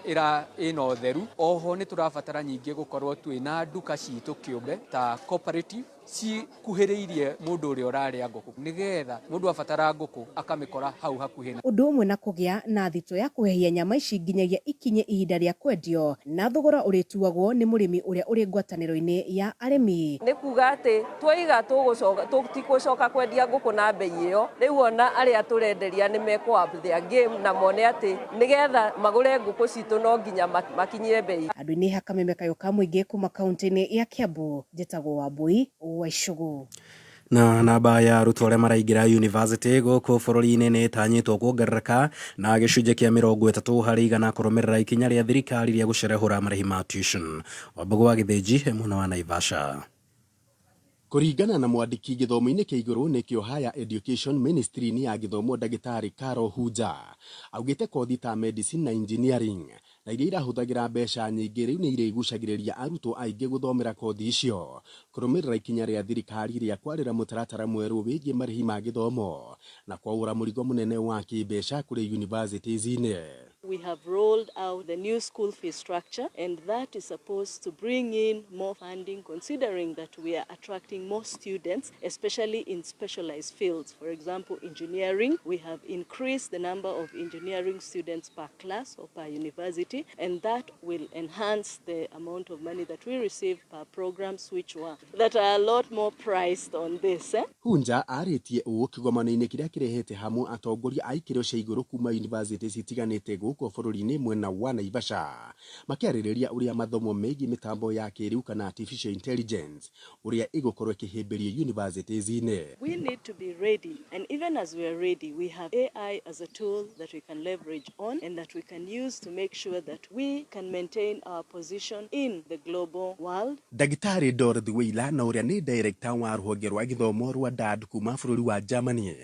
ĩna ũtheru. Oho nĩ tũrabatara nyingĩ gũkorwo twĩna nduka citũ kĩũmbe ta cooperative cikuhĩrĩirie mũndũ ũrĩa ũrarĩa ngũkũ nĩgetha mũndũ abatara ngũkũ akamĩkora hau hakuhĩ. Ũndũ ũmwe na kũgĩa na thitũ ya kũhehia nyama ici nginyagia ikinye ihinda rĩa kwendio na thogora ũrĩtuagwo nĩ mũrĩmi ũrĩa ũrĩ ngwatanĩro-inĩ ya arĩmi. Nĩ kuga atĩ twaiga tũtigũcoka kwendia ngũkũ na bei ĩyo, rĩu ona arĩa tũrenderia nĩ mekũ up their game na mone atĩ nĩgetha magũre ngũkũ citũ no nginya makinyie bei. Andũ-inĩ hakameme kayũ ka mũingĩ kuma kaunti-inĩ ya Kiambu, njĩtagwo Wambui wa Icũgũ. Na namba ya arutwo arĩa maraingĩra university gũkũ bũrũri-inĩ nĩ ĩtanyĩtwo kuongerereka na gĩcunjĩ kĩa 30% kũrũmĩrĩra ikinya rĩa thirikari rĩa gũcerehũra marĩhi ma tuition. Wambũgũ wa Gĩthĩnji mwena wa Naivasha. Kũringana na mwandĩki gĩthomo-inĩ kĩa igũrũ nĩkĩo Higher Education Ministry-inĩ ya gĩthomo ndagĩtarĩ Carol Hunja augĩte kothi ta medicine na engineering na iria irahũthagĩra mbeca nyingĩ rĩu nĩ irĩgucagĩrĩria arutwo aingĩ gũthomera kothi icio kũrũmĩrĩra ikinya rĩa thirikari rĩa kwarĩra mũtaratara mwerũ wĩgiĩ marĩhi ma gĩthomo na kwaũra mũrigo mũnene wa kĩmbeca kũrĩ universities-inĩ. We have rolled out the new school fee structure, and that is supposed to bring in more funding, considering that we are attracting more students, especially in specialized fields. For example, engineering. We have increased the number of engineering students per class or per university, and that will enhance the amount of money that we receive per programs, which were that are a lot more priced on this. Hunja arĩtie ũũ kĩgomano-inĩ kĩrĩa kĩrehete hamwe atongoria a ikĩro cia igũrũ kuma university citiganĩte gũkũ bũrũri-inĩ mwena wa Naivasha makĩarĩrĩria ũrĩa mathomo megiĩ mĩtambo ya kĩrĩu kana artificial intelligence ũrĩa ĩgũkorwo ĩkĩhĩmbĩrio universities-inĩ. We need to be ready, and even as we are ready, we have AI as a tool that we can leverage on and that we can use to make sure that we can maintain our position in the global world. Ndagĩtarĩ Dorothy Wĩila na ũrĩa nĩ director wa rũhonge rwa gĩthomo rwa DAD kuma bũrũri wa Germany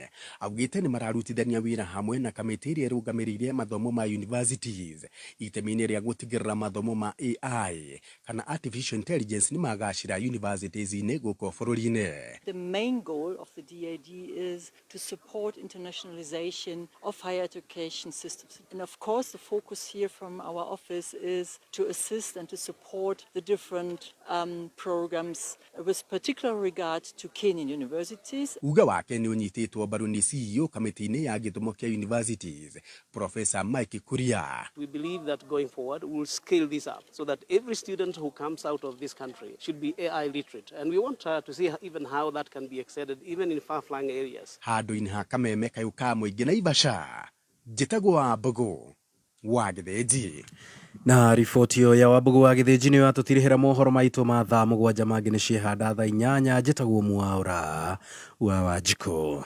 augĩte nĩ mararutithania wĩra hamwe na kamĩtĩ ĩrĩa ĩrũgamĩrĩire mathomo ma universities itemi-inĩ rĩa gũtigĩrĩra mathomo ma AI kana artificial intelligence nĩ magacĩra universities-inĩ gũkũ bũrũri-inĩ. The main goal of the DAD is to support internationalization of higher education systems. And of course, the focus here from our office is to assist and to support the different programs with particular regard to Kenyan universities. Uga wake nĩ ũnyitĩtwo mbaru nĩ CEO kamĩtĩ-inĩ ya gĩthomo kĩa universities Professor Mike Kuria. We believe that going forward, we'll scale this up so that every student who comes out of this country should be AI literate. And we want to see even how that can be extended even in far-flung areas. Handũ-inĩ ha kameme kayũ ka mũingĩ Naivasha, njĩtagwo Wambũgũ wa Gĩthĩnji. Na riboti ĩyo ya Wambũgũ wa Gĩthĩnji nĩyo yatũtirihĩra mohoro maitũ ma thaa 7, mangĩ nĩ ciehanda thaa 8. Njĩtagwo Mwaũra wa Wanjikũ.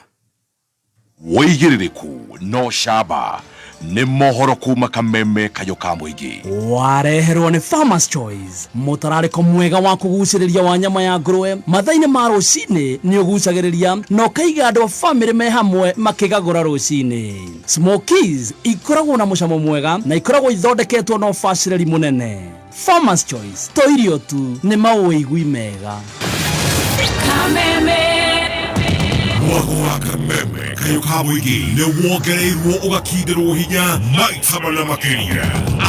Wĩigĩrĩrĩku no camba nĩ mohoro kuma kameme kayũ ka mũingĩ. Wareherwo nĩ Farmers Choice, mũtararĩko mwega wa kũgucĩrĩria wa nyama ya ngũrwe mathaa-inĩ ma rũcinĩ nĩ ũgucagĩrĩria na ũkaiga andũ a bamĩrĩ me hamwe makĩgagũra rũcinĩ. Smokies ikoragwo na mũcamo mwega na ikoragwo ithondeketwo na ũbacĩrĩri mũnene. Farmers Choice to irio tu, nĩ maũigui mega. Kameme. Mwago wa kameme kayũ ka mũingĩ nĩ wongereirwo ũgakindĩrwo hinya maita mana makĩria.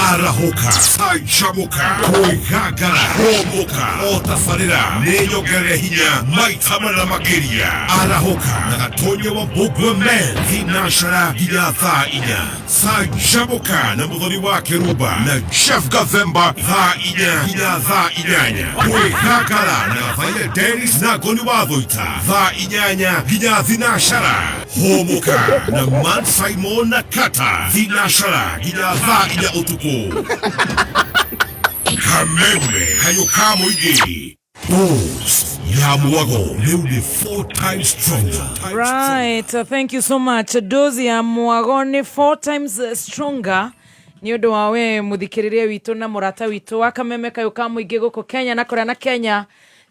Arahũka, canjamũka, kwĩgangara, hũmũka, o tabarĩra nĩ nyongerere hinya maita mana makĩria. Arahũka na Gatonya wa Mbũgua men thinacara nginya thaa 4. Canjamũka na Mũthoni wa Kĩrumba na Jeff Gathemba thaa 4 nginya thaa 8. Kwĩgangara na Gathaia Dennis na Ngoni wa Thũita thaa 8 nginya thinacara. Hũmũka na Man Simon na Kata thinacara nginya thaa 4 ũtukũ. Kameme kayũ ka mũingĩ. Boost ya mwago rĩu nĩ 4 times stronger. Right, thank you so much. Dozi ya mwago nĩ 4 times stronger nĩ ũndũ wa we mũthikĩrĩria witũ na mũrata witũ wa kameme kayũ ka mũingĩ gũkũ Kenya na kũrĩa na Kenya.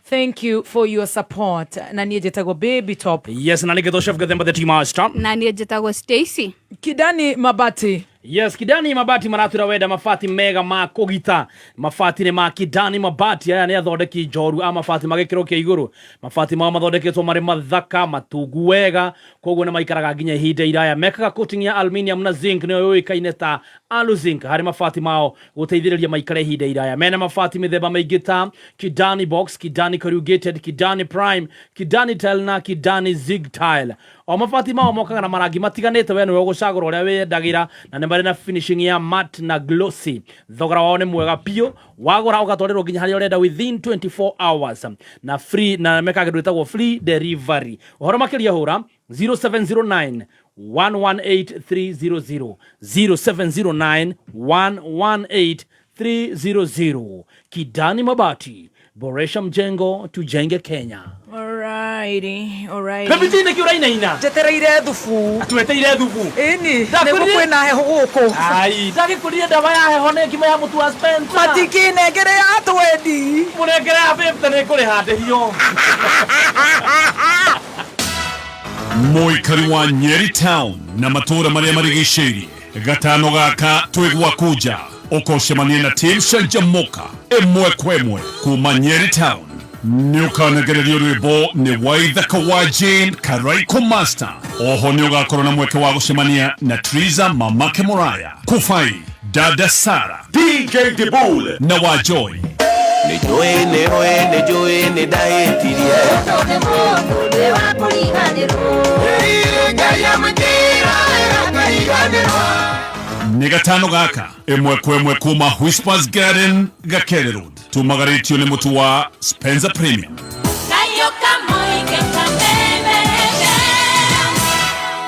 Thank you for your support. Na niĩ njĩtagwo Baby Top. Yes, na nĩngĩtwo Chef Gathemba the Tea Master. Na niĩ njĩtagwo Stacy. Kidani Mabati. Yes, Kidani Mabati maratwĩra wenda mabati mega ma kũgita. Mabati nĩ ma Kidani Mabati. Aya nĩ athondeki njoru a mabati ma gĩkĩro kĩa igũrũ. Mabati mao mathondeketwo marĩ mathaka, matungu wega, koguo nĩ maikaraga nginya ihinda iraya. Mekaga coating ya aluminium na zinc, nĩyo yũĩkaine ta aluzinc harĩ mabati mao gũteithĩrĩria maikare ihinda iraya. Mena mabati mĩthemba mĩingĩ ta Kidani Box, Kidani Corrugated, Kidani Prime, Kidani Tile na Kidani Zig Tile. O mabati mao mokaga na marangi matiganĩte, we nĩwe ũgũcagũra ũrĩa wĩyendagĩra, na nĩ marĩ na finishing ya matte na glossy. Thogora wao nĩ mwega biũ, wagũra ũgatwarĩrwo nginya harĩa ũrenda within 24 hours na free, na mekaga kĩndũ gĩtagwo free delivery. Ũhoro makĩria hũra 0709 118 300, 0709 118 300. Kidani Mabati, boresha mjengo, tujenge Kenya. Alrighty, alrighty. Kabiti nĩ kĩũrainaina. Njetereire thubu. Tweteire thubu. Ĩni, Ndakũrire- nĩguo kwĩna heho gũkũ. Ai, ndagĩkũrire ndawa ya heho nĩ ngima ya mũtu wa Spencer. Matikĩnengere ya twendi. Mũnengere ya 50 nĩ kũrĩha ndĩhio. Mũikari wa Nyeri Town na matũũra marĩa marigicĩirie gatano gaka twĩ gwaku nja ũkocemania na team Canjamũka ĩmwe kwa ĩmwe kuma Nyeri Town. Nĩ ũkanegererio rwĩmbo nĩ Waithaka wa Jane Karaiko Master. Oho nĩ ũgakorwo na mweke wa gũcemania na Triza Mamake Muraya, Kufai, Dada Sara, DJ Dibul na wa Joy. Nĩ njũĩ nĩ ũĩ nĩ njũĩ nĩ ndahĩtirie Nĩ gatano gaka ĩmwe kwa ĩmwe kuma Whispers Garden Gakere Road. Tumagarĩtio nĩ mũtu wa Spencer Premium.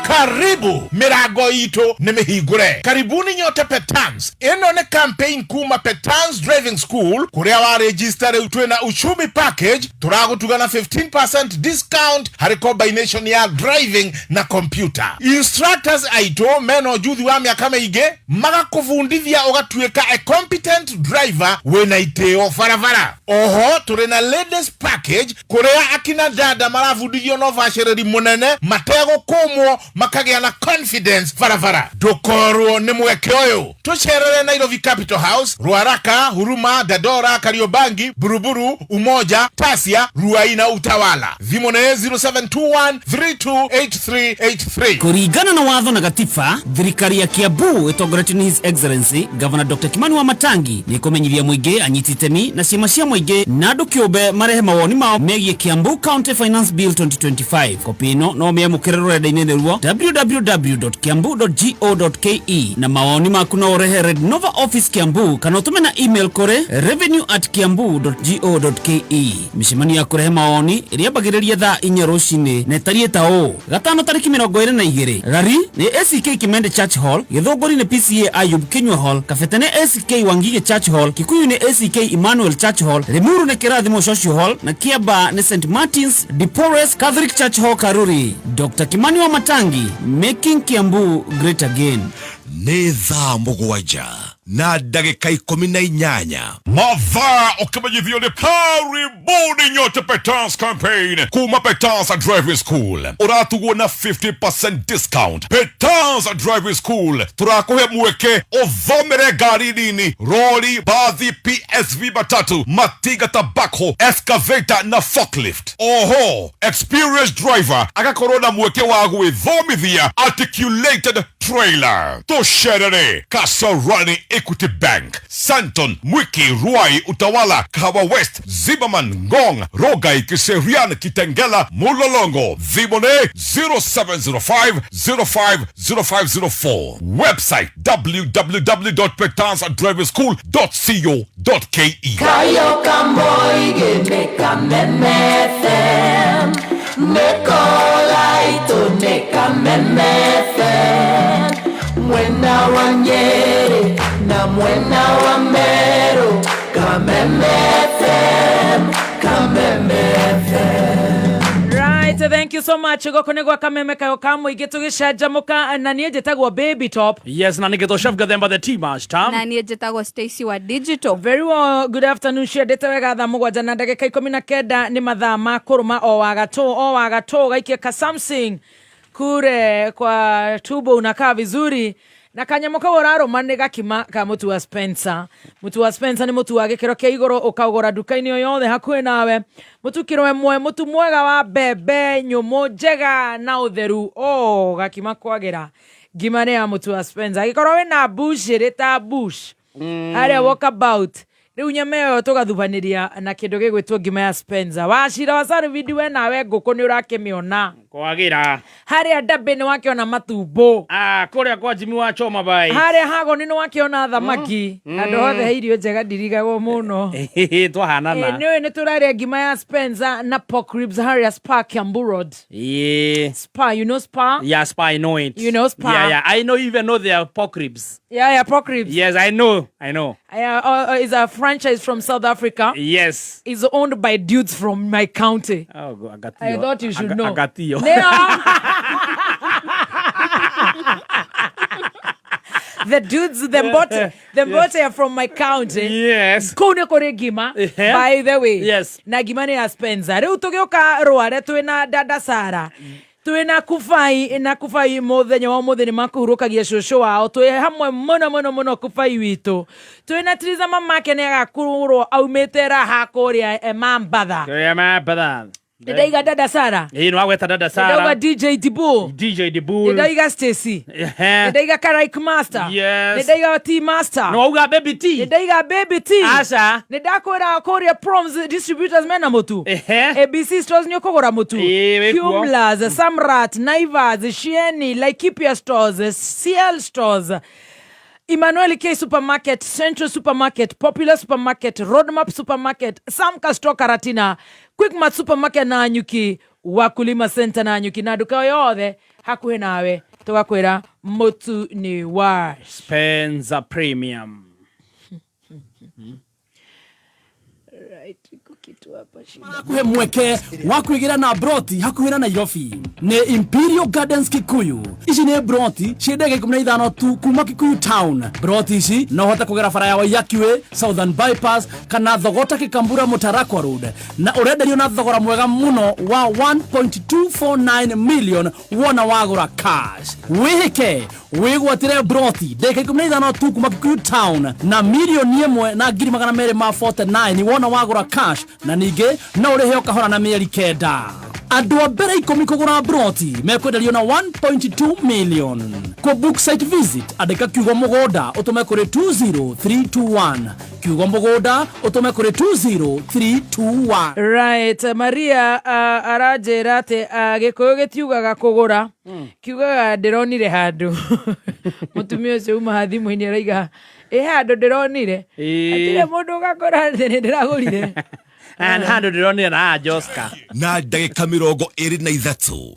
Karibu mirango itũ nĩ mĩhingũre. Karibuni nyote Petans. Ĩno nĩ campaign kuma Petans Driving School kũrĩa wa register rĩu twĩna uchumi package tũragũtuga na 15% discount harĩ combination ya driving na computer. Instructors aitũ mena ũjuthi wa mĩaka mĩingĩ magakũbundithia ũgatuĩka a competent driver wĩna itĩo barabara. Oho tũrĩ na ladies package kũrĩa akina dada marabundithio na ũbacĩrĩri mũnene mategũkũmwo makagĩa na confidence barabara. Ndũkorwo nĩ mweke ũyũ. Tũcerere Nairobi Capital House, Ruaraka, Huruma, Dandora, Kariobangi, Buruburu, Umoja, Tasia, Ruai na Utawala. Thimũ nĩ 0721 328383. Kũringana na watho na gatiba, thirikari ya Kiambu ĩtongoretio nĩ His Excellency Governor Dr. Kimani Wamatangi nĩ ĩkũmenyithia mũingĩ, anyiti itemi na ciama cia mũingĩ na andũ kĩũmbe marehe mawoni mao megiĩ Kiambu County Finance Bill 2025. Kopi ĩno no mĩamũkĩre rũrenda-inĩ nĩruo www.kiambu.go.ke na mawoni maku no ũrehe Red Nova Office Kiambu kana ũtũme na email kũrĩ revenue@kiambu.go.ke. Mĩcemanio ya kũrehe mawoni ĩrĩambagĩrĩria thaa 4 rũcinĩ na ĩtariĩ ta ũũ: gatano tarĩki 22 Rari nĩ ACK Kimende Church Hall, Gĩthũngũri nĩ PCA Ayub Kinyua Hall, Kabete nĩ ACK Wangige Church Hall, Kikuyu nĩ ACK Emmanuel Church Hall, Limuru nĩ Kĩrathimo Social Hall na Kiambaa nĩ St Martins de Porres Catholic Church Hall Karuri. Dr. Kimani Wamatangi, making Kiambu great again. Nĩ thaa 7 na ndagĩka 18. Mathaa ũkĩmenyithio nĩ karibuni nyote Petans campaign kuma Petans Driving School. Ũratugwo na 50% discount. Petans Driving School tũrakũhe mweke ũthomere ngari nini, rori, bathi, PSV, matatu, matinga, tabako, excavator na forklift. Oho experienced driver agakorwo na mweke wa gwĩthomithia articulated trailer. Tũcerere Kasarani Equity Bank, Santon, Mwiki, Ruai, Utawala, Kahawa West, Zimmerman, Ngong, Rogai, Kiserian, Kitengela, Mulolongo. Thimũ nĩ 0705 050504. Website www.petansdrivingschool.co.ke. Kayo kamoige ne Kameme FM Nekolaito ne Kameme FM Mwena wa Nyeri na mwena wa Meru Kameme FM Kameme FM. Right, thank you so much. Gũkũ nĩ gwa Kameme kayo ka mũingĩ tũgĩcanjamũka na niĩ njĩtagwo Baby Top. Yes, na nĩngĩtwo Chef Gathemba the Tea Master. Na niĩ njĩtagwo Stacy wa Digital. Very well, good afternoon. Ciendete wega thaa 7 na ndagĩka 19 nĩ mathaa ma kũrũma o wagatũ o wagatũ gaikia ka something kure kwa tubo unakaa vizuri na kanyamũ kau ũrarũma nĩ gakima ka mũtu wa Spencer. Mũtu wa Spencer nĩ mũtu wa gĩkĩro kĩa igũrũ ũkaũgũra nduka-inĩ o yothe hakuhĩ nawe. Mũtu kiro ĩmwe, mũtu mwega wa mbembe nyũmũ njega na ũtheru. Oh, gakima kwagĩra. Ngima nĩ ya mũtu wa Spencer. Angĩkorwo wĩna bush ĩrĩ ta bush harĩa walkabout rĩu nyama ĩyo tũgathubanĩria na kĩndũ gĩgwĩtwo ngima ya Spencer. Wacira wa Sarvidi we nawe ngũkũ nĩ ũrakĩmĩona. Kwagĩra. Harĩa Ndambĩ nĩ wakĩona matumbo. Ah, kũrĩa kwa Jimmy wa Choma bai. Harĩa Hagoni nĩ wakĩona thamaki. Handũ hothe he irio njega ndirigagwo mũno. Twahanana. Nĩũĩ nĩ tũrarĩa ngima ya Spencer na pork ribs harĩa Spa Kiambu Road. Yeah. Spa, you know Spa? Yeah, Spa, I know it. You know Spa? Yeah, yeah. I know, even know their pork ribs. Yeah, yeah, pork ribs. Yes, I know. I know. It's a franchise from South Africa. Yes. It's owned by dudes from my county. Oh, go, I got I thought you should know. I got you. The dudes, the mbote are from my county. Yes. Kũu nĩ kũrĩ ngima, by the way. Yes. Na ngima nĩ ya Spencer. Rĩu tũgĩũka Rware twĩna Dada Sara. Twina kubai na kubai muthenya wa umuthi ni makuhurukagia cucu wao. Twi hamwe muno muno muno kubai witu. Twina Triza mamake ni agakurwo aumite raha kuria Mambatha. Kuria Mambatha. Ndaiga dada Sara. Ĩĩ nĩ wagweta dada Sara. Ndaiga DJ Dibu. DJ Dibu. Ndaiga Stacy. Ndaiga Karaik Master. Yes. Ndaiga T Master. Nĩ wauga Baby T. Ndaiga Baby T. Aca. Nĩndakwĩra kũrĩa Proms Distributors mena mũtu. ABC Stores nĩ ũkũgũra mũtu. Ĩĩ, wĩ kuo. Cumlas, Samrat, Naivas, Shieni, Laikipia Stores, CL Stores. Emmanuel K Supermarket, Central Supermarket, Popular Supermarket, Roadmap Supermarket, Sam Castro Karatina, Quickmart Supermarket na Nyuki, Wakulima Center na Nyuki na nduka yothe hakuhĩ nawe tũgakwĩra mũtu nĩ wa Spencer Premium. Right, iko kitu hapa shida. Kuhe mweke wa kwĩgĩra na broti hakuhĩ na Nairobi nĩ Imperial Gardens Kikuyu. Ici nĩ broti ciĩ ndagĩka 15 tu kuma Kikuyu town. Broti ici no ũhote kũgera bara ya Waiyaki Way, Southern Bypass kana Thogota Kikambura Mutarakwa Road, na ũrenderio na thogora mwega mũno wa 1.249 million wona wagũra cash. Wĩhĩke wĩgwatĩre broti ndagĩka 15 tu kuma Kikuyu town na mirioni ĩmwe na ngiri magana merĩ ma 49 wona wagũra cash, na ningĩ no ũrĩhe o kahora na mĩeri 9. Andũ a mbere 10 kũgũra broti mekwenderio na 1.2 million. Kũ book site visit andĩka kiugo mũgũnda ũtũme kũrĩ 20321. Kiugo mũgũnda ũtũme kũrĩ 20321. Right, Maria aranjĩra atĩ gĩkũyũ gĩtiugaga kũgũra, kiugaga ndĩronire handũ. Mũtumia ũcio uma thimũ-inĩ araiga ĩ handũ ndĩronire. Hatirĩ mũndũ ũgakora atĩ nĩ ndĩragũrire. Na handũ ndĩronire na Joska. Na ndagĩka 23.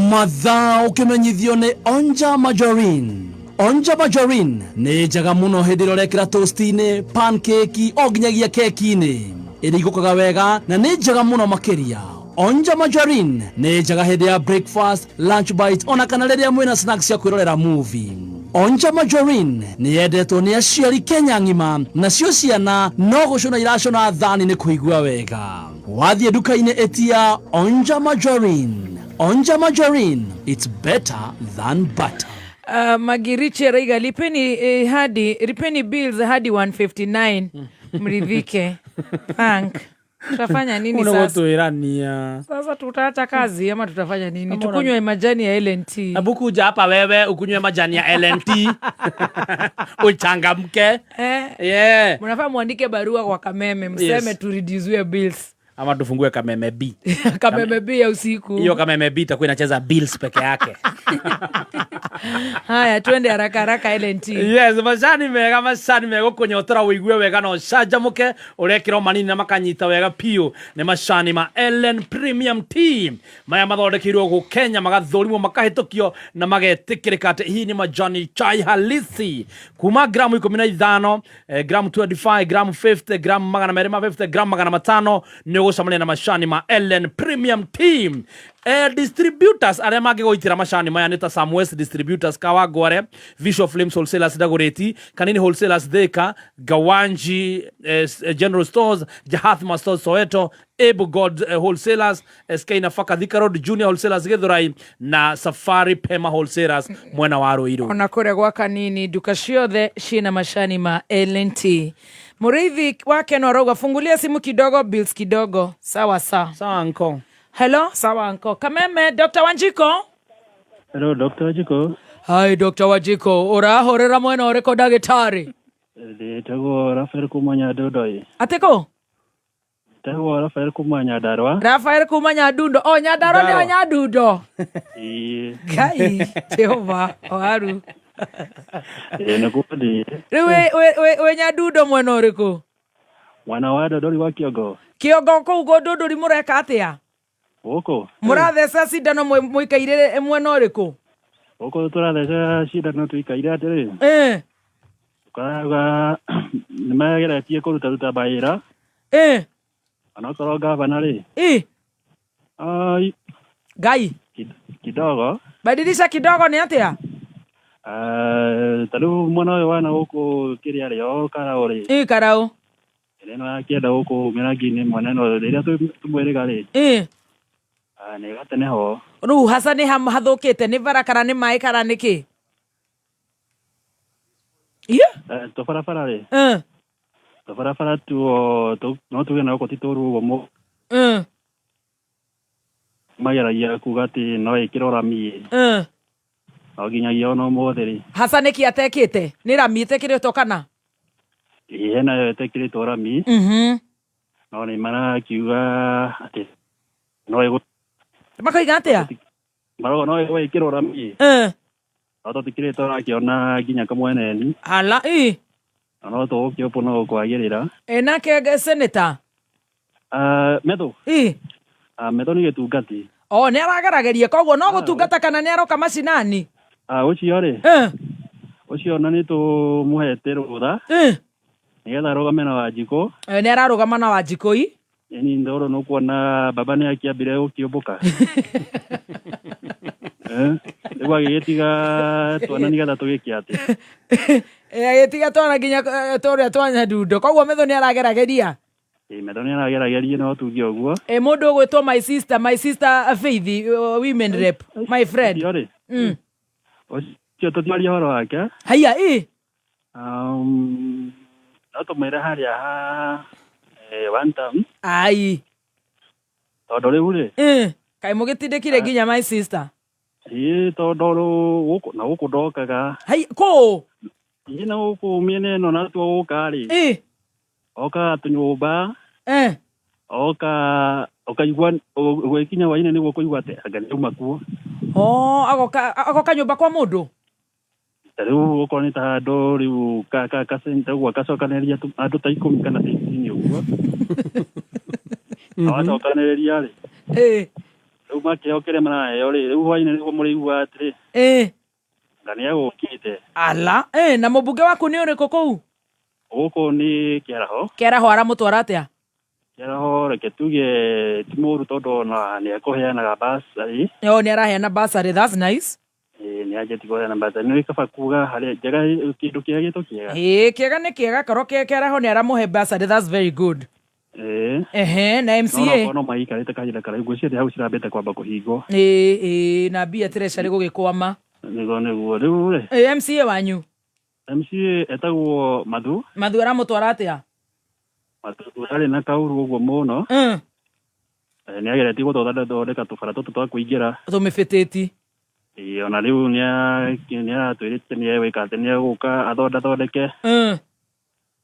Mathaa ũkĩmenyithio nĩ Onja Margarine. Onja Margarine nĩ njega mũno hĩndĩ ĩrĩa ũrekĩra toast-inĩ, pancake, o nginyagia keki-inĩ. Ĩrigũkaga wega na nĩ njega mũno makĩria. Onja Margarine nĩ njega hĩndĩ ya breakfast, lunch bite, ona kana rĩrĩa mwĩna snacks cia kwĩrorera movie. Onja Margarine nĩ yendetwo nĩ aciari Kenya ng'ima, nacio ciana no gũcũna iracũna thani nĩ kũigua wega. Wathiĩ nduka-inĩ ĩtia Onja Margarine. Onja Margarine, it's better than butter. Magirichi araiga lipeni hadi lipeni bills hadi 159 mridhike. Thank. Tutafanya nini sasa? Unagotwĩrania. Sasa tutaacha kazi ama tutafanya nini? Ama Tukunywe majani ya LNT. Hebu kuja hapa wewe ukunywe majani ya LNT. Uchangamke. Yeah. Mnafaa muandike barua kwa Kameme mseme Yes. tu reduce bills. Ama tufungue Kameme B. Kameme B ya usiku. Hiyo Kameme B itakuwa inacheza bills peke yake. Haya, twende haraka haraka LNT. Yes, macani mega, macani mega gũkũnyotora ũigue wega na ũcanjamũke, ũrekĩrwo manini na makanyita wega piũ. Nĩ macani ma Ellen Premium Tea. Maya mathondekeirwo gũkũ Kenya, magathũrimwo, makahĩtũkio na magetĩkĩrĩka atĩ hii nĩ majani chai halisi. Kuma gramu 15, gramu 25, gramu 50, gramu magana merĩ ma 50, gramu magana matano, nĩ ũgũcemania na macani ma Ellen Premium Tea. Distributors arĩa mangĩgũitĩra macani maya nĩ ta Samwest Distributors Kawangware, Visual Flames Wholesalers Dagoretti, Kanini Wholesalers Thika, Gawanji General Stores, Jahathma Stores Soweto, Able God Wholesalers, SK Nafaka Thika Road, Junior Wholesalers Githurai na Safari Pema Wholesalers mwena wa Ruiru. Ona kũrĩa gwa Kanini nduka ciothe ciĩna macani ma LNT. Mũrĩithi wake no arauga fungulia simu kidogo, bills kidogo. Sawa sawa. Sawa anko. Hello, sawa anko. Kameme, Dr. Wanjiko. Hello, Dr. Wanjiko. Hi, Dr. Wanjiko. Ũrahũrĩra mwena ũrĩkũ ndagĩtarĩ? Ndĩtagwo Rafael kuma Nyandundo. Atĩkũ? Ndĩtagwo Rafael kuma Nyandarua. Rafael kuma Nyandundo. O, Nyandarua nĩyo Nyandundo. Ĩĩ. Ngai, Jehova, oharu. Ĩĩ, nĩkuo ndĩ. Rĩu wĩ Nyandundo mwena ũrĩkũ? Mwena wa Ndondori wa Kĩongo. Kĩongo kũu Ndondori mũreka atĩa? Gũkũ. Mũratheca cindano mũikaire mwena ũrĩkũ? Gũkũ tũratheca cindano tũikaire atĩrĩ. Tũkarauga nĩ mageretie kũrutaruta mawĩra. Onokorwo gavana rĩ. Ai. Ngai. Kidogo. Badilisha kidogo nĩ atĩa? Ta rĩu mwena ũyũ wa na gũkũ kĩrĩa rĩ, o Karaũ rĩ. Karaũ. Ĩrĩa ĩno ya kĩenda gũkũ mĩrangi-inĩ mwena ĩno rĩrĩa tũmwĩrĩga rĩ. Nĩ gatene ho. Rĩu haca nĩ hathũkĩte nĩ bara kana nĩ maĩ kana nĩ kĩ? Iye? Eh, tũbarabara rĩ Eh, tũbarabara tuo no tuge na gũkũ ti tũru ũguo eh, mageragia kuga atĩ no ĩkĩrwo rami eh. No nginyagia ona ũmũthĩ rĩ Haca nĩkĩ atekĩte? Nĩ rami ĩtekĩrĩtwo kana? Ĩ, hena yo ĩtekĩrĩtwo rami. No nĩ marakiuga atĩ no ĩgũ Makoiga atĩa? Marauga no ĩgwĩkĩrwo rami. Eh. No tũtikĩrĩ tũrakĩona nginya kamweneni. Ala ĩ. Na no tũgũkĩũpũ no gũkwagĩrĩra. Ĩ nake senator? Ah, Methu. Ĩ. Ah, Methu nĩ gĩtungati. O nĩ aragerageria koguo no gũtungata kana nĩ aroka macinani? Ah, ũcio rĩ. Eh. Ũcio ona nĩ tũmũhete rũtha. Eh. Nĩgetha arũgame na Wanjikũ. Nĩ ararũgama na Wanjikũ i. Ĩni ndoro nĩ ũkuona baba nĩ akĩambire gũkĩũmbũka. Eh, rĩu agĩgĩtiga twana nĩgetha tũgĩke atĩ. Ĩ, agĩtiga twana nginya tũrĩa twa nyadundo koguo Methu nĩ aragerageria. Ĩ, Methu nĩ aragerageria no tuge ũguo. Ĩ mũndũ ũgwĩtwo my sister, my sister Faith, women rep, my friend. Ũcio rĩ. Ũcio tũtiaria ũhoro wake. Haiya ĩ. No tũmwĩre harĩa ha one term. Ai. Tondũ rĩu rĩ. Kaĩ mũgĩtindĩkire nginya my sister. Ĩ tondũ rĩu gũkũ na gũkũ ndokaga. Hai kũ? Ĩ na gũkũ mĩena ĩno natuo gũka rĩ. Ĩ. Okaga tũnyũmba. Eh. Oka ũkaigua gwĩkinya hwainĩ nĩguo kũigua atĩ anga nĩauma kuo. Oh, agoka agoka nyũmba kwa mũndũ. Ta rĩu okorwo nĩ ta handũ rĩu ka ka ka center ũguo agacokanĩrĩria andũ ta 10 kana 15 ũguo. Awacokanĩrĩria rĩ. Ĩ. Rĩu makĩheo kĩrĩa maraheo rĩ, rĩu hwainĩ nĩguo mũrĩigua atĩrĩ. Ĩ. Anga nĩegũkĩte. Ala, ĩ na mũmbunge waku nĩ ũrĩkũ kũu? Gũkũ nĩ Kĩaraho. Kĩaraho aramũtwara atĩa? Kĩaraho reke tuge ti mũru tondũ ona nĩekũheanaga bursary. Oh, nĩ araheana bursary, that's nice. Ĩ, nĩ anjĩtie kũheana bursary. Nĩ kaba kuga harĩa njega kĩndũ kĩega gĩtwo kĩega. Ĩ, kĩega nĩ kĩega korwo Kĩaraho nĩ aramũhe bursary, that's very good. Ĩ. Ehe, na No MCA? onokorwo no maikarĩte kahinda karaihu ngwĩciria hau cirambĩte kwamba kũhingwo. Ĩ, ĩ, na mbia treasury gũgĩkwama. Nĩguo nĩguo rĩu rĩ. Ĩ, MCA wanyu? MCA etagwo Mathu. Mathu aramũtwara atĩa? Mathu ndarĩ na kaũru ũguo mũno. Nĩ ageretie gũthondeka tũbara tũtũ twa kũingĩra. Tũmĩbĩtĩti. Ĩ, ona rĩu nĩ aratwĩrĩte nĩ egwĩka atĩ nĩ egũka athondathondeke.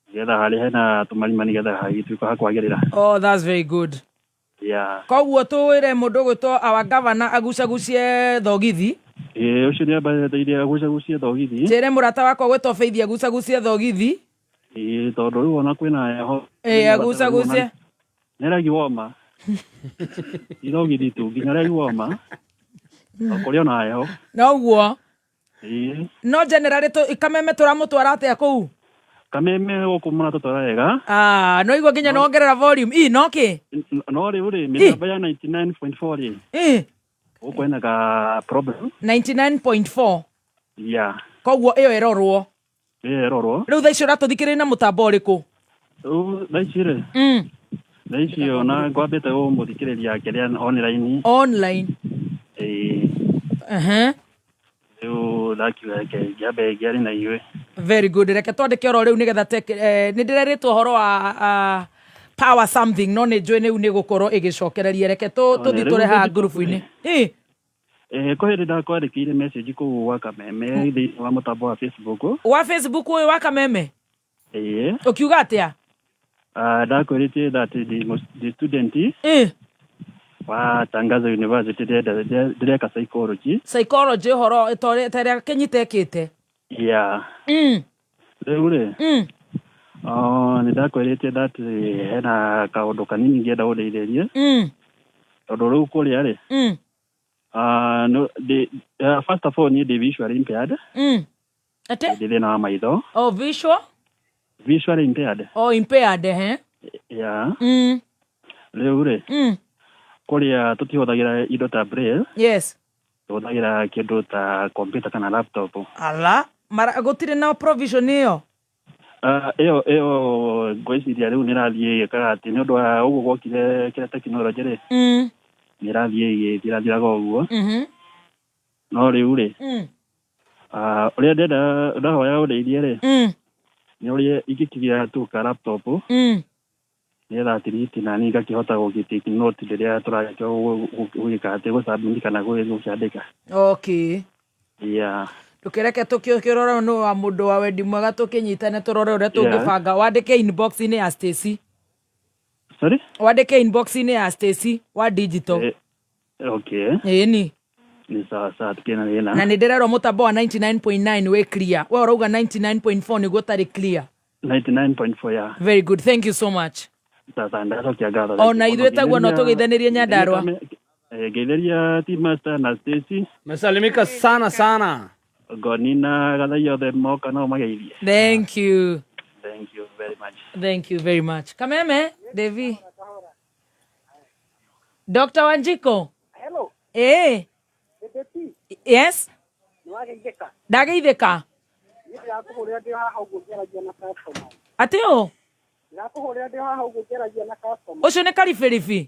Nĩgetha harĩa hena tũmarima nĩgetha hagĩtuĩka ha kwagĩrĩra. Oh, that's very good. Yeah. Koguo tũwĩre mũndũ ũgwĩtwo our governor agucagucie thogithi. Ĩ, ũcio nĩ ambateire agucagucie thogithi. Njĩre mũrata wakwa ũgwĩtwo Faith agucagucie thogithi. Ĩ, tondũ rĩu ona kwĩna heho. Ĩ, agucagucie. Nĩ regi woma. Ti thogithi tu, nginya regi woma. O kũrĩ ona heho. Noguo. Ĩ. No generally Kameme tũramũtwara atĩa kũu? Kameme gũkũ mũratũtwara wega. Ah, no igua nginya nĩwongerera volume. Ĩ, no kĩ? No rĩu rĩ, mĩtambo ya 99.4 rĩ. Ĩ. Gũkũ ĩna ka problem. 99.4. Yeah. Koguo ĩyo ĩrorwo. Ĩyo ĩrorwo. Rĩu thaa ici ũratũthikĩrĩria na mũtambo ũrĩkũ? Rĩu thaa ici rĩ. Thaa ici ona ngwambĩte gũmũthikĩrĩria kĩrĩa online. Online. Ĩ. Ehe. Rĩu ndakiuga reke ngĩambe ngĩarie na inyuĩ. Very good. Reke twandĩke oro rĩu nĩgetha nĩ ndĩrerĩtwo ũhoro wa power something no nĩ njũĩ rĩu nĩ gũkorwo ĩgĩcokereria. Reke tũthiĩ Rĩu tũre haha ngũthiĩ ngurubu-inĩ. Ĩ. Kwĩ hĩndĩ ndakwandĩkĩire message kũu gwa Kameme thĩinĩ wa mũtambo wa Facebook. Wa Facebook ũyũ wa Kameme? Ĩĩ. Ũkiuga atĩa? Ndakwĩrĩte that ndĩ student. Ĩ. Wa Tangaza University ndĩreka psychology. Psychology ũhoro ta ĩrĩa Kĩnyita ĩkĩte. Yeah. Rĩu rĩ. Nĩ ndakwĩrĩte that hena kaũndũ kanini ingĩenda ũndeithĩrie. Tondũ rĩu kũrĩa rĩ. No, first of all niĩ ndĩ visually impaired. Ate? Ndĩ thĩna wa maitho. Oh, visual? Visually impaired. Oh, impaired, eh? Yeah. Rĩu rĩ. Kũrĩa tũtihũthagĩra indo ta braille. Yes. Tũhũthagĩra kĩndũ ta computer kana laptop. Ala, mara gũtirĩ na provision ĩyo. Ĩyo ĩyo ngwĩciria rĩu nĩ ĩrathiĩ ĩgĩkaga atĩ nĩ ũndũ wa ũguo gwokire kĩrĩa tekinoronjĩ rĩ. Nĩ ĩrathiĩ ĩgĩthirathiraga ũguo. No rĩu rĩ, ũrĩa ndĩrenda ndahoya ũndeithie rĩ, nĩ ũrĩa ingĩkĩgĩa tu ka laptop nĩgetha at least nani ngakĩhota gũgĩ take note rĩrĩa tũragĩtua gũgĩka atĩ gũ submit kana gũkĩandĩka. Okay. Yeah. Ndũkĩreke tũkĩrore nũ wa mũndũ wa wendi mwega, tũkĩnyitane tũrore ũrĩa tũngĩbanga. Wandĩke inbox-inĩ ya Stacy. Sorry? Wandĩke inbox-inĩ ya Stacy wa digital. Okay. Ĩni. Nĩ sawa sawa, tukĩna thĩna. Na nĩ ndĩrerwo mũtambo wa 99.9 wĩ clear, we ũrauga 99.4 nĩguo ũtarĩ clear. 99.4, yeah. Very good, thank you so much. Sasa ndacokia ngatho. Ona ithuĩ taguo no tũgeithanĩrie Nyandarua. Ngeithĩria Team Master na Stacy. Mesalimika sana sana. Ngoni na Gathai othe moka no mageithie. Thank you. Thank you very much. Thank you very much. Kameme Devi, Dr. Wanjiko. Hello. Ndeti. Yes. Nĩ wageithĩka? Ndageithĩka. Niĩ ndĩrakũhũrĩra ndĩ haha ũguo ngĩaragia na customer. Atĩ ũ? Ndĩrakũhũrĩra ndĩ haha ũguo ngĩaragia na customer. Ũcio nĩ karibĩribi.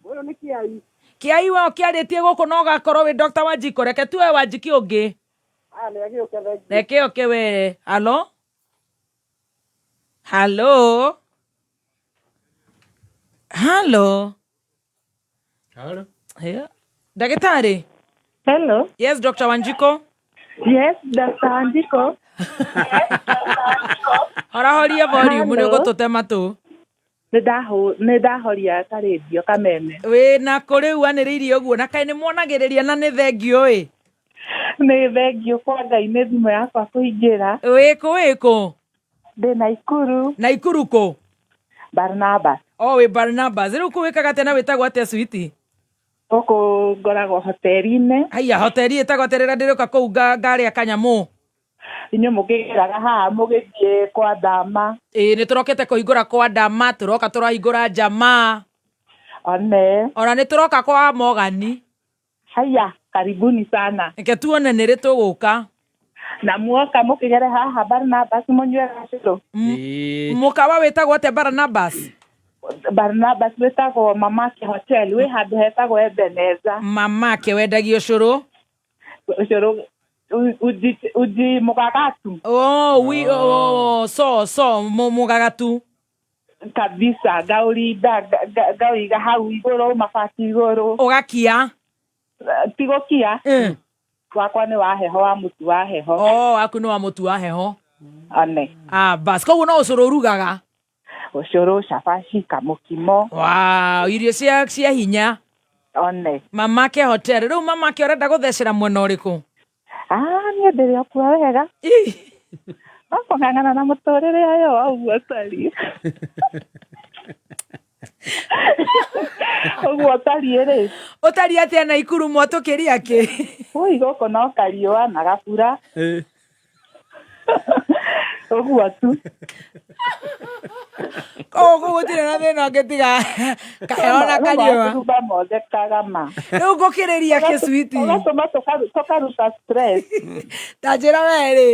Ũyũ nĩ kĩai. Kĩai we ũkĩarĩtie gũkũ no ũgakorwo wĩ Dr. Wanjiko, reke tuoe Wanjiki ũngĩ. Aya nĩ agĩũke, thengiũ. Reke oke we. Halo, halo, halo. Halo. Yeah. Ndagĩtarĩ. Hello. Yes, Dr. Wanjiko. Yes, Dr. Wanjiko. Horahoria volume nĩ Hello. ũgũtũte matũ. Nĩ ndahoria karendio kameme. Wĩ na kũ rĩu anĩrĩirie ũguo na kaĩ nĩ muonagĩrĩria na nĩ thengio ĩ? Nĩ thengio kwa Ngai nĩ thimũ yakwa kũingĩra. Wĩ kũ wĩ kũ? Ndĩ Naikuru. Naikuru kũ? Barnabas. O wĩ Barnabas. Rĩu kũ wĩkaga atĩa na wĩtagwo atĩa switi? Gũkũ ngoragwo hoteri-inĩ. Haiya, hoteri ĩtagwo atĩa rĩrĩa ndĩrĩũka kũu ngarĩa kanyamũ? Inyuĩ mũkĩgeraga haha mũgĩthiĩ kwa Ndama. Ĩĩ, nĩ tũrokĩte kũhingũra kwa Ndama, tũroka tũrahingũra Jamaa. One. Ona nĩ tũroka kwa Mogani. Haya, karibuni sana. Reke tuone nĩ rĩ tũgũka. Na muoka mũkĩgere haha Barnabas mũnyue gacũrũ. Mũkawa wĩtagwo atĩa Barnabas? Barnabas wĩtagwo Mamake Hotel, wĩ handũ hetagwo Ebeneza. Mamake wendagio cũrũ? Ũcũrũ uji, uji mũgagatu. Oh, wi, oh, so so mũgagatu. Kabisa, ngaũrinda ngauiga hau igũrũ mabati igũrũ. Ũgakia? Ti gũkia. Wakwa nĩ wa heho, wa mũtu wa heho. Oh, waku nĩ wa mũtu wa heho. One. Ah, bas koguo no ũcũrũ ũrugaga? Ũcũrũ, cabaci, kamũkimo. Wow, irio cia hinya. One. Mamake Hotel. Rĩu Mamake ũrenda gũthecera mwena ũrĩkũ? Ah, niĩ ndĩrĩ o kuo wega. No kũng'ang'ana na mũtũrĩre ũyũ wa ũguo ũtariĩ. Ũguo ũtariĩ rĩ. Ũtariĩ atĩa Naikuru mwatũkĩria kĩ? Ui, gũkũ no kariũa na gabura. Ũguo tu. Koguo gũtirĩ na thĩna ũngĩ tiga kaheho na kariũa. Mathumba mothe kagama. Rĩu ngũkĩrĩria kĩ switi? Ũgatũma tũkaruta stress. Ta njĩra we rĩ.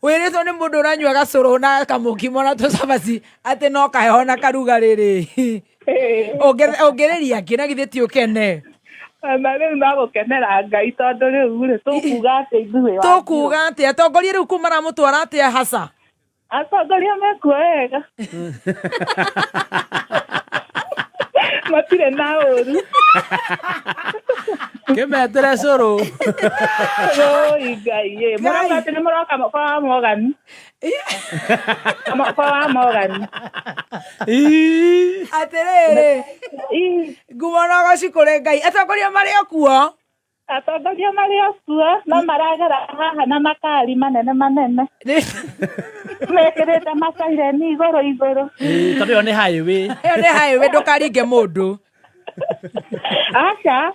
Wĩrĩtwo nĩ mũndũ ũranyua gacũrũ na kamũkimo na tũcabaci atĩ no kaheho na karugarĩ rĩ. Ũngĩrĩria kĩ na githĩ ti ũkene? Na rĩu no gũkenera Ngai tondũ rĩu rĩ tũkuga atĩ ithuĩ. Tũkuga atĩa? Atongoria rĩu kũ maramũtwara atĩa haca? Atongoria mekuo wega. Matirĩ na ũru. Kĩmetere cũrũ. Oi Ngai ĩ. Mũrauga atĩ nĩ mũroka kwa Mogani. Kwa wa Mogani. Atĩrĩrĩ. Ngumo na ũgoci kũrĩ Ngai. Atongoria marĩ o kuo? Atongoria marĩ o kuo no maragera haha na makari manene manene. Mekĩrĩte macaireni igũrũ igũrũ. Tondũ ĩyo nĩ highway. Ĩyo nĩ highway, ndũkaringe mũndũ. Aca.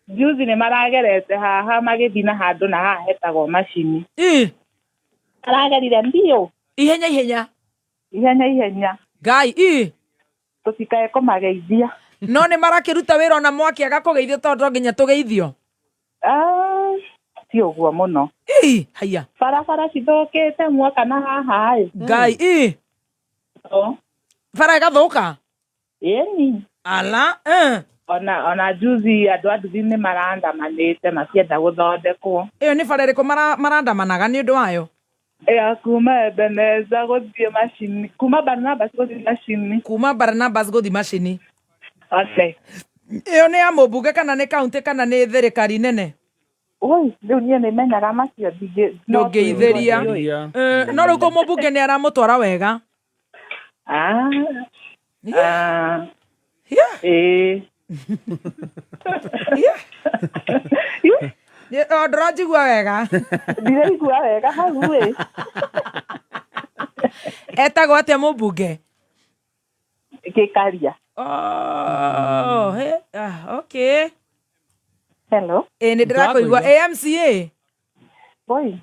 Juzi nĩ maragerete haha magĩthiĩ na handũ na haha hetagwo macini. Maragerire mbio. Ihenya ihenya. Ihenya ihenya. Ngai. Tũtikae kũmageithia. No nĩ marakĩruta wĩra ona mwakĩaga kũgeithio tondũ no nginya tũgeithio? Ah, ti ũguo mũno. Haiya. Barabara cithũkĩte muoka na haha ĩ. Ona juzi andũ a nduthi nĩ marandamanĩte makĩenda gũthondekwo. Ĩyo nĩ bara ĩrĩkũ marandamanaga nĩ ũndũ wayo? Ya kuma Ebeneza gũthiĩ macini, kuma Barnabas gũthiĩ macini. Kuma Barnabas gũthiĩ macini. Ate. Ĩyo nĩ ya mũmbunge kana nĩ kaunti kana nĩ thirikari nene? Oi, rĩu niĩ nĩ menyaga macio ndingĩ no Ndũngĩithĩria. ndiũĩ. No rĩu kũ mũmbunge nĩ aramũtwara wega? Ah. Ah. Ĩĩ. O ndũranjigua wega. Ndiraigua wega hau ĩ. Etagwo atĩa mũmbunge? Gĩkaria. Oh, he, ah, okay. Hello. Ĩ nĩ ndĩrakũigua. Ĩ MCA? Oi.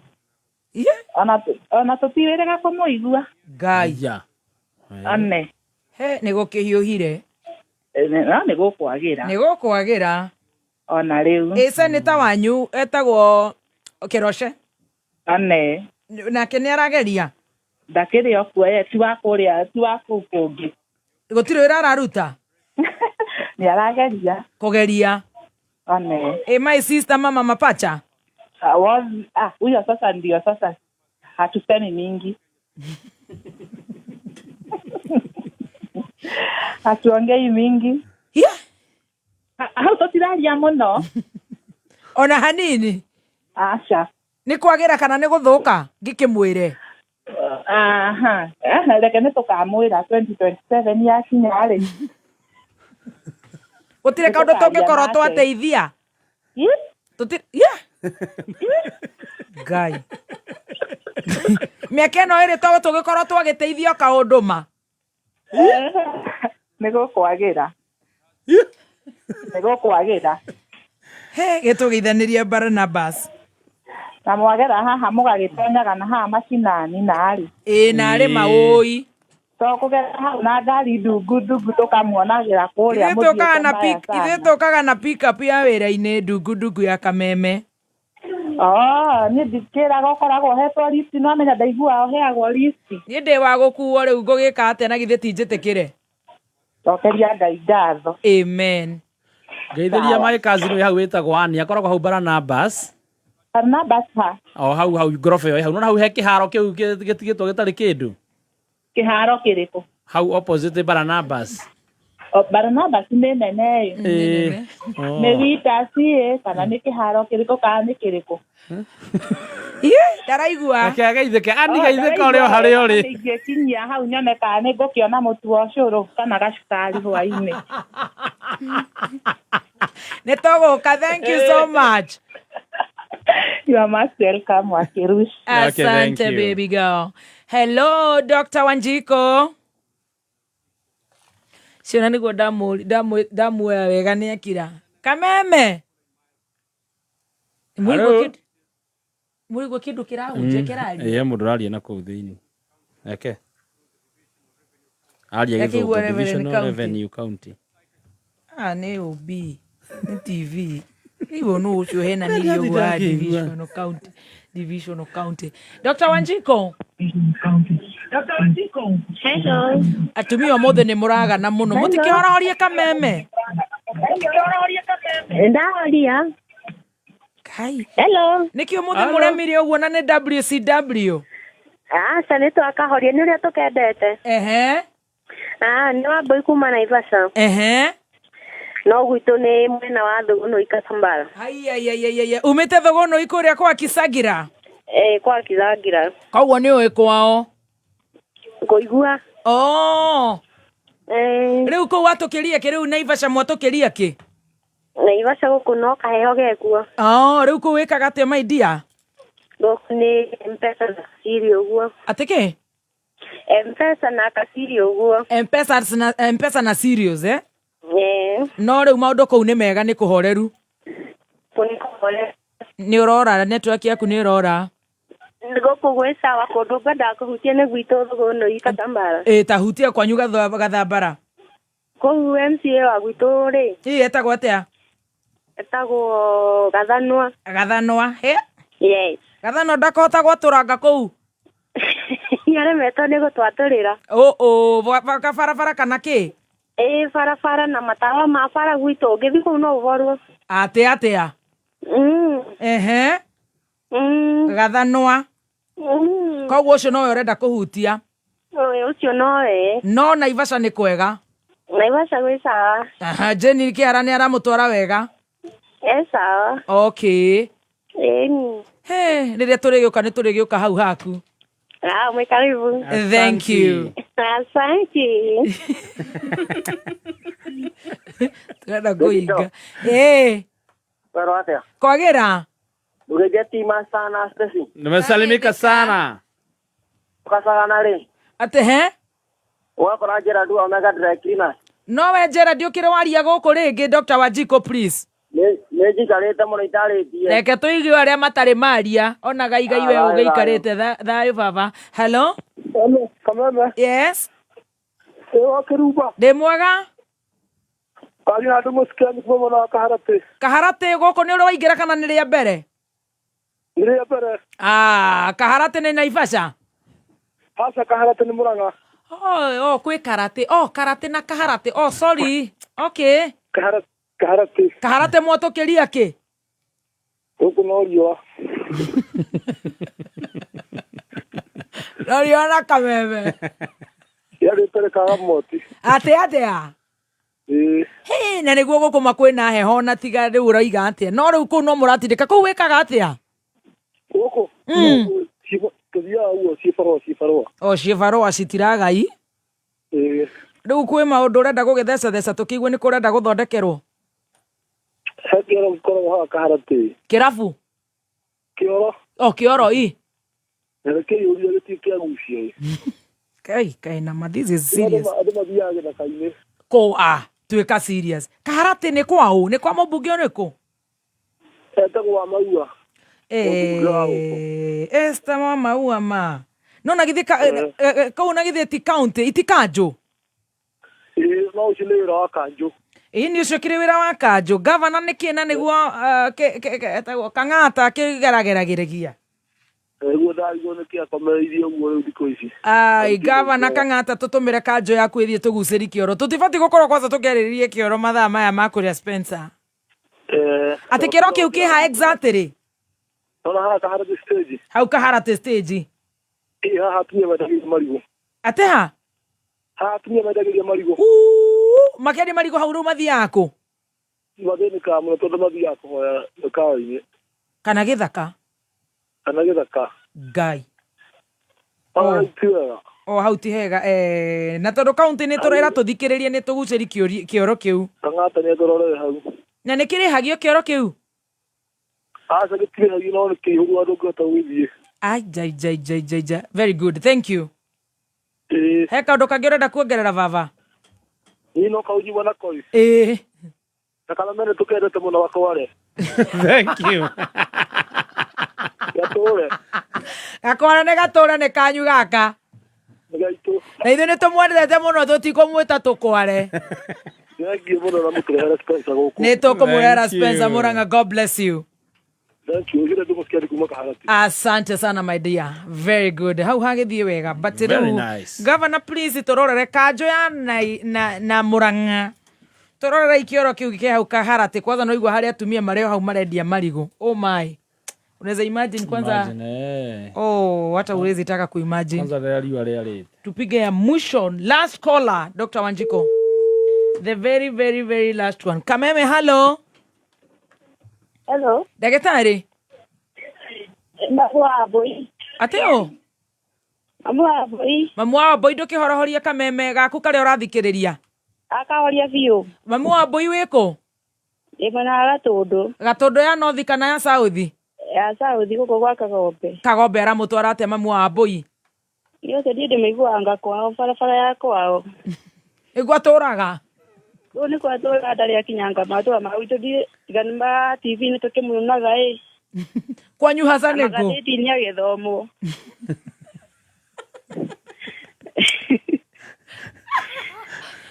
Ona tũtiwĩrĩga kũmũigua. Ngai. One. He, nĩ gũkĩhiũhire. No nĩ gũkwagĩra. Nĩ gũkwagĩra. Ona rĩu. Ĩ seneta wanyu etagwo Kĩroce? One. Nake nĩ arageria? Ndakĩrĩ o kuo ye ti wa kũrĩa ti wa kũu kũngĩ. Gũtirĩ wĩra araruta? Nĩ arageria. Kũgeria. One. Ĩ my sister mama mapacha? Ah, huyo sasa ndio sasa hatusemi mingi. Hatuongei mingi. Yeah. Hau tũtiraria mũno. Ona hanini? Aca. Nĩ kwagĩra kana nĩ gũthũka? Ngĩkĩmwĩre. Aha. Reke nĩ tũkamwĩra 2027 yakinya rĩ. Gũtirĩ kaũndũ tũngĩkorwo twateithia? Tũtirĩ. Yeah. Ngai. Mĩaka ĩno ĩrĩ to tũgĩkorwo twagĩteithio kaũndũ ma. Nĩ gũkwagĩra. Nĩ gũkwagĩra. He, gĩtũgeithanĩrie Barnabas. Na mwagera haha mũgagĩtonyaga na haha macinani narĩ. Ĩ narĩ maũi. To kũgera hau na ngari ndungu ndungu tũkamuonagĩra kũrĩa Ithuĩ tũkaga mũthiĩte na mbaya pick, ithuĩ sana. tũkaga na pick up ya wĩra-inĩ ndungu ndungu ya kameme. Oh, niĩ ndikĩraga ũkoragwo ũhetwo listi no amenya ndaiguaga ũheagwo listi. Niĩ ndĩ wa gũkuo rĩu ngũgĩka atĩa na githĩ ti njĩtĩkĩre? Cokeria Ngai ngatho. Amen. Ngeithĩria my cousin wĩ hau wĩtagwo Annie akoragwo hau Barnabas. Barnabas ha? O hau hau ngoroba ĩyo ĩ hau. Nĩwona hau he kĩharo kĩu gĩtigĩtwo gĩtarĩ kĩndũ? Kĩharo kĩrĩkũ? Hau opposite Barnabas. O, Barnabas nĩ nene ĩ. Ĩĩ. Nĩ Witas ĩ kana nĩ kĩharo kĩrĩkũ kana nĩ kĩrĩkũ? Ndaraigua. Reke ageithĩke. Annie Oh, geithĩka ũrĩ o harĩa ũrĩ. Ingĩkinyia hau nyone kana nĩ ngũkĩona mũtu wa ũcũrũ kana gacukari hwainĩ. Nĩ tũgũka. Thank you so much. You are most welcome, Wakirush. Okay, thank Asante you. baby girl. Hello Dr. Wanjiko. Ciona nĩguo ndamuoya wega nĩ akira. Kameme. Hello. Mũrigwo kĩndũ kĩrahunjia kĩraria. Ĩĩ mũndũ ũraria na kũu thĩinĩ. Reke. Aria Reke gĩthũngũ igue Reverend Divisional County. Revenue County. Ah, nĩ OB, nĩ TV. Iwo nũ ũcio henanirie ũguo wa divisional county, divisional county. Dr. Wanjiko. Hello. Atumia ũmũthĩ nĩ mũragana mũno. Mũtikĩhorohorie kameme. Ndahoria. Kai. Hello. Nĩkĩ ũmũthĩ mũremire ũguo na nĩ WCW? Aca nĩ twakahoria nĩ ũrĩa tũkendete. Ehe. Ah, nĩ Wambũi kuma Naivasha. Ehe. No gwitũ nĩ mwena wa Thũgũnũi Kasambara. Aiaiaiaiai. Umĩte Thũgũnũi kũrĩa kwa Kisagira? Eh, kwa Kisagira. Koguo nĩ ũĩ kwao? Ngũigua. Oh. Rĩu kũu watũkĩria kĩ rĩu Naivasha mwatũkĩria kĩ? Naivasha gũkũ no kaheho gekuo. Oh, rĩu kũu wĩkaga atĩa my dear? Gũkũ nĩ M-Pesa na Kasiri ũguo. Atĩ kĩ? M-Pesa na Kasiri ũguo. M-Pesa na M-Pesa na cereals, eh? Eh. No rĩu maũndũ kũu nĩ mega nĩ kũhoreru. Kũu nĩ kũhoreru. Nĩ ũrora network yaku nĩ ĩrora. Gũkũ gwĩ sawa kũndũ ngwendaga kũhutia nĩ gwitũ Thũgũnũi Kasambara. Ĩ ta hutia kwanyu Gathambara. Kũu MCA wa gwitũ rĩ. Ĩ etagwo atĩa? Etagwo Gathanwa. Gathanwa. He? Yes. Gathanwa ndakahota gwatũranga kũu. Nĩaremetwo nĩ gũtwatũrĩra. Ũ ũ kabarabara kana kĩ? Ĩĩ barabara na matawa ma bara gwitũ ũngĩthiĩ kũu no ũborwo. Atĩ atĩa? Ehe. Gathanwa. Koguo ũcio nowe ũrenda kũhutia. Ũyũ ũcio nowe. No Naivasha nĩ kwega. Naivasha gwĩ sawa. Aha, Jane Kĩara nĩ aramũtwara wega. E sawa. Okay. Ĩni. He, rĩrĩa tũrĩgĩũka nĩ tũrĩgĩũka hau haku. Ah, mwĩ karibu. Thank you. Asante. Tũrenda kũhinga. Ĩĩ. Kwero atia? Kwagĩra. Ndũgeithie tima sana Stacy. Nimesalimika sana. Ũkacagana rĩ? Atĩ he? Ũgakora Gerald wa Omega Dry Cleaners. No we Gerald ũkĩrĩ waria gũkũ rĩngĩ Dr. Wanjikũ please. Nĩ njikarĩte mũno itarĩtie. Reke tũigue arĩa matarĩ maria ona gaigai we Ah, thayũ, ũgĩikarĩte thayũ baba. Hello? Hello, Kameme. Yes. Ĩ wa Kĩrumba. Ndĩ mwega. Kwaria na andũ mũcikiani kuma mwena wa Kaharatĩ. Kaharatĩ gũkũ nĩ ũrĩ waingĩra kana nĩ rĩa mbere? Nĩ rĩa mbere. Ah, Kaharatĩ nĩ Naivasha? Aca Kaharatĩ nĩ Mũrang'a. Oh, oh, kwĩ karatĩ. Oh, karatĩ na kaharatĩ. Oh, sorry. Okay. Kaharatĩ. Kaharatĩ mwatũkĩria kĩ? Gũkũ no riũa. No riũa na kameme. Yarĩte rĩkaga moti. Atĩ atĩa? Ĩĩ. Hĩ, na nĩguo gũkũ kwĩna heho na tiga rĩu ũroiga atĩa. No rĩu kũu no mũratindĩka. Kũu wĩkaga atĩa? Gũkũ? Tũthiaga ũguo cibarũa cibarũa. O cibarũa citiragai. Ĩĩ. Rĩu kwĩ maũndũ ũrenda gũgĩthecatheca tũkĩigue nĩ kũrenda gũthondekerwo. He kĩoro gĩkoragwo haha Kaharatĩ. Kĩrabu? Kĩoro. O kĩoro i. Na nĩkĩiyũria gĩtirĩ kĩagucia. Kai, kai na ma this is serious. Andũ mathiaga gĩthaka-inĩ. Kũ a tuĩka serious. Kaharatĩ nĩ kwa ũ? Nĩ kwa mũmbunge ũrĩkũ? Etagwo wa Maua. Esther wa Maua ma. No na githĩ kũu na githĩ ti county, iti kanjũ? Ĩĩ, no ũcio nĩ wĩra wa kanjũ. Ĩĩ nĩ ũcio kĩrĩ wĩra wa kanjũ. Gavana nĩ kĩ na nĩguo etagwo Kang'ata akĩgerageragĩria. Nĩguo ndarigwo nĩkĩ akomereirie ũguo rĩu thikũ ici. Ai, gavana Kang'ata tũtũmĩre kanjũ yaku ĩthiĩ tũgucĩri kĩoro. Tũtibatiĩ gũkorwo kwanza tũkĩarĩrĩria kĩoro mathaa maya ma kũrĩa Spencer. Atĩ kĩoro kĩu kĩ ha exactly? Ona haha Kaharatĩ stage. Hau Kaharatĩ stage. Ĩĩ, haha atumia mendagĩria marigũ. Atĩ ha? Haha atumia mendagĩria marigũ. Makĩendia marigũ hau rĩu mathiaga kũ? Mathĩnĩkaga mũno tondũ mathiaga kũhoya mĩkawa-inĩ. Kana gĩthaka? Kana gĩthaka. Ngai. Ona ti wega. O hau ti hega. Na tondũ kaunti nĩ tũrera tũthikĩrĩrie nĩ tũgucĩri kĩoro kĩu. Kang'ata nĩ atũrorere hau. Na nĩ kĩrĩhagio kĩoro kĩu? Aca gĩtirĩhagio no nĩ kĩihũru andũ ũngĩhota gũgĩthiĩ. Ai, jai, jai, jai, jai, jai. Very good. Thank you. He kaũndũ kangĩ ũrenda kuongerera baba? Niĩ no kaunjigua nako. Ĩĩ. Na kameme nĩ tũkendete mũno gakware. Thank you. Gatũre. Gakware nĩ gatũre nĩ kanyu gaka. Nĩ gaitũ. Na ithuĩ nĩ tũmwendete mũno tũtikũmwĩta tũkware. Thengiũ mũno na mũtũrehere Spencer gũkũ. Nĩ tũkũmũrehera Spencer Murang'a. God bless you. Thank you. Ũcio ndũmũciari kuma Kaharatĩ. Asante sana my dear. Very good. Hau hagĩthiĩ wega. But Very rĩu nice. Governor please tũrorere kanjũ ya na Murang'a. Tũrorere kĩoro kĩu kĩ hau Kaharatĩ. Kwanza no igua harĩa atumia marĩ o hau marendia marigũ. Oh my. Unaweza imagine kwanza. Imagine, eh. Oh, hata huwezi taka kuimagine. Kwanza rĩrĩa riũa rĩarĩte. Tupige ya mwisho last caller Dr. Wanjiko. The very very very last one. Kameme hello. Hello. Ndagĩtarĩ. Mamu wa Mbũi. Atĩ ũ? Mamu wa Mbũi. Mamu wa Mbũi ndũkĩhorohoria kameme gaku karĩa ũrathikĩrĩria. Akahoria biũ. Mamu wa Mbũi wĩkũ? Ndĩ mwena wa Gatũndũ. Gatũndũ ya North kana ya South? Ya South gũkũ gwa Kagombe. Kagombe aramũtwara atĩa mamu wa Mbũi? Niĩ ũcio niĩ ndĩmĩiguaga kwao barabara ya kwao. Nĩguo atũraga? Kũu nĩkuo atũraga ndarĩ akinyanga matũra ma gwitũ ndiĩ tiga nĩ ma TV nĩ tũkĩmuonaga ĩ. Kwanyu haca nĩkũ? Magathĩti-inĩ agĩthomwo.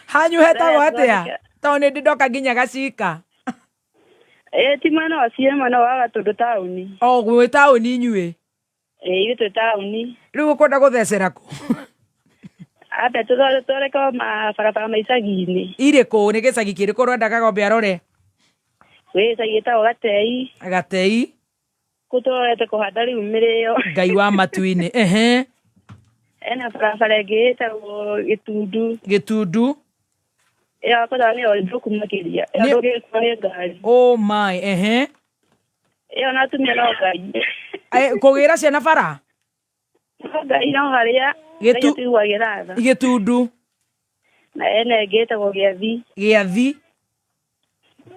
Hanyu hetagwo atĩa? Tondũ nĩ ndĩ ndoka nginya gacika. Ĩ ti mwena wa Ciĩ mwena wa Gatũndũ taũni. O gwĩ taũni inyuĩ? Ĩ ithuĩ twĩ taũni. Rĩu ũkwenda gũthecera kũ? Ambe tũthondeke mabarabara ma icagi-inĩ. Irĩkũ nĩ gĩcagi kĩrĩkũ ũrenda Kagombe arore? Gwĩ gĩcagi gĩtagwo Gatei. Gatei. Kũu tũrorete kũhanda rĩu mĩrĩo. Ngai wa matu-inĩ. Ehe. Ena barabara ĩngĩ ĩtagwo Gĩtundu. Gĩtundu. Ĩyo kwanza nĩyo thũku makĩria. Ĩyo ndũngĩkua nĩ ngari. Oh my, ehe. Ĩyo na atumia no Ngai. Kũgĩra ciana bara? No Ngai no harĩa. Gĩtu- Ngai atũiguagĩra tha. Gĩtundu. Na ena ĩngĩ ĩtagwo Gĩathi. Gĩathi.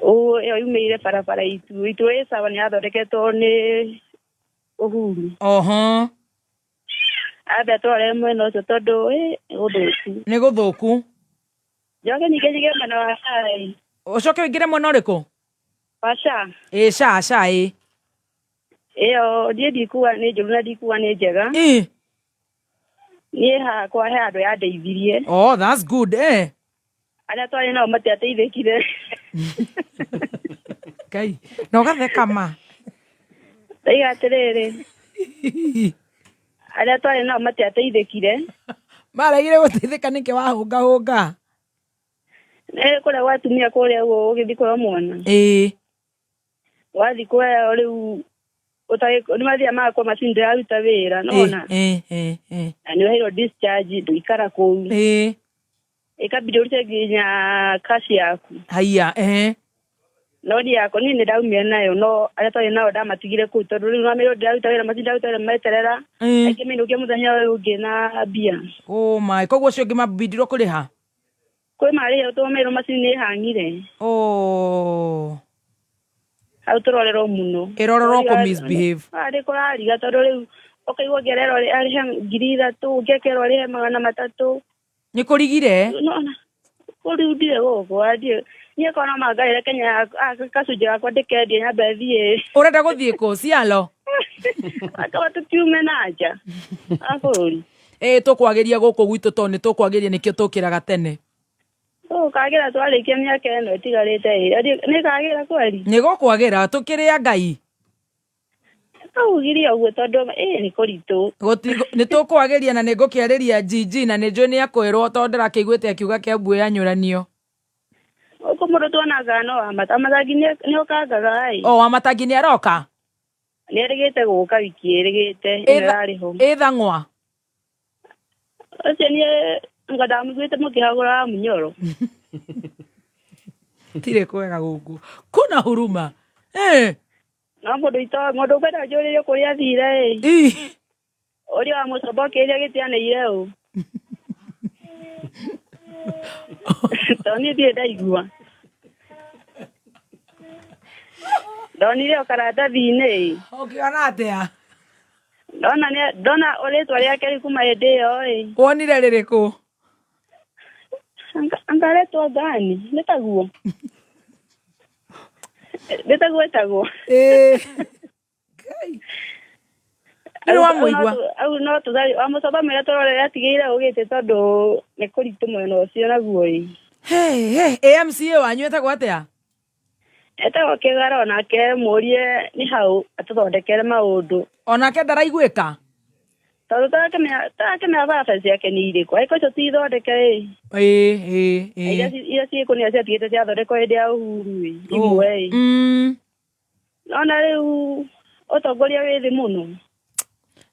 Ũ ĩyo yumĩire barabara itu. Itu ĩ sawa nĩ yathondeketwo nĩ Uhuru. Oho. Ambe atũrore mwena ũcio tondũ ĩ nĩ gũthũku. Nĩ gũthũku. Njoke ningĩ njige mwena wa SHA ĩ. Ũcoke ũingĩre mwena ũrĩkũ? Wa SHA. Ĩ SHA SHA ĩ. Ĩyo niĩ ndikuga nĩ njũru na ndikuga nĩ njega. Ĩ. Niĩ hakwa he handũ yandeithirie. Oh, that's good eh. Arĩa twarĩ nao matiateithĩkire. Ngai. Na ũgatheka ma. Ndaiga atĩrĩrĩ. Arĩa twarĩ nao matiateithĩkire. Maregire gũteithĩka nĩkĩ wahũngahũnga? Nĩ kũrĩa gwa atumia kũrĩa ũguo ũgĩthiĩ kũheo mwana. Ĩ. Wathiĩ kũheo rĩu nĩ mathiaga magakorwo macini ndĩraruta wĩra nona. Ĩ ĩ ĩ. Na nĩ ũheirwo discharge ndũikara kũu. Ĩ. Ĩkambidi ũrute nginya cash yaku. Haiya ehe. No niĩ yakwa niĩ nĩ ndaumire nayo no arĩa twarĩ nao ndamatigire kũu tondũ rĩu mamerwo ndĩraruta wĩra macini ndĩraruta wĩra meterera. Ĩ. Aingĩ mainũkia mũthenya ũyũ ũngĩ na mbia. Oh my, koguo ũcio ũngĩ mabindirwo kũrĩha? Kwĩ marĩha tondũ merwo macini nĩ ĩhang'ire. Oh. Hau tũrorerwo mũno. Ĩrorerwo kũ misbehave. Arĩ kũrariga tondũ rĩu ũkaigua ũngĩ arerwo arĩhe 3,000 ũngĩ akerwo arĩhe 300. Nĩ kũrigire? Nona kũu ndirĩ gũkũ andiĩ niĩ korwo no mangaĩre Kenya gacunjĩ gakwa ndĩkendie nyambe thiĩ. Ũrenda gũthiĩ kũ? Cialo? Akaba tũkiume na nja a bũrũri. Ĩ tũkwagĩria gũkũ gwitũ tondũ nĩ tũkwagĩria nĩkĩo tũkĩraga tene. Tũkagĩra twarĩkia mĩaka ĩno ĩtigarĩte ĩ nĩ kagĩra kweri? Nĩ gũkwagĩra tũkĩrĩ a Ngai. Taugirie ũguo tondũ ĩ nĩ kũritũ. Nĩ tũkwagĩria na nĩ ngũkĩarĩria GG na nĩ njũĩ nĩ akwĩrwo tondũ ndĩrakĩiguĩte akiuga Kĩambu yanyũranio. Gũkũ mũndũ tuonaga no wa Matangi nĩ ũkangaga ĩ. O wa Matangi nĩ aroka? Nĩ erĩgĩte gũka wiki ĩrĩgĩte ĩno ĩrarĩ ho. Ĩ Thang'wa? Ũcio niĩ anga ndamũiguĩte mũkĩhagũra wa Munyoro. Tirĩ kwega gũkũ. Kuna huruma. Eh. No mũndũ ito mũndũ ũkwenda njũrĩrio kũrĩa athire ĩ. Ũrĩa wa mũcomba ũkĩria gĩtianĩire ũ. Tondũ niĩ ndirĩ ndaigua. Ndonire o karatathi-inĩ. Ũkĩona atĩa? Ndona ndona rĩtwa rĩake rĩu kuma hĩndĩ ĩyo ĩ. Wonire rĩrĩkũ? Anga aretwo Ngani, nĩ taguo? Nĩ taguo etagwo? Ĩĩ. Ngai. Nĩ wamũigua? Au no tũtharĩ wa mũcomba mwĩre tũrore atigĩire ũgĩte tondũ nĩ kũritũ mwena ũcio naguo ĩ. Hey, hey, AMCA wanyu etagwo atĩa? Etagwo Kĩgara onake mũrie nĩ hau atũthondekere maũndũ. Onake ndaraiguĩka? Tondũ tarakĩmenya barabara ciake nĩ irĩkũ angĩkorwo icio ti thondeke ĩ. Ĩ ĩ ĩ. Iria ciĩkũ nĩ ciatigĩte ciathondekwo hĩndĩ ya Uhuru ĩ imwe ĩ. Nona rĩu ũtongoria wĩ thĩ mũno.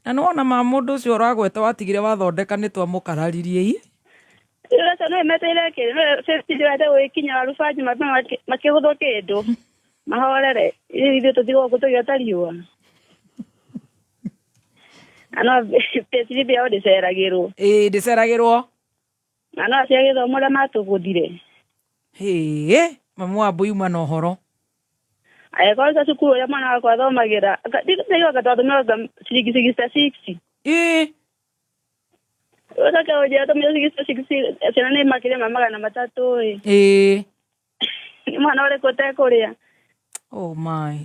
Na nĩ wona ma mũndũ ũcio ũragweta watigire wathondeka nĩ twamũkararirie ĩ. Rĩu acio no metereire kĩndũ ndĩrete gũgĩkinya warubanji makĩgũthwo kĩndũ mahorere rĩu ithuĩ tũtigwo gũkũ tũgĩota riũa. Na no payslip yao ndĩceragĩrwo. Ĩĩ ndĩceragĩrwo. Na no acio a gĩthomo ũrĩa matũgũthire. Hĩĩ mamu wa Mbui uma na ũhoro. Angĩkorwo ta cukuru ũrĩa mwana wakwa athomagĩra ndaigua anga twathomagĩra ciringi 66. Ĩĩ. Ũcoke ũnjĩre tũmĩre 66 ciana nĩ makĩria ma 300 ĩ. Ĩĩ. Nĩ mwana ũrĩkũ ũtekũrĩa? Oh my.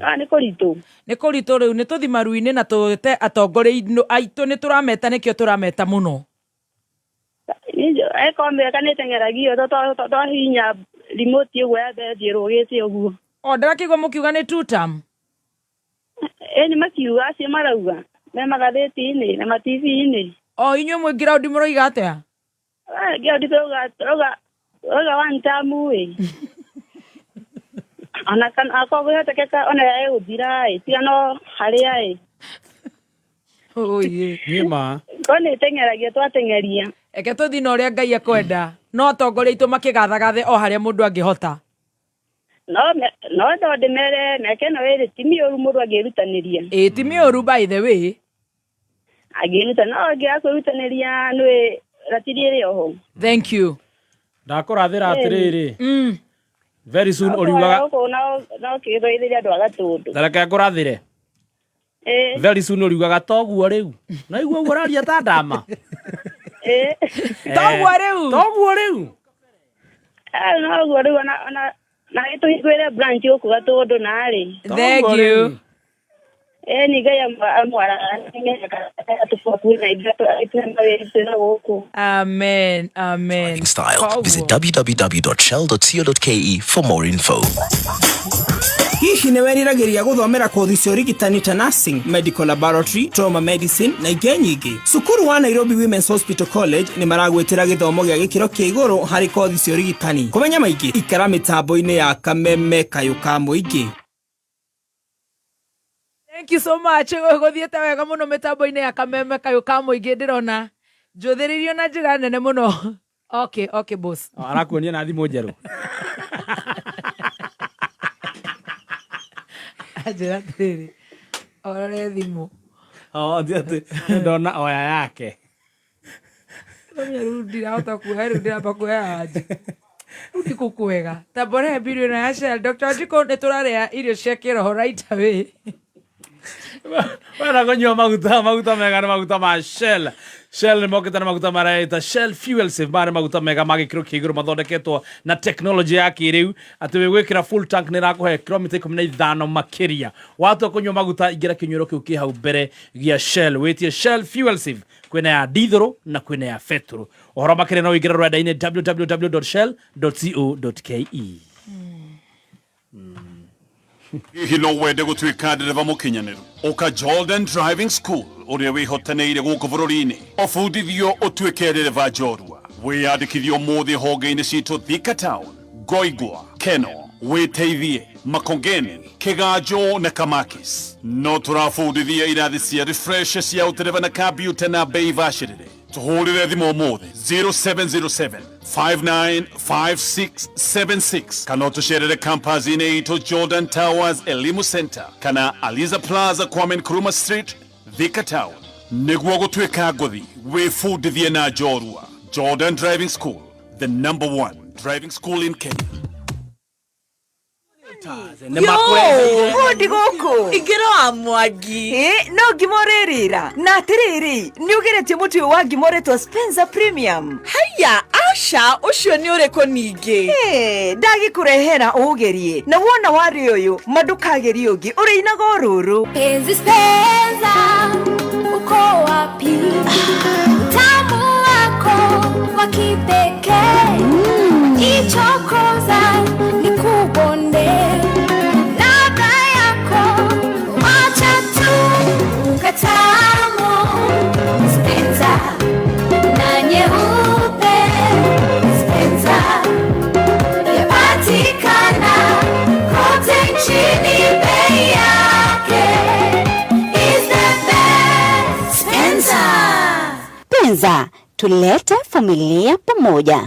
Ah, nĩ kũritũ. Nĩ kũritũ rĩu nĩ tũthi maru-inĩ na tũte atongoria aitũ nĩ tũrameta nĩkĩo tũrameta mũno. Eko mĩaka nĩ ĩteng'eragio twahihinya remote ũguo yambe ĩthiĩ ĩrũgĩte ũguo. O ndĩrakĩigua mũkiuga nĩ two term. Ĩ nĩ makiuga acio marauga me magathĩti-inĩ na ma TV-inĩ. O inyuĩ mwĩ ground mũroiga atĩa? Ground tũrauga tũrauga tũrauga one term ĩ. Ona kana akorwo kwĩhotekeka ona ĩgũthira ĩ tiga no harĩa ĩ. Oye. Niĩ ma. Ko nĩ ĩteng'eragia twateng'eria. Reke tũthiĩ na ũrĩa Ngai ekwenda. No atongoria aitũ makĩgathagathe o harĩa mũndũ angĩhota. No no no ndĩmere mĩaka ĩno ĩrĩ ti mĩũru mũndũ angĩrutanĩria. Ĩ ti mĩũru by the way. Angĩruta no angĩaga kwĩrutanĩria nĩ ratiri ĩrĩ oho. Thank you. Ndakũrathĩra atĩrĩrĩ. Very soon ũriugaga. Gũkũ no no kĩgĩthwaithĩria andũ a Gatũndũ. Ta reke ngũrathĩre. Very soon ũriugaga toguo rĩu. Na igua ũguo ũraria ta ndama. Toguo rĩu. Toguo rĩu. Noguo rĩu ona ona na gĩtũhingũrĩre branch gũkũ Gatũndũ narĩ. Thank you. Ĩni Ngai amwarathime na ithuĩ mawĩra twĩna gũkũ. Amen. Amen. Style. Visit www.shell.co.ke for more info. Hihi nĩ weriragĩria gũthomera kothi cia ũrigitani ta nursing, medical laboratory, trauma medicine na ingĩ nyingĩ? Cukuru wa Nairobi Women's Hospital College nĩ maragwĩtĩra gĩthomo gĩa gĩkĩro kĩa igũrũ harĩ kothi cia ũrigitani. Kũmenya maingĩ, ikara mĩtambo-inĩ ya Kameme Kayũ ka Mũingĩ. Thank you so much. Gũthiĩte wega mũno mĩtambo-inĩ ya Kameme Kayũ ka Mũingĩ ndĩrona njũthĩrĩirio na njĩra nene mũno. Okay, okay boss. Arakuonia na thimũ njerũ. Anjĩra atĩrĩrĩ, orore thimũ. Oh, ti atĩ ndona oya yake. Ndamenya rĩu ndirahota kuoya rĩu ndĩramba kuoya anja. Rĩu ndikũkwega. Tamba ũrehe mbirũ ĩno ya Shell. Dr. Wanjikũ nĩ tũrarĩa irio cia kĩroho right away. Wenda kũnyua maguta, maguta mega nĩ maguta ma Shell. Shell nĩ mokĩte na maguta mareta Shell Fuel Save. Maya nĩ maguta mega ma gĩkĩro kĩa igũrũ mathondeketwo na tekinoronjĩ ya kĩrĩu atĩ wĩgwĩkĩra full tank nĩ ĩrakũhe kilomita 15 makĩria. Watua kũnyua maguta ingĩra kĩnyuĩro kĩu kĩ hau mbere gĩa Shell wĩtie Shell Fuel Save. Kwĩna ya dithũrũ na kwĩna ya betũrũ. Ũhoro makĩria no ũingĩre rũrenda-inĩ www.shell.co.ke. Hihi no wende gũtuĩka ndereba mũkinyanĩru? Ũka Jordan Driving School ũrĩa wĩhotanĩire gũkũ bũrũri-inĩ ũbundithio ũtuĩke ndereba njorua. Wĩyandĩkithio ũmũthĩ honge-inĩ citũ Thika Town, Ngoingwa, Keno, Wĩteithie, Makongeni, Kĩganjo na Kamakis. No tũrabundithia irathi cia refresh cia ũtereba na kambiuta na bei bacĩrĩre. Tũhũrĩre thimũ ũmũthĩ 0707 595676 kana ũtũcerere campus-inĩ itũ Jordan Towers Elimu Center kana Aliza Plaza Kwame Nkrumah Street, Thika Town. Nĩguo gũtuĩka ngũthi wĩbundithie na njorua. Jordan Driving School, the number one driving school in Kenya. Bundi gũkũ ingĩra wa Mwangi. Ĩ, no ngima ũrĩrĩra na atĩrĩrĩ nĩ ũgeretie mũtu ũyũ wa ngima ũretwo Spencer Premium? Haiya, aca, ũcio nĩ ũrĩkũ ningĩ? Ĩ, ndagĩkũrehera ũũgerie na wona warĩ ũyũ ma ndũkagerie ũngĩ ũrĩinaga o rũrũ. Penzi Spencer, uko wapi? Utamu wako wa kipekee. Ichokoza nikubonde. Ladha yako wacha tu katamu. Spencer na nyeupe. Spencer yapatikana kote nchini, bei yake is the best. Spencer. Penza, tulete familia pamoja.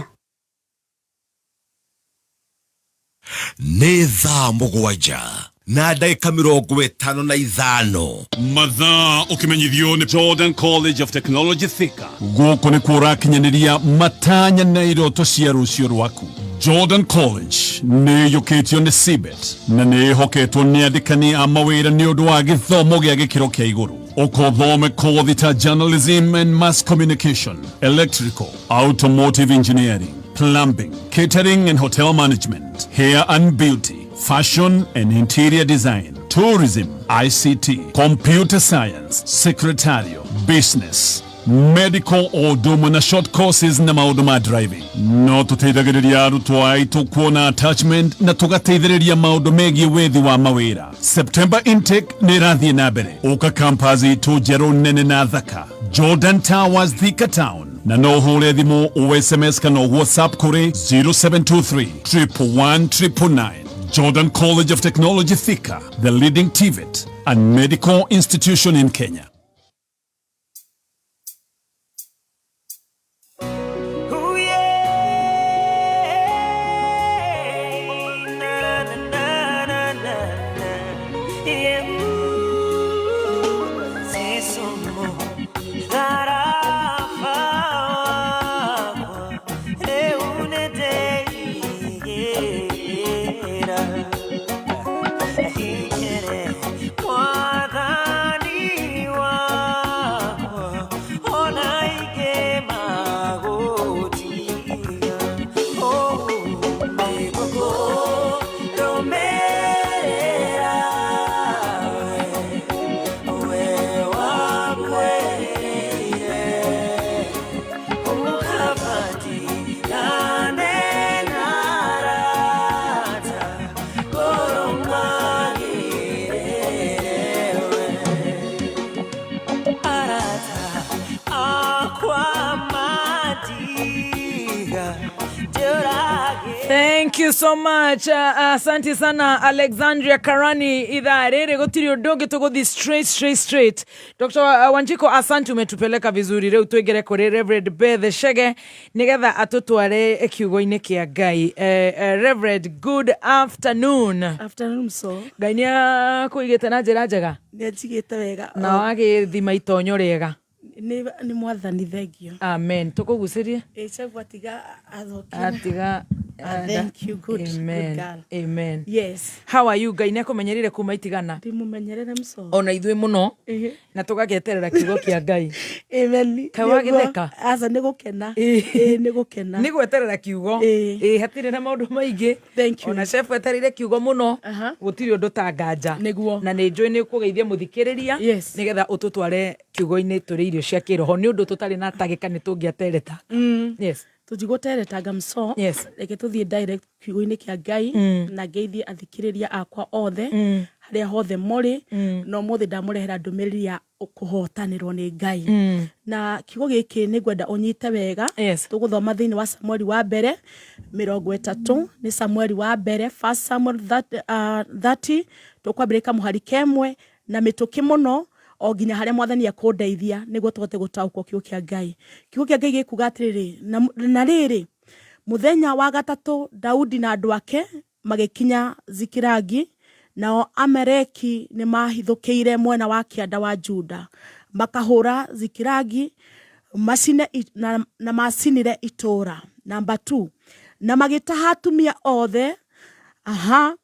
Nĩ thaa 7 na ndagĩka 55. Mathaa ũkĩmenyithio nĩ Jordan College of Technology Thika. Gũkũ nĩkuo ũrakinyanĩria matanya na iroto cia rũciũ rwaku. Jordan College nĩ ĩiyũkĩtio nĩ CBET na nĩ ĩhoketwo nĩ andĩkani a mawĩra nĩ ũndũ wa gĩthomo gĩa gĩkĩro kĩa igũrũ. Ũkothome kothi ta journalism and mass communication, electrical, automotive engineering, plumbing, catering and hotel management, hair and beauty, fashion and interior design, tourism, ICT, computer science, secretarial, business, medical o ũndũ na short courses na maũndũ ma driving. No tũteithagĩrĩria arutwo aitũ kuona attachment na tũgateithĩrĩria maũndũ megiĩ wethi wa mawĩra. September intake nĩ ĩrathiĩ na mbere. Ũka campus itũ njerũ nene na thaka. Jordan Towers, Thika Town. Na no ũhũre thimũ o SMS kana o WhatsApp kũrĩ 0723 111 999. Jordan College of Technology Thika, the leading TVET and medical institution in Kenya. Ooh, yeah. Na, na, na, na, na, na. Yeah, ooh. Sisumo. Tarafa wakwa. Rĩu nĩndĩigĩra. Hinyĩre mwathani wakwa. Ona ingĩ magũtiga. Oh, nĩngũkũrũmĩrĩra we, we wakwĩrĩire. Ũkabatigane na arata, ngũrũmagĩrĩre we. Arata akwa mandiga, njũragĩra. Thank you so much. Asante sana Alexandria Karani ithaa rĩrĩ gũtirĩ ũndũ ũngĩ tũgũthiĩ straight straight straight. Dr. Wanjiko, asante, umetupeleka vizuri. Rĩu tũingĩre kũrĩ Reverend Beth Chege nĩgetha atũtware kiugo-inĩ kĩa Ngai. Reverend, good afternoon. Afternoon, so. Ngai nĩ akũigĩte na njĩra njega Nĩ anjigĩte wega. Na wagĩthima itonyo rĩega. Nĩ mwathani, thengio. Amen. Tũkũgucĩrie. Ĩcagua tiga athokie. Atiga. Ah, thank you, good, Amen. good girl. Amen. Yes. How are you? Ngai nĩ akũmenyerire kuma itigana. Ndĩmũmenyerere mso. Ona ithuĩ mũno Ĩhĩ. Na tũgagĩeterera kiugo kĩa Ngai. Amen. Kaĩ wagĩtheka? Aca, nĩ gũkena. Ĩĩ, nĩ gũkena. Nĩ gweterera kiugo. Ĩĩ, hatirĩ na maũndũ maingĩ. Thank you. Ona chef etereire kiugo mũno. Gũtirĩ ũndũ ta nganja. Nĩguo. Na nĩ njũĩ nĩ ũkũgeithia mũthikĩrĩria. Yes. Nĩgetha ũtũtware kiugo-inĩ tũrĩ irio cia kĩroho nĩ ũndũ tũtarĩ na tagĩka nĩ tũngĩatereta. Yes. Tũtigũteretanga mso. Yes. Reke tũthiĩ direct kiugo-inĩ kĩa Ngai na ngeithie athikĩrĩria akwa othe harĩa hothe mũrĩ. Na ũmũthĩ ndamũrehera ndũmĩrĩri ya kũhotanĩrwo nĩ Ngai. Na kiugo gĩkĩ nĩ ngwenda ũnyite wega. Yes. Tũgũthoma thĩinĩ wa Samueli wa mbere 30, nĩ Samueli wa mbere, First Samuel 30. Tũkwambĩrĩria kamũhari kemwe na mĩtũkĩ mũno o nginya harĩa mwathani akũndeithia nĩguo tũhote gũtaũkwo kiugo kĩa Ngai. Kiugo kĩa Ngai gĩkuga atĩrĩrĩ, na rĩrĩ, mũthenya wa gatatũ Daudi na andũ ake magĩkinya Zikirangi, nao Amaleki nĩ mahithũkĩire mwena wa kĩanda wa Juda, makahũra Zikirangi macine na macinire itũũra. Number 2, na magĩtaha atumia othe. Aha,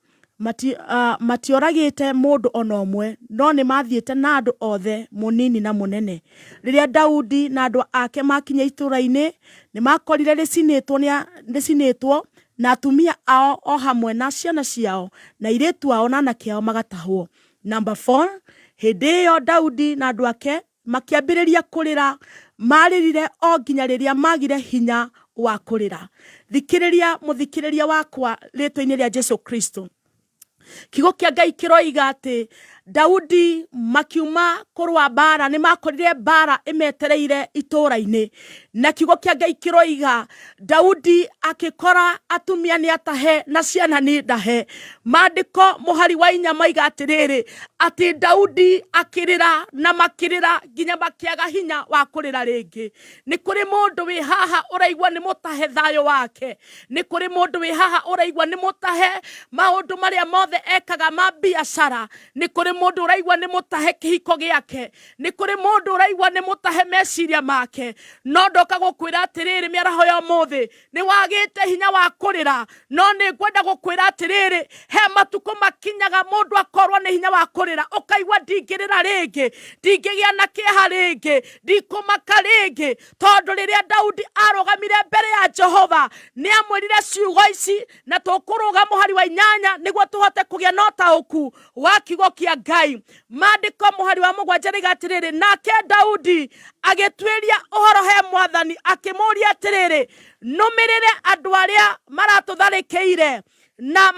matioragĩte mũndũ ona ũmwe, no nĩ mathiĩte na andũ othe, mũnini na mũnene. Rĩrĩa Daudi na andũ ake makinya itũũra-inĩ, nĩ makorire rĩcinĩtwo na atumia ao o hamwe na ciana ciao na airĩtu ao na anake ao magatahwo. Number 4, hĩndĩ ĩyo Daudi na andũ ake makĩambĩrĩria kũrĩra, marĩrire o nginya rĩrĩa magire hinya wa kũrĩra. Thikĩrĩria mũthikĩrĩria wakwa rĩtwa-inĩ rĩa Jesu Kristo. Kiugo kĩa Ngai kĩroiga atĩ Daudi makiuma kũrũa mbara nĩ makorire mbara ĩmetereire itũũra-inĩ, na kiugo kĩa Ngai kĩroiga Daudi akĩkora atumia nĩ atahe na ciana nĩ ndahe. Maandĩko mũhari wa 4 maiga atĩrĩrĩ, atĩ Daudi akĩrĩra na makĩrĩra nginya makĩaga hinya wa kũrĩra rĩngĩ. Nĩ kũrĩ mũndũ wĩ haha ũraigua nĩ mũtahe thayũ wake, nĩ kũrĩ mũndũ wĩ haha ũraigua nĩ mũtahe maũndũ marĩa mothe ekaga ma biacara, nĩ kũrĩ mũndũ ũraigua nĩ mũtahe kĩhiko gĩake, nĩ kũrĩ mũndũ ũraigua nĩ mũtahe meciria make. No ndoka gũkwĩra atĩrĩrĩ, mĩaraho ya ũmũthĩ nĩ wagĩte hinya wa kũrĩra, no nĩ ngwenda gũkwĩra atĩrĩrĩ, he matukũ makinyaga mũndũ akorwo nĩ hinya wa kũrĩra, ũkaigua ndingĩrĩra rĩngĩ, ndingĩgĩa na kĩeha rĩngĩ, ndikũmaka rĩngĩ, tondũ rĩrĩa Daudi arũgamire mbere ya Jehova nĩ amwĩrire ciugo ici, na tũkũrũga mũhari wa 8 nĩguo tũhote kũgĩa na ũtaũku wa kiugo kĩa Ngai. Maandĩko mũhari wa 7 rĩga atĩrĩrĩ, nake Daudi agĩtuĩria ũhoro he mwathani akĩmũũria atĩrĩrĩ, nũmĩrĩre andũ arĩa maratũtharĩkĩire na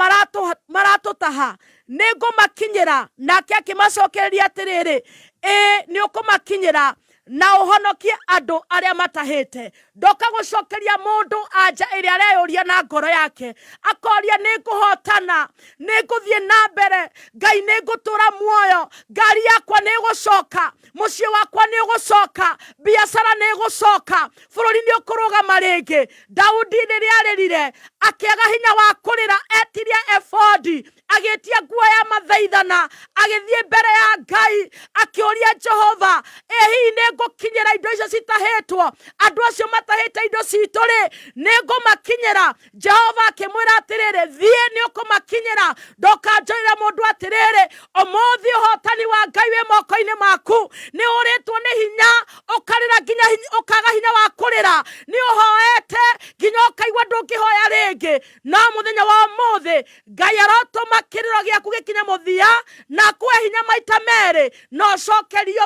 maratũtaha, nĩngũmakinyĩra. Nake akĩmacokereria atĩrĩrĩ, ĩĩ nĩũkũmakinyĩra, Na ũhonokie andũ arĩa matahĩte. Ndoka gũcokeria mũndũ anja ĩrĩa areyũria na ngoro yake, akoria nĩ ngũhotana, nĩ ngũthiĩ na mbere, Ngai nĩ ngũtũra muoyo, ngari yakwa nĩ ĩgũcoka, mũciĩ wakwa nĩ ũgũcoka, biacara nĩ ĩgũcoka, bũrũri nĩ ũkũrũgama rĩngĩ. Daudi rĩrĩa arĩrire akĩaga hinya wa kũrĩra, etirie ebodi, agĩtia nguo ya mathaithana, agĩthiĩ mbere ya Ngai akĩũria Jehova, ĩ hihi nĩ ngũkinyĩra indo icio citahĩtwo? Andũ acio matahĩte indo citũ rĩ, nĩ ngũmakinyĩra? Jehova akĩmwĩra atĩrĩrĩ, thiĩ, nĩ ũkũmakinyĩra. Ndoka njũrĩre mũndũ atĩrĩrĩ, ũmũthĩ ũhotani wa Ngai wĩ moko-inĩ maku. Nĩ ũrĩtwo nĩ hinya, ũkarĩra nginya ũkaga hinya wa kũrĩra, nĩ ũhoete nginya ũkaigua ndũngĩhoya rĩngĩ, no mũthenya wa ũmũthĩ Ngai arotũma kĩrĩro gĩaku gĩkinye mũthia na akũhe hinya maita merĩ, na ũcokerio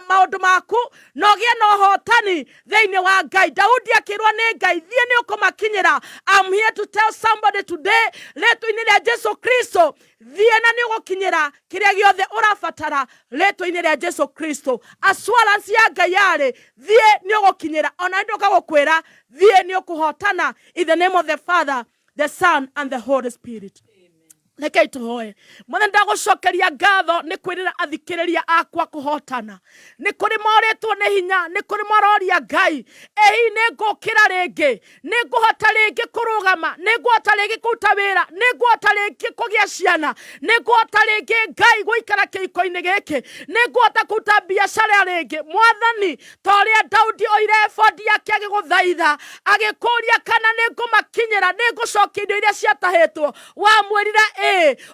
maũndũ maku na ũgĩe na ũhotani thĩinĩ wa Ngai. Daudi akĩrwo nĩ Ngai, thiĩ, nĩ ũkũmakinyĩra. I'm here to tell somebody today, rĩtwa-inĩ rĩa Jesu Kristo, thiĩ na nĩ ũgũkinyĩra kĩrĩa gĩothe ũrabatara rĩtwa-inĩ rĩa Jesu Kristo. Assurance ya Ngai yarĩ, thiĩ, nĩ ũgũkinyĩra. Ona ndoka gũkwĩra, thiĩ, nĩ ũkũhotana. In the name of the Father, the Son and the Holy Spirit. Rekei tũhoe. Mothe, ndagũcokeria ngatho nĩ kwĩrĩra athikĩrĩria akwa kũhotana. Nĩ kũrĩ morĩtwo nĩ hinya, nĩ kũrĩ maroria Ngai, ĩ hihi nĩ ngũkĩra rĩngĩ, nĩ ngũhota rĩngĩ kũrũgama, nĩ ngũhota rĩngĩ kũruta wĩra, nĩ ngũhota rĩngĩ kũgĩa ciana, nĩ ngũhota rĩngĩ Ngai gũikara kĩhiko-inĩ gĩkĩ, nĩ ngũhota kũruta biacara rĩngĩ? Mwathani, ta ũrĩa Daudi oire ebodi yake agĩgũthaitha agĩkũria kana nĩ ngũmakinyĩra, nĩ ngũcokia indo iria ciatahĩtwo, wamwĩrire ĩĩ.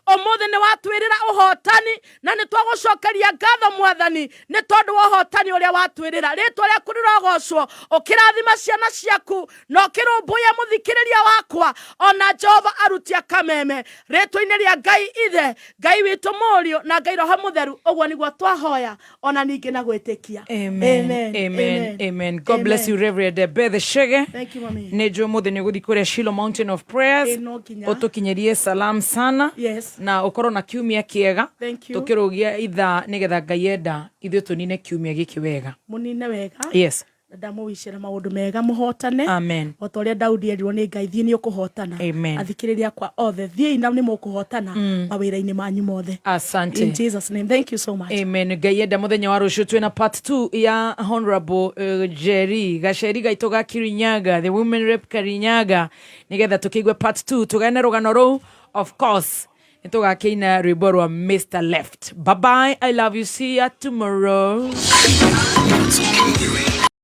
Ũmũthĩ nĩ watwĩrĩra ũhotani na nĩ twagũcokeria ngatho, Mwathani, nĩ tondũ wa ũhotani ũrĩa watwĩrĩra. Rĩtwa rĩaku rĩrogocwo. Ũkĩrathima ciana ciaku na ũkĩrũmbũiya mũthikĩrĩria wakwa, ona Jehova arutia kameme, rĩtwa-inĩ rĩa Ngai Ithe, Ngai witũ Mũriũ, na Ngai Roho Mũtheru, ũguo nĩguo twahoya ona ningĩ na gwĩtĩkia. Amen. Amen. Amen. God bless you, Reverend Beth Shege. Thank you, mami. Nä njå må thä nä å gå thiä kå rä a Shiloh Mountain of Prayers. Ĩ, no nginya. Å tå kinyärie salam sana. Yes. Na å korwo na kiumia kä Thank you. Tå kä rå gia ithaa nä getha Ngai enda ithuä tå nine kiumia gä kä wega. Mũnine wega. Yes. Na ndamũwicĩra maũndũ mega, mũhotane. Amen. O ta ũrĩa Daudi erirwo nĩ Ngai, thiĩ, nĩ ũkũhotana. Amen. Athikĩrĩria akwa othe, thiĩi na nĩ mũkũhotana mawĩra-inĩ manyu mothe. Asante. In Jesus name, thank you so much. Amen. Ngai enda, muthenya wa rucio twina part 2 ya Honorable Jerry gaceri gaitũ ga Kirinyaga, the women rep Kirinyaga, nigetha tukiigue part 2, tugane rugano rũu. Of course nĩ tũgakĩina rwĩmbo rwa Mr Left. Bye bye, I love you, see ya tomorrow.